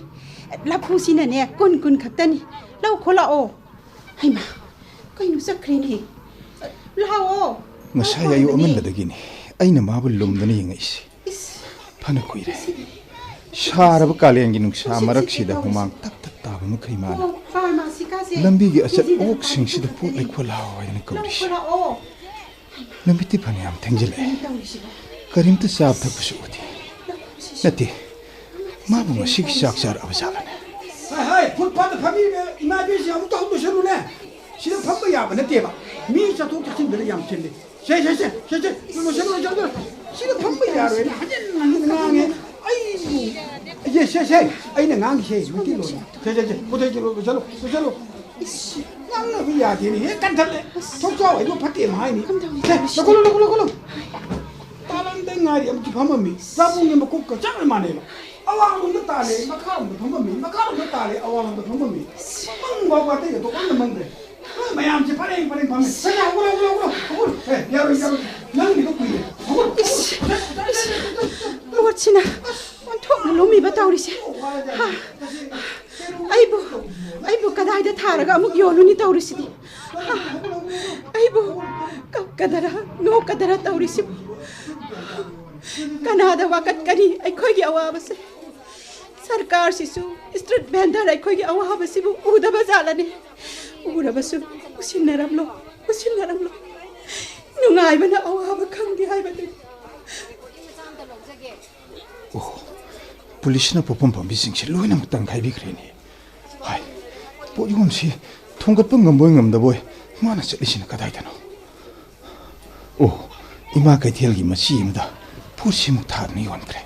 ꯂꯐꯨꯁꯤꯅꯅꯦ, ꯀꯨꯟ ꯀꯨꯟ ꯈꯛꯇꯅꯤ꯫ ꯂꯧ ꯈꯣ ꯂꯥꯛꯑꯣ꯫ ꯍꯩꯃꯥ, ꯀꯩꯅꯣ ꯆꯠꯈ꯭ꯔꯦꯅꯦ? ꯂꯥꯛꯑꯣ꯫ ꯉꯁꯥꯏ ꯂꯧ ꯑꯌꯨꯛ ꯈꯣ ꯑꯃꯟꯕꯗꯒꯤꯅꯤ ꯑꯩꯅ ꯃꯥꯕꯨ ꯂꯨꯝꯗꯅ ꯌꯦꯡꯉꯛꯏꯁꯦ꯫ ꯏꯁ꯫ ꯐꯅ ꯀꯨꯏꯔꯦ꯫ ꯁꯥꯔꯕ ꯀꯥꯂꯦꯟꯒꯤ ꯅꯨꯡꯁꯥ ꯃꯔꯛꯁꯤꯗ ꯍꯨꯃꯥꯡ ꯇꯞ ꯇꯞ ꯇꯥꯕ ꯃꯈꯩ ꯃꯥꯅ ꯂꯝꯕꯤꯒꯤ ꯑꯆꯠ ꯑꯋꯣꯛꯁꯤꯡꯁꯤꯗ ꯄꯣꯠ ꯂꯩꯈꯣ ꯂꯥꯎ ꯍꯥꯏꯗꯅ ꯀꯧꯔꯤꯁꯦ꯫ ꯅꯨꯃꯤꯠꯇꯤ ꯐꯅꯌꯥꯝ ꯊꯦꯡꯖꯤꯜꯂꯛꯑꯦ꯫ ꯀꯔꯤꯝꯇ ꯆꯥꯕ ꯊꯛꯄꯁꯨ ꯎꯗꯦ꯫ ꯅꯠꯇꯦ, ꯃꯥꯕꯨ ꯉꯁꯤꯒꯤ ꯆꯥꯛ ꯆꯥꯔꯛꯑꯕ ꯖꯥꯠꯂꯅꯦ? ꯍꯥꯏ, ꯍꯥꯏ, ꯐꯨꯠꯄꯥꯠꯇ ꯐꯝꯃꯤꯕ ꯏꯃꯥ ꯏꯕꯦꯟꯁꯤꯡ ꯑꯃꯨꯛꯇ ꯍꯧꯗꯣꯛꯁꯜꯂꯨꯅꯦ꯫ ꯁꯤꯗ ꯐꯝꯕ ꯌꯥꯕ ꯅꯠꯇꯦꯕ꯫ ꯃꯤ ꯆꯠꯊꯣꯛ ꯆꯠꯁꯤꯟꯗꯅ ꯌꯥꯝ ꯆꯤꯜꯂꯤ꯫ ꯁꯦ, ꯁꯦ, ꯁꯦ, ꯁꯦ, ꯁꯦ, ꯂꯣꯏꯁꯜꯂꯨ, ꯂꯣꯏꯁꯜꯂꯨ꯫ ꯁꯤꯗ ꯐꯝꯕ ꯌꯥꯔꯣꯏꯅ ꯍꯟꯖꯤꯟ ꯍꯟꯖꯤꯟ ꯉꯥꯡꯉꯦ꯫ ꯑꯩꯕꯨ, ꯁꯦ, ꯁꯦ, ꯁꯦ, ꯑꯩꯅ ꯉꯥꯡꯉꯤꯁꯦ ꯃꯩꯇꯩꯂꯣꯟꯅꯤ꯫ ꯁꯦ, ꯁꯦ, ꯁꯦ, ꯄꯣꯊꯣꯏ ꯆꯠꯂꯨ, ꯂꯣꯏꯁꯜꯂꯨ, ꯂꯣꯏꯁꯜꯂꯨ꯫ ꯉꯥꯡꯅꯕ ꯌꯥꯗꯦꯅꯦ, ꯍꯦꯛ ꯀꯟꯊꯠꯂꯦ꯫ ꯊꯣꯛꯆꯥꯎ ꯍꯥꯏꯕ ꯐꯠꯇꯦ ꯑꯃ ꯍꯥꯏꯅꯤ꯫ ꯀꯝꯗꯧꯅꯤ ꯁꯦ, ꯇꯧꯔꯤꯁꯦ? ꯂꯧꯈꯠꯂꯨ, ꯂꯧꯈꯠꯂꯨ, ꯂꯧꯈꯠꯂꯨ꯫ ꯇꯥꯂꯝꯗ ꯉꯥꯏꯔꯤ ꯑꯃꯨꯛꯁꯨ ꯐꯝꯃꯝꯃꯤ꯫ ꯆꯥꯕꯣꯡꯒꯤ ꯃꯀꯣꯛꯀ ꯆꯞ ꯃꯥꯟꯅꯩꯕ꯫ ꯑꯋꯥꯡꯂꯣꯝꯗ ꯇꯥꯜꯂꯦ, ꯃꯈꯥꯔꯣꯝꯗ ꯐꯝꯃꯝꯃꯤ, ꯃꯈꯥꯔꯣꯝꯗ ꯇꯥꯜꯂꯦ, ꯑꯋꯥꯡꯂꯣꯝꯗ ꯐꯝꯃꯝꯃꯤ꯫ ꯃꯪ ꯐꯥꯎꯕ ꯑꯇꯩꯒ ꯇꯣꯛꯂꯝꯗ ꯃꯪꯗ꯭ꯔꯦ꯫ ꯃꯌꯥꯝꯁꯦ ꯐꯔꯦ, ꯐꯔꯦ, ꯐꯝꯃꯦ꯫ ꯁꯦ, ꯍꯧꯒꯠꯂꯣ, ꯍꯧꯒꯠꯂꯣ, ꯍꯧꯒꯠꯂꯣ, ꯍꯧꯒꯠꯂꯣ꯫ ꯑꯦ, ꯌꯥꯔꯣꯏ, ꯌꯥꯔꯣꯏ꯫ ꯅꯪꯒꯤꯗꯣ ꯀꯨꯏꯔꯦ꯫ ꯍꯧꯒꯠꯂꯣ, ꯍꯧꯒꯠꯂꯣ꯫ ꯏꯁ, ꯁꯦ, ꯁꯦ, ꯁꯦ, ꯁꯦ, ꯁꯦ, ꯁꯦ꯫ ꯄꯣꯠꯁꯤꯅ ꯑꯣꯟꯊꯣꯛꯅ ꯂꯨꯝꯃꯤꯕ ꯇꯧꯔꯤꯁꯦ꯫ ꯍꯥ? ꯑꯩꯕꯨ, ꯑꯩꯕꯨ ꯀꯗꯥꯏꯗ ꯊꯥꯔꯒ ꯑꯃꯨꯛ ꯌꯣꯜꯂꯨꯅꯤ ꯇꯧꯔꯤꯁꯤꯗꯤ? ꯍꯥ? ꯑꯩꯕꯨ ꯀꯞꯀꯗꯔ, ꯅꯣꯛꯀꯗꯔ ꯇꯧꯔꯤꯁꯤꯕꯨ? ꯀꯅꯥꯗ ꯋꯥꯀꯠꯀꯅꯤ ꯑꯩꯈꯣꯏꯒꯤ ꯑꯋꯥꯕꯁꯦ? ꯁꯔꯀꯥꯔꯁꯤꯁꯨ ꯁ꯭ꯇ꯭ꯔꯤꯠ ꯚꯦꯟꯗꯔ ꯑꯩꯈꯣꯏꯒꯤ ꯑꯋꯥꯕꯁꯤꯕꯨ ꯎꯗꯕ ꯖꯥꯠꯂꯅꯤ? ꯎꯔꯕꯁꯨ ꯎꯁꯤꯟꯅꯔꯝꯂꯣ, ꯎꯁꯤꯟꯅꯔꯝꯂꯣ꯫ ꯅꯨꯡꯉꯥꯏꯕꯅ ꯑꯋꯥꯕ ꯈꯪꯗꯦ ꯍꯥꯏꯕꯗꯨꯅꯤ꯫ ꯑꯣ, ꯄꯨꯂꯤꯁꯅ ꯄꯣꯠꯐꯝ ꯐꯝꯕꯤꯁꯤꯡꯁꯦ ꯂꯣꯏꯅꯃꯛ ꯇꯪꯈꯥꯏꯕꯤꯈ꯭ꯔꯦꯅꯦ꯫ ꯍꯥꯏ, ꯄꯣꯠ ꯌꯣꯝꯁꯤ ꯊꯣꯡꯒꯠꯄ ꯉꯝꯕꯣꯏ ꯉꯝꯗꯕꯣꯏ ꯃꯥꯅ ꯆꯠꯂꯤꯁꯤꯅ ꯀꯗꯥꯏꯗꯅꯣ? ꯑꯣ, ꯏꯃꯥ ꯀꯩꯊꯦꯜꯒꯤ ꯃꯆꯤ ꯑꯃꯗ ꯄꯣꯠꯁꯤꯃꯨꯛ ꯊꯥꯗꯨꯅ ꯌꯣꯟꯈ꯭ꯔꯦ꯫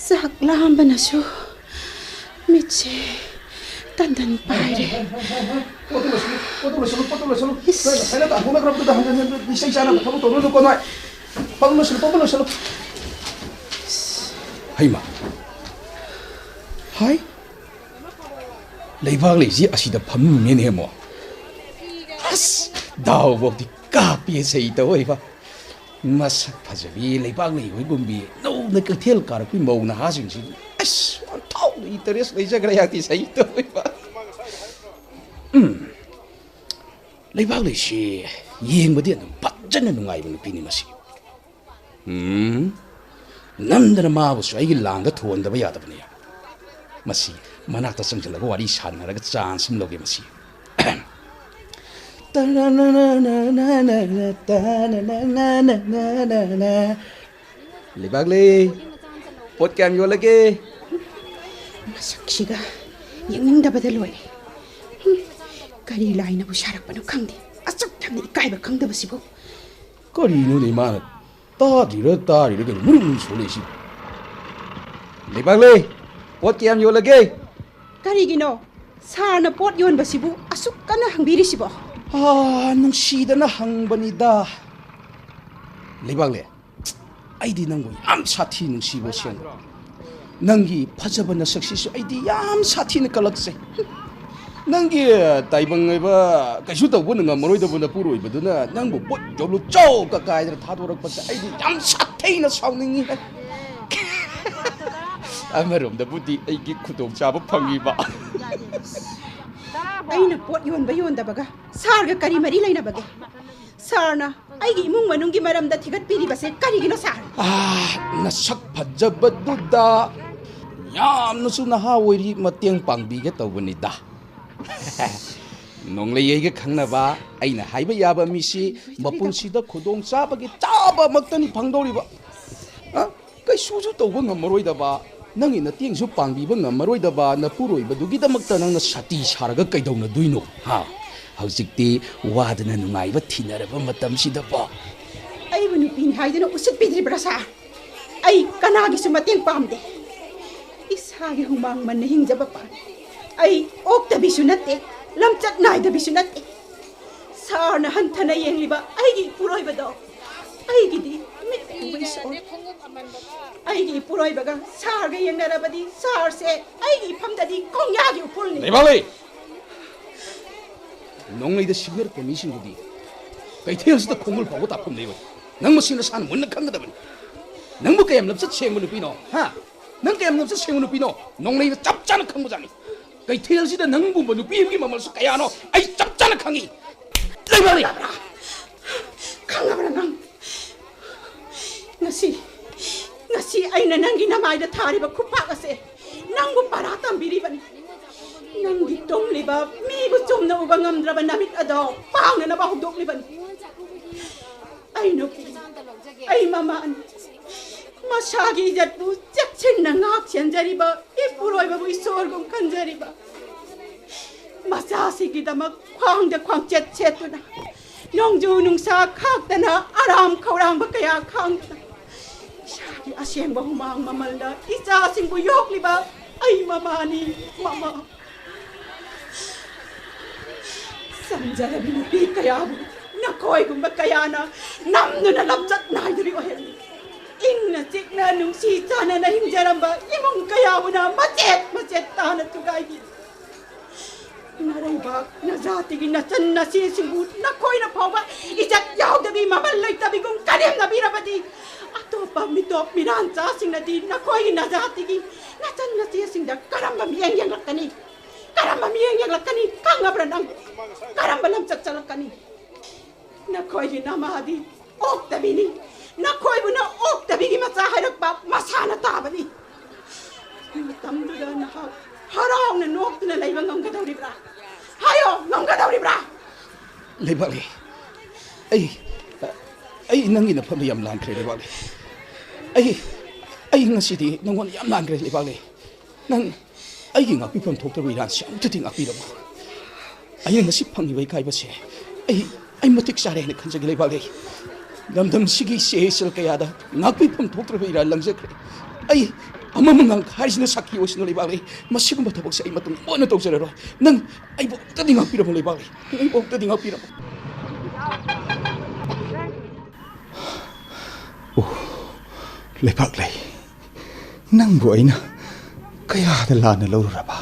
ꯆꯥꯛ ꯂꯥꯝꯕꯅꯁꯨ ꯃꯤꯠꯁꯦ ꯇꯟ ꯇꯟ ꯄꯥꯏꯔꯦ꯫ ꯄꯣꯠꯇꯨ ꯂꯣꯏꯁꯜꯂꯨ, ꯄꯣꯠꯇꯨ ꯂꯣꯏꯁꯜꯂꯨ, ꯄꯣꯠꯇꯨ ꯂꯣꯏꯁꯜꯂꯨ꯫ ꯅꯣꯏ ꯉꯁꯥꯏꯅ ꯇꯥꯟꯊꯣꯛꯅꯈ꯭ꯔꯕꯗꯨꯗ ꯍꯟꯖꯟ ꯍꯟꯖꯟ ꯏꯁꯩ ꯆꯥꯅꯕ ꯊꯕꯛ ꯇꯧꯅꯨꯀꯣ ꯅꯣꯏ꯫ ꯄꯣꯠꯇꯨ ꯂꯣꯏꯁꯜꯂꯨ, ꯄꯣꯠꯇꯨ ꯂꯣꯏꯁꯜꯂꯨ꯫ ꯍꯩꯃꯥ꯫ ꯍꯥꯏ꯫ ꯂꯩꯕꯥꯛ ꯂꯩꯁꯤ ꯑꯁꯤꯗ ꯐꯝꯃꯤꯅꯦ ꯑꯃꯨꯛ꯫ ꯑꯁ, ꯗꯥꯎꯕꯧꯗꯤ ꯀꯥꯞꯄꯤ ꯁꯩ ꯇꯧꯏꯕ꯫ ꯃꯁꯛ ꯐꯖꯕꯤ ꯂꯩꯕꯥꯛ ꯂꯩ ꯍꯣꯏꯒꯨꯝꯕꯤ ꯅꯧꯅ ꯀꯩꯊꯦꯜ ꯀꯥꯔꯛꯄꯤ ꯃꯧ ꯅꯍꯥꯁꯤꯡꯁꯤ ꯑꯁ ꯑꯣꯟꯊꯣꯛꯅ interest ꯂꯩꯖꯈ꯭ꯔꯦ ꯍꯥꯏꯗꯤ ꯁꯩ ꯇꯧꯏꯕ꯫ ꯎꯝ꯫ ꯂꯩꯕꯥꯛ ꯂꯩꯁꯤ ꯌꯦꯡꯕꯗꯤ ꯑꯗꯨꯝ ꯐꯖꯅ ꯅꯨꯡꯉꯥꯏꯕ ꯅꯨꯄꯤꯅꯤ ꯃꯁꯤ꯫ ꯎꯝ꯫ ꯅꯝꯗꯅ ꯃꯥꯕꯨꯁꯨ ꯑꯩꯒꯤ ꯂꯥꯡꯗ ꯊꯣꯟꯗꯕ ꯌꯥꯗꯕꯅꯤ꯫ ꯃꯁꯤ ꯃꯅꯥꯛꯇ ꯆꯪꯁꯤꯜꯂꯒ ꯋꯥꯔꯤ ꯁꯥꯟꯅꯔꯒ chance ꯑꯃ ꯂꯧꯒꯦ ꯃꯁꯤ꯫ ꯂꯩꯕꯥꯛꯂꯩ, ꯄꯣꯠ ꯀꯌꯥꯝ ꯌꯣꯜꯂꯒꯦ? ꯃꯁꯛꯁꯤꯒ ꯌꯦꯡꯅꯤꯡꯗꯕꯗ ꯂꯣꯏꯔꯦ꯫ ꯍꯨꯝ, ꯀꯔꯤ ꯂꯥꯏꯅꯕꯨ ꯁꯥꯔꯛꯄꯅꯣ ꯈꯪꯗꯦ꯫ ꯑꯁꯨꯛ ꯌꯥꯝꯅ ꯏꯀꯥꯏꯕ ꯈꯪꯗꯕꯁꯤꯕꯨ꯫ ꯀꯔꯤꯅꯣꯅꯦ ꯃꯥꯅ ꯇꯥꯗ꯭ꯔꯤꯔ ꯇꯥꯔꯤꯔ ꯀꯩꯅꯣ ꯃꯨꯔꯨꯝ ꯃꯨꯔꯨꯝ ꯁꯣꯜꯂꯛꯏꯁꯤ? ꯂꯩꯕꯥꯛꯂꯩ, ꯄꯣꯠ ꯀꯌꯥꯝ ꯌꯣꯜꯂꯒꯦ? ꯀꯔꯤꯒꯤꯅꯣ ꯁꯥꯔꯅ ꯄꯣꯠ ꯌꯣꯟꯕꯁꯤꯕꯨ ꯑꯁꯨꯛ ꯀꯟꯅ ꯍꯪꯕꯤꯔꯤꯁꯤꯕꯣ? ꯑꯥ, ꯅꯨꯡꯁꯤꯗꯅ ꯍꯪꯕꯅꯤꯗ꯫ ꯂꯩꯕꯥꯛꯂꯩ, ꯑꯩꯗꯤ ꯅꯪꯕꯨ ꯌꯥꯝ ꯁꯥꯊꯤ ꯅꯨꯡꯁꯤꯕ ꯁꯦꯡꯅ꯫ ꯅꯪꯒꯤ ꯐꯖꯕ ꯅꯁꯛꯁꯤꯁꯨ ꯑꯩꯗꯤ ꯌꯥꯝ ꯁꯥꯊꯤꯅ ꯀꯜꯂꯛꯆꯩ꯫ ꯅꯪꯒꯤ ꯇꯥꯏꯕꯪ ꯍꯥꯏꯕ ꯀꯩꯁꯨ ꯇꯧꯕꯅ ꯉꯝꯃꯔꯣꯏꯗꯕ ꯅꯄꯨꯔꯣꯏꯕꯗꯨꯅ ꯅꯪꯕꯨ ꯄꯣꯠ ꯌꯣꯜꯂꯨ ꯆꯣ ꯀ ꯀꯥꯏꯗꯅ ꯊꯥꯗꯣꯔꯛꯄꯁꯦ ꯑꯩꯗꯤ ꯌꯥꯝ ꯁꯥꯊꯤꯅ ꯁꯥꯎꯅꯤꯡꯉꯤ꯫ ꯑꯃꯔꯣꯝꯗꯕꯨꯗꯤ ꯑꯩꯒꯤ ꯈꯨꯗꯣꯡꯆꯥꯕ ꯐꯪꯉꯤꯕ꯫ ꯑꯩꯅ ꯄꯣꯠ ꯌꯣꯟꯕ ꯌꯣꯟꯗꯕꯒ ꯁꯥꯔꯒ ꯀꯔꯤ ꯃꯔꯤ ꯂꯩꯅꯕꯒꯦ? ꯁꯥꯔꯅ ꯑꯩꯒꯤ ꯏꯃꯨꯡ ꯃꯅꯨꯡꯒꯤ ꯃꯔꯝꯗ ꯊꯤꯒꯠꯄꯤꯔꯤꯕꯁꯦ ꯀꯔꯤꯒꯤꯅꯣ ꯁꯥꯔ? ꯑꯥ, ꯅꯁꯛ ꯐꯖꯕꯗꯨꯗ ꯌꯥꯝꯅꯁꯨ ꯅꯍꯥ ꯑꯣꯏꯔꯤ, ꯃꯇꯦꯡ ꯄꯥꯡꯕꯤꯒꯦ ꯇꯧꯕꯅꯤꯗ꯫ ꯅꯣꯡꯂꯩ ꯑꯩꯒ ꯈꯪꯅꯕ ꯑꯩꯅ ꯍꯥꯏꯕ ꯌꯥꯕ ꯃꯤꯁꯤ ꯃꯄꯨꯟꯁꯤꯗ ꯈꯨꯗꯣꯡ ꯆꯥꯕꯒꯤ ꯆꯥꯕꯃꯛꯇꯅꯤ ꯐꯪꯗꯧꯔꯤꯕ꯫ ꯑ? ꯀꯩꯁꯨꯁꯨ ꯇꯧꯕ ꯉꯝꯃꯔꯣꯏꯗꯕ, ꯅꯪꯒꯤ ꯅꯇꯦꯡꯁꯨ ꯄꯥꯡꯕꯤꯕ ꯉꯝꯃꯔꯣꯏꯗꯕ ꯅꯄꯨꯔꯣꯏꯕꯗꯨꯒꯤꯗꯃꯛꯇ ꯅꯪꯅ ꯁꯥꯇꯤ ꯁꯥꯔꯒ ꯀꯩꯗꯧꯅꯗꯣꯏꯅꯣ? ꯍꯥ? ꯍꯧꯖꯤꯛꯇꯤ ꯋꯥꯗꯅ ꯅꯨꯡꯉꯥꯏꯕ ꯊꯤꯅꯔꯕ ꯃꯇꯝꯁꯤꯗꯀꯣ꯫ ꯑꯩꯕꯨ ꯅꯨꯄꯤꯅꯤ ꯍꯥꯏꯗꯨꯅ ꯎꯁꯤꯠꯄꯤꯗ꯭ꯔꯤꯕ꯭ꯔꯥ ꯁꯥꯔ? ꯑꯩ ꯀꯅꯥꯒꯤꯁꯨ ꯃꯇꯦꯡ ꯄꯥꯝꯗꯦ꯫ ꯏꯁꯥꯒꯤ ꯍꯨꯃꯥꯡ ꯃꯟꯅ ꯍꯤꯡꯖꯕ ꯄꯥꯝꯃꯤ꯫ ꯑꯩ ꯑꯣꯛꯇꯕꯤꯁꯨ ꯅꯠꯇꯦ, ꯂꯝꯆꯠ ꯅꯥꯏꯗꯕꯤꯁꯨ ꯅꯠꯇꯦ꯫ ꯁꯥꯔꯅ ꯍꯟꯊꯅ ꯌꯦꯡꯂꯤꯕ ꯑꯩꯒꯤ ꯏꯄꯨꯔꯣꯏꯕꯗꯣ ꯑꯩꯒꯤꯗꯤ ꯃꯤꯠ ꯎꯕ ꯏꯁꯣꯔ꯫ ꯑꯩꯒꯤ ꯏꯄꯨꯔꯣꯏꯕꯒ ꯁꯥꯔꯒ ꯌꯦꯡꯅꯔꯕꯗꯤ ꯁꯥꯔꯁꯦ ꯑꯩꯒꯤ ꯏꯐꯝꯗꯗꯤ ꯈꯣꯡꯌꯥꯒꯤ ꯎꯐꯨꯜꯅꯤ꯫ ꯂꯩꯕꯥꯛꯂꯩ! ꯅꯣꯡꯂꯩꯗ ꯁꯤꯡꯅꯔꯛꯄ ꯃꯤꯁꯤꯡꯗꯨꯗꯤ ꯀꯩꯊꯦꯜꯁꯤꯗ ꯈꯣꯡꯒꯨꯜ ꯐꯥꯎꯕ ꯇꯥꯐꯝ ꯂꯩꯔꯣꯏ꯫ ꯅꯪ ꯃꯁꯤ ꯅꯁꯥꯅ ꯃꯨꯟꯅ ꯈꯪꯒꯗꯕꯅꯤ꯫ ꯅꯪꯕꯨ ꯀꯌꯥꯝ ꯂꯝꯆꯠ ꯁꯦꯡꯕ ꯅꯨꯄꯤꯅꯣ? ꯍꯥ? ꯅꯪ ꯀꯌꯥꯝ ꯂꯝꯆꯠ ꯁꯦꯡꯕ ꯅꯨꯄꯤꯅꯣ? ꯅꯣꯡꯂꯩꯅ ꯆꯞ ꯆꯥꯅ ꯈꯪꯕꯖꯥꯠꯅꯤ꯫ ꯀꯩꯊꯦꯜꯁꯤꯗ ꯅꯪꯒꯨꯝꯕ ꯅꯨꯄꯤ ꯑꯃꯒꯤ ꯃꯃꯜꯁꯨ ꯀꯌꯥꯅꯣ ꯑꯩ ꯆꯞ ꯆꯥꯅ ꯈꯪꯉꯤ꯫ ꯂꯩꯕꯥꯛꯂꯩ! ꯈꯪꯉꯕ꯭ꯔꯥ ꯅꯪ? ꯉꯁꯤ, ꯉꯁꯤ ꯑꯩꯅ ꯅꯪꯒꯤ ꯅꯃꯥꯏꯗ ꯊꯥꯔꯤꯕ ꯈꯨꯄꯥꯛ ꯑꯁꯦ ꯅꯪꯕꯨ ꯄꯔꯥ ꯇꯝꯕꯤꯔꯤꯕꯅꯤ꯫ ꯅꯪꯒꯤ ꯇꯨꯝꯂꯤꯕ ꯃꯤꯕꯨ ꯆꯨꯝꯅ ꯎꯕ ꯉꯝꯗ꯭ꯔꯕ ꯅꯃꯤꯠ ꯑꯗꯣ ꯄꯥꯡꯅꯅꯕ ꯍꯧꯗꯣꯛꯂꯤꯕꯅꯤ꯫ ꯑꯩ ꯅꯨꯄꯤ, ꯑꯩ ꯃꯃꯥꯅꯤ꯫ ꯃꯁꯥꯒꯤ ꯏꯖꯠꯄꯨ ꯆꯦꯛꯁꯤꯟꯅ ꯉꯥꯛ ꯁꯦꯟꯖꯔꯤꯕ ꯏꯄꯨꯔꯣꯏꯕꯕꯨ ꯏꯁꯣꯔꯒꯨꯝ ꯈꯟꯖꯔꯤꯕ ꯃꯆꯥꯁꯤꯡꯒꯤꯗꯃꯛ ꯈ꯭ꯋꯥꯡꯗ ꯈ꯭ꯋꯥꯡꯆꯦꯠ ꯁꯦꯠꯇꯨꯅ, ꯅꯣꯡꯖꯨ ꯅꯨꯡꯁꯥ ꯈꯥꯛꯇꯅ, ꯑꯔꯥꯝ ꯈꯧꯔꯥꯡꯕ ꯀꯌꯥ ꯈꯥꯡꯗꯨꯅ, ꯏꯁꯥꯒꯤ ꯑꯁꯦꯡꯕ ꯍꯨꯃꯥꯡ ꯃꯃꯜꯗ ꯏꯆꯥꯁꯤꯡꯕꯨ ꯌꯣꯛꯂꯤꯕ ꯑꯩ ꯃꯃꯥꯅꯤ, ꯃꯃꯥ꯫ ꯆꯝꯖꯔꯕꯤ ꯅꯨꯄꯤ ꯀꯌꯥꯕꯨ ꯅꯈꯣꯏꯒꯨꯝꯕ ꯀꯌꯥꯅ ꯅꯝꯗꯨꯅ ꯂꯝꯆꯠ ꯅꯥꯏꯗꯕꯤ ꯑꯣꯏꯍꯜꯂꯤ꯫ ꯏꯪꯅ ꯆꯤꯛꯅ ꯅꯨꯡꯁꯤ ꯆꯥꯟꯅꯅ ꯍꯤꯡꯖꯔꯝꯕ ꯏꯃꯨꯡ ꯀꯌꯥꯕꯨꯅ ꯃꯆꯦꯠ ꯃꯆꯦꯠ ꯇꯥꯅ ꯊꯨꯒꯥꯏꯕꯤ꯫ ꯅꯔꯩꯕꯥꯛ ꯅꯖꯥꯇꯤꯒꯤ ꯅꯆꯟ ꯅꯆꯦꯁꯤꯡꯕꯨ ꯅꯈꯣꯏꯅ ꯐꯥꯎꯕ ꯏꯖꯠ ꯌꯥꯎꯗꯕꯤ, ꯃꯃꯜ ꯂꯩꯇꯕꯤꯒꯨꯝ ꯀꯔꯦꯝꯅꯕꯤꯔꯕꯗꯤ, ꯑꯇꯣꯞꯄ ꯃꯤꯇꯣꯞ ꯃꯤꯔꯥꯟꯆꯥꯁꯤꯡꯅꯗꯤ ꯅꯈꯣꯏꯒꯤ ꯅꯖꯥꯇꯤꯒꯤ ꯅꯆꯟ ꯅꯆꯦꯁꯤꯡꯗ ꯀꯔꯝꯕ ꯃꯤꯠꯌꯦꯡ ꯌꯦꯡꯂꯛꯀꯅꯤ? ꯀꯔꯝꯕ ꯃꯤꯠꯌꯦꯡ ꯌꯦꯡꯂꯛꯀꯅꯤ? ꯈꯪꯉꯕ꯭ꯔꯥ ꯅꯪ? ꯀꯔꯝꯕ ꯂꯝꯆꯠ ꯆꯠꯂꯛꯀꯅꯤ? ꯅꯈꯣꯏꯒꯤ ꯅꯃꯥꯗꯤ ꯑꯣꯛꯇꯕꯤꯅꯤ꯫ ꯅꯈꯣꯏꯕꯨꯅ ꯑꯣꯛꯇꯕꯤꯒꯤ ꯃꯆꯥ ꯍꯥꯏꯔꯛꯄ ꯃꯁꯥꯅ ꯇꯥꯕꯅꯤ꯫ ꯃꯇꯝꯗꯨꯗ ꯅꯍꯥꯛ ꯍꯔꯥꯎꯅ ꯅꯣꯛꯇꯨꯅ ꯂꯩꯕ ꯉꯝꯒꯗꯧꯔꯤꯕ꯭ꯔꯥ? ꯍꯥꯏꯌꯣ, ꯉꯝꯒꯗꯧꯔꯤꯕ꯭ꯔꯥ? ꯂꯩꯕꯥꯛꯂꯤ, ꯑꯩ, ꯑꯩ ꯅꯪꯒꯤ ꯅꯐꯝꯗ ꯌꯥꯝ ꯂꯥꯟꯈ꯭ꯔꯦ, ꯂꯩꯕꯥꯛꯂꯤ꯫ ꯑꯩ, ꯑꯩ ꯉꯁꯤꯗꯤ ꯅꯪꯉꯣꯟꯗ ꯌꯥꯝ ꯂꯥꯟꯈ꯭ꯔꯦ, ꯂꯩꯕꯥꯛꯂꯤ꯫ ꯅꯪ ꯑꯩꯒꯤ ꯉꯥꯛꯄꯤꯐꯝ ꯊꯣꯛꯇ꯭ꯔꯕ ꯏꯔꯥꯟꯁꯤ ꯑꯃꯨꯛꯇꯗꯤ ꯉꯥꯛꯄꯤꯔꯝꯃꯨ꯫ ꯑꯩꯅ ꯉꯁꯤ ꯐꯪꯉꯤꯕ ꯏꯀꯥꯏꯕꯁꯦ ꯑꯩ, ꯑꯩ ꯃꯇꯤꯛ ꯆꯥꯔꯦ ꯍꯥꯏꯅ ꯈꯟꯖꯒꯦ, ꯂꯩꯕꯥꯛꯂꯤ꯫ ꯂꯝꯗꯝꯁꯤꯒꯤ ꯆꯦ ꯏꯆꯜ ꯀꯌꯥꯗ ꯉꯥꯛꯄꯤꯐꯝ ꯊꯣꯛꯇ꯭ꯔꯕ ꯏꯔꯥꯟ ꯂꯪꯖꯈ꯭ꯔꯦ꯫ ꯑꯩ ꯑꯃꯃꯉꯥꯡ ꯍꯥꯏꯁꯤꯅ ꯁꯥꯈꯤ ꯑꯣꯏꯁꯅꯨ, ꯂꯩꯕꯥꯛꯂꯤ꯫ ꯃꯁꯤꯒꯨꯝꯕ ꯊꯕꯛꯁꯦ ꯑꯩ ꯃꯇꯨꯡ ꯃꯨꯟꯅ ꯇꯧꯖꯔꯔꯣꯏ꯫ ꯅꯪ ꯑꯩꯕꯨ ꯑꯃꯨꯛꯇꯗꯤ ꯉꯥꯛꯄꯤꯔꯝꯃꯨ, ꯂꯩꯕꯥꯛꯂꯤ꯫ ꯅꯪ ꯑꯩꯕꯨ ꯑꯃꯨꯛꯇꯗꯤ ꯉꯥꯛꯄꯤꯔꯝꯃꯨ꯫ ꯑꯣ, ꯂꯩꯕꯥꯛꯂꯤ, ꯅꯪꯕꯨ ꯑꯩꯅ ꯀꯌꯥꯗ ꯂꯥꯟꯅ ꯂꯧꯔꯨꯔꯕ?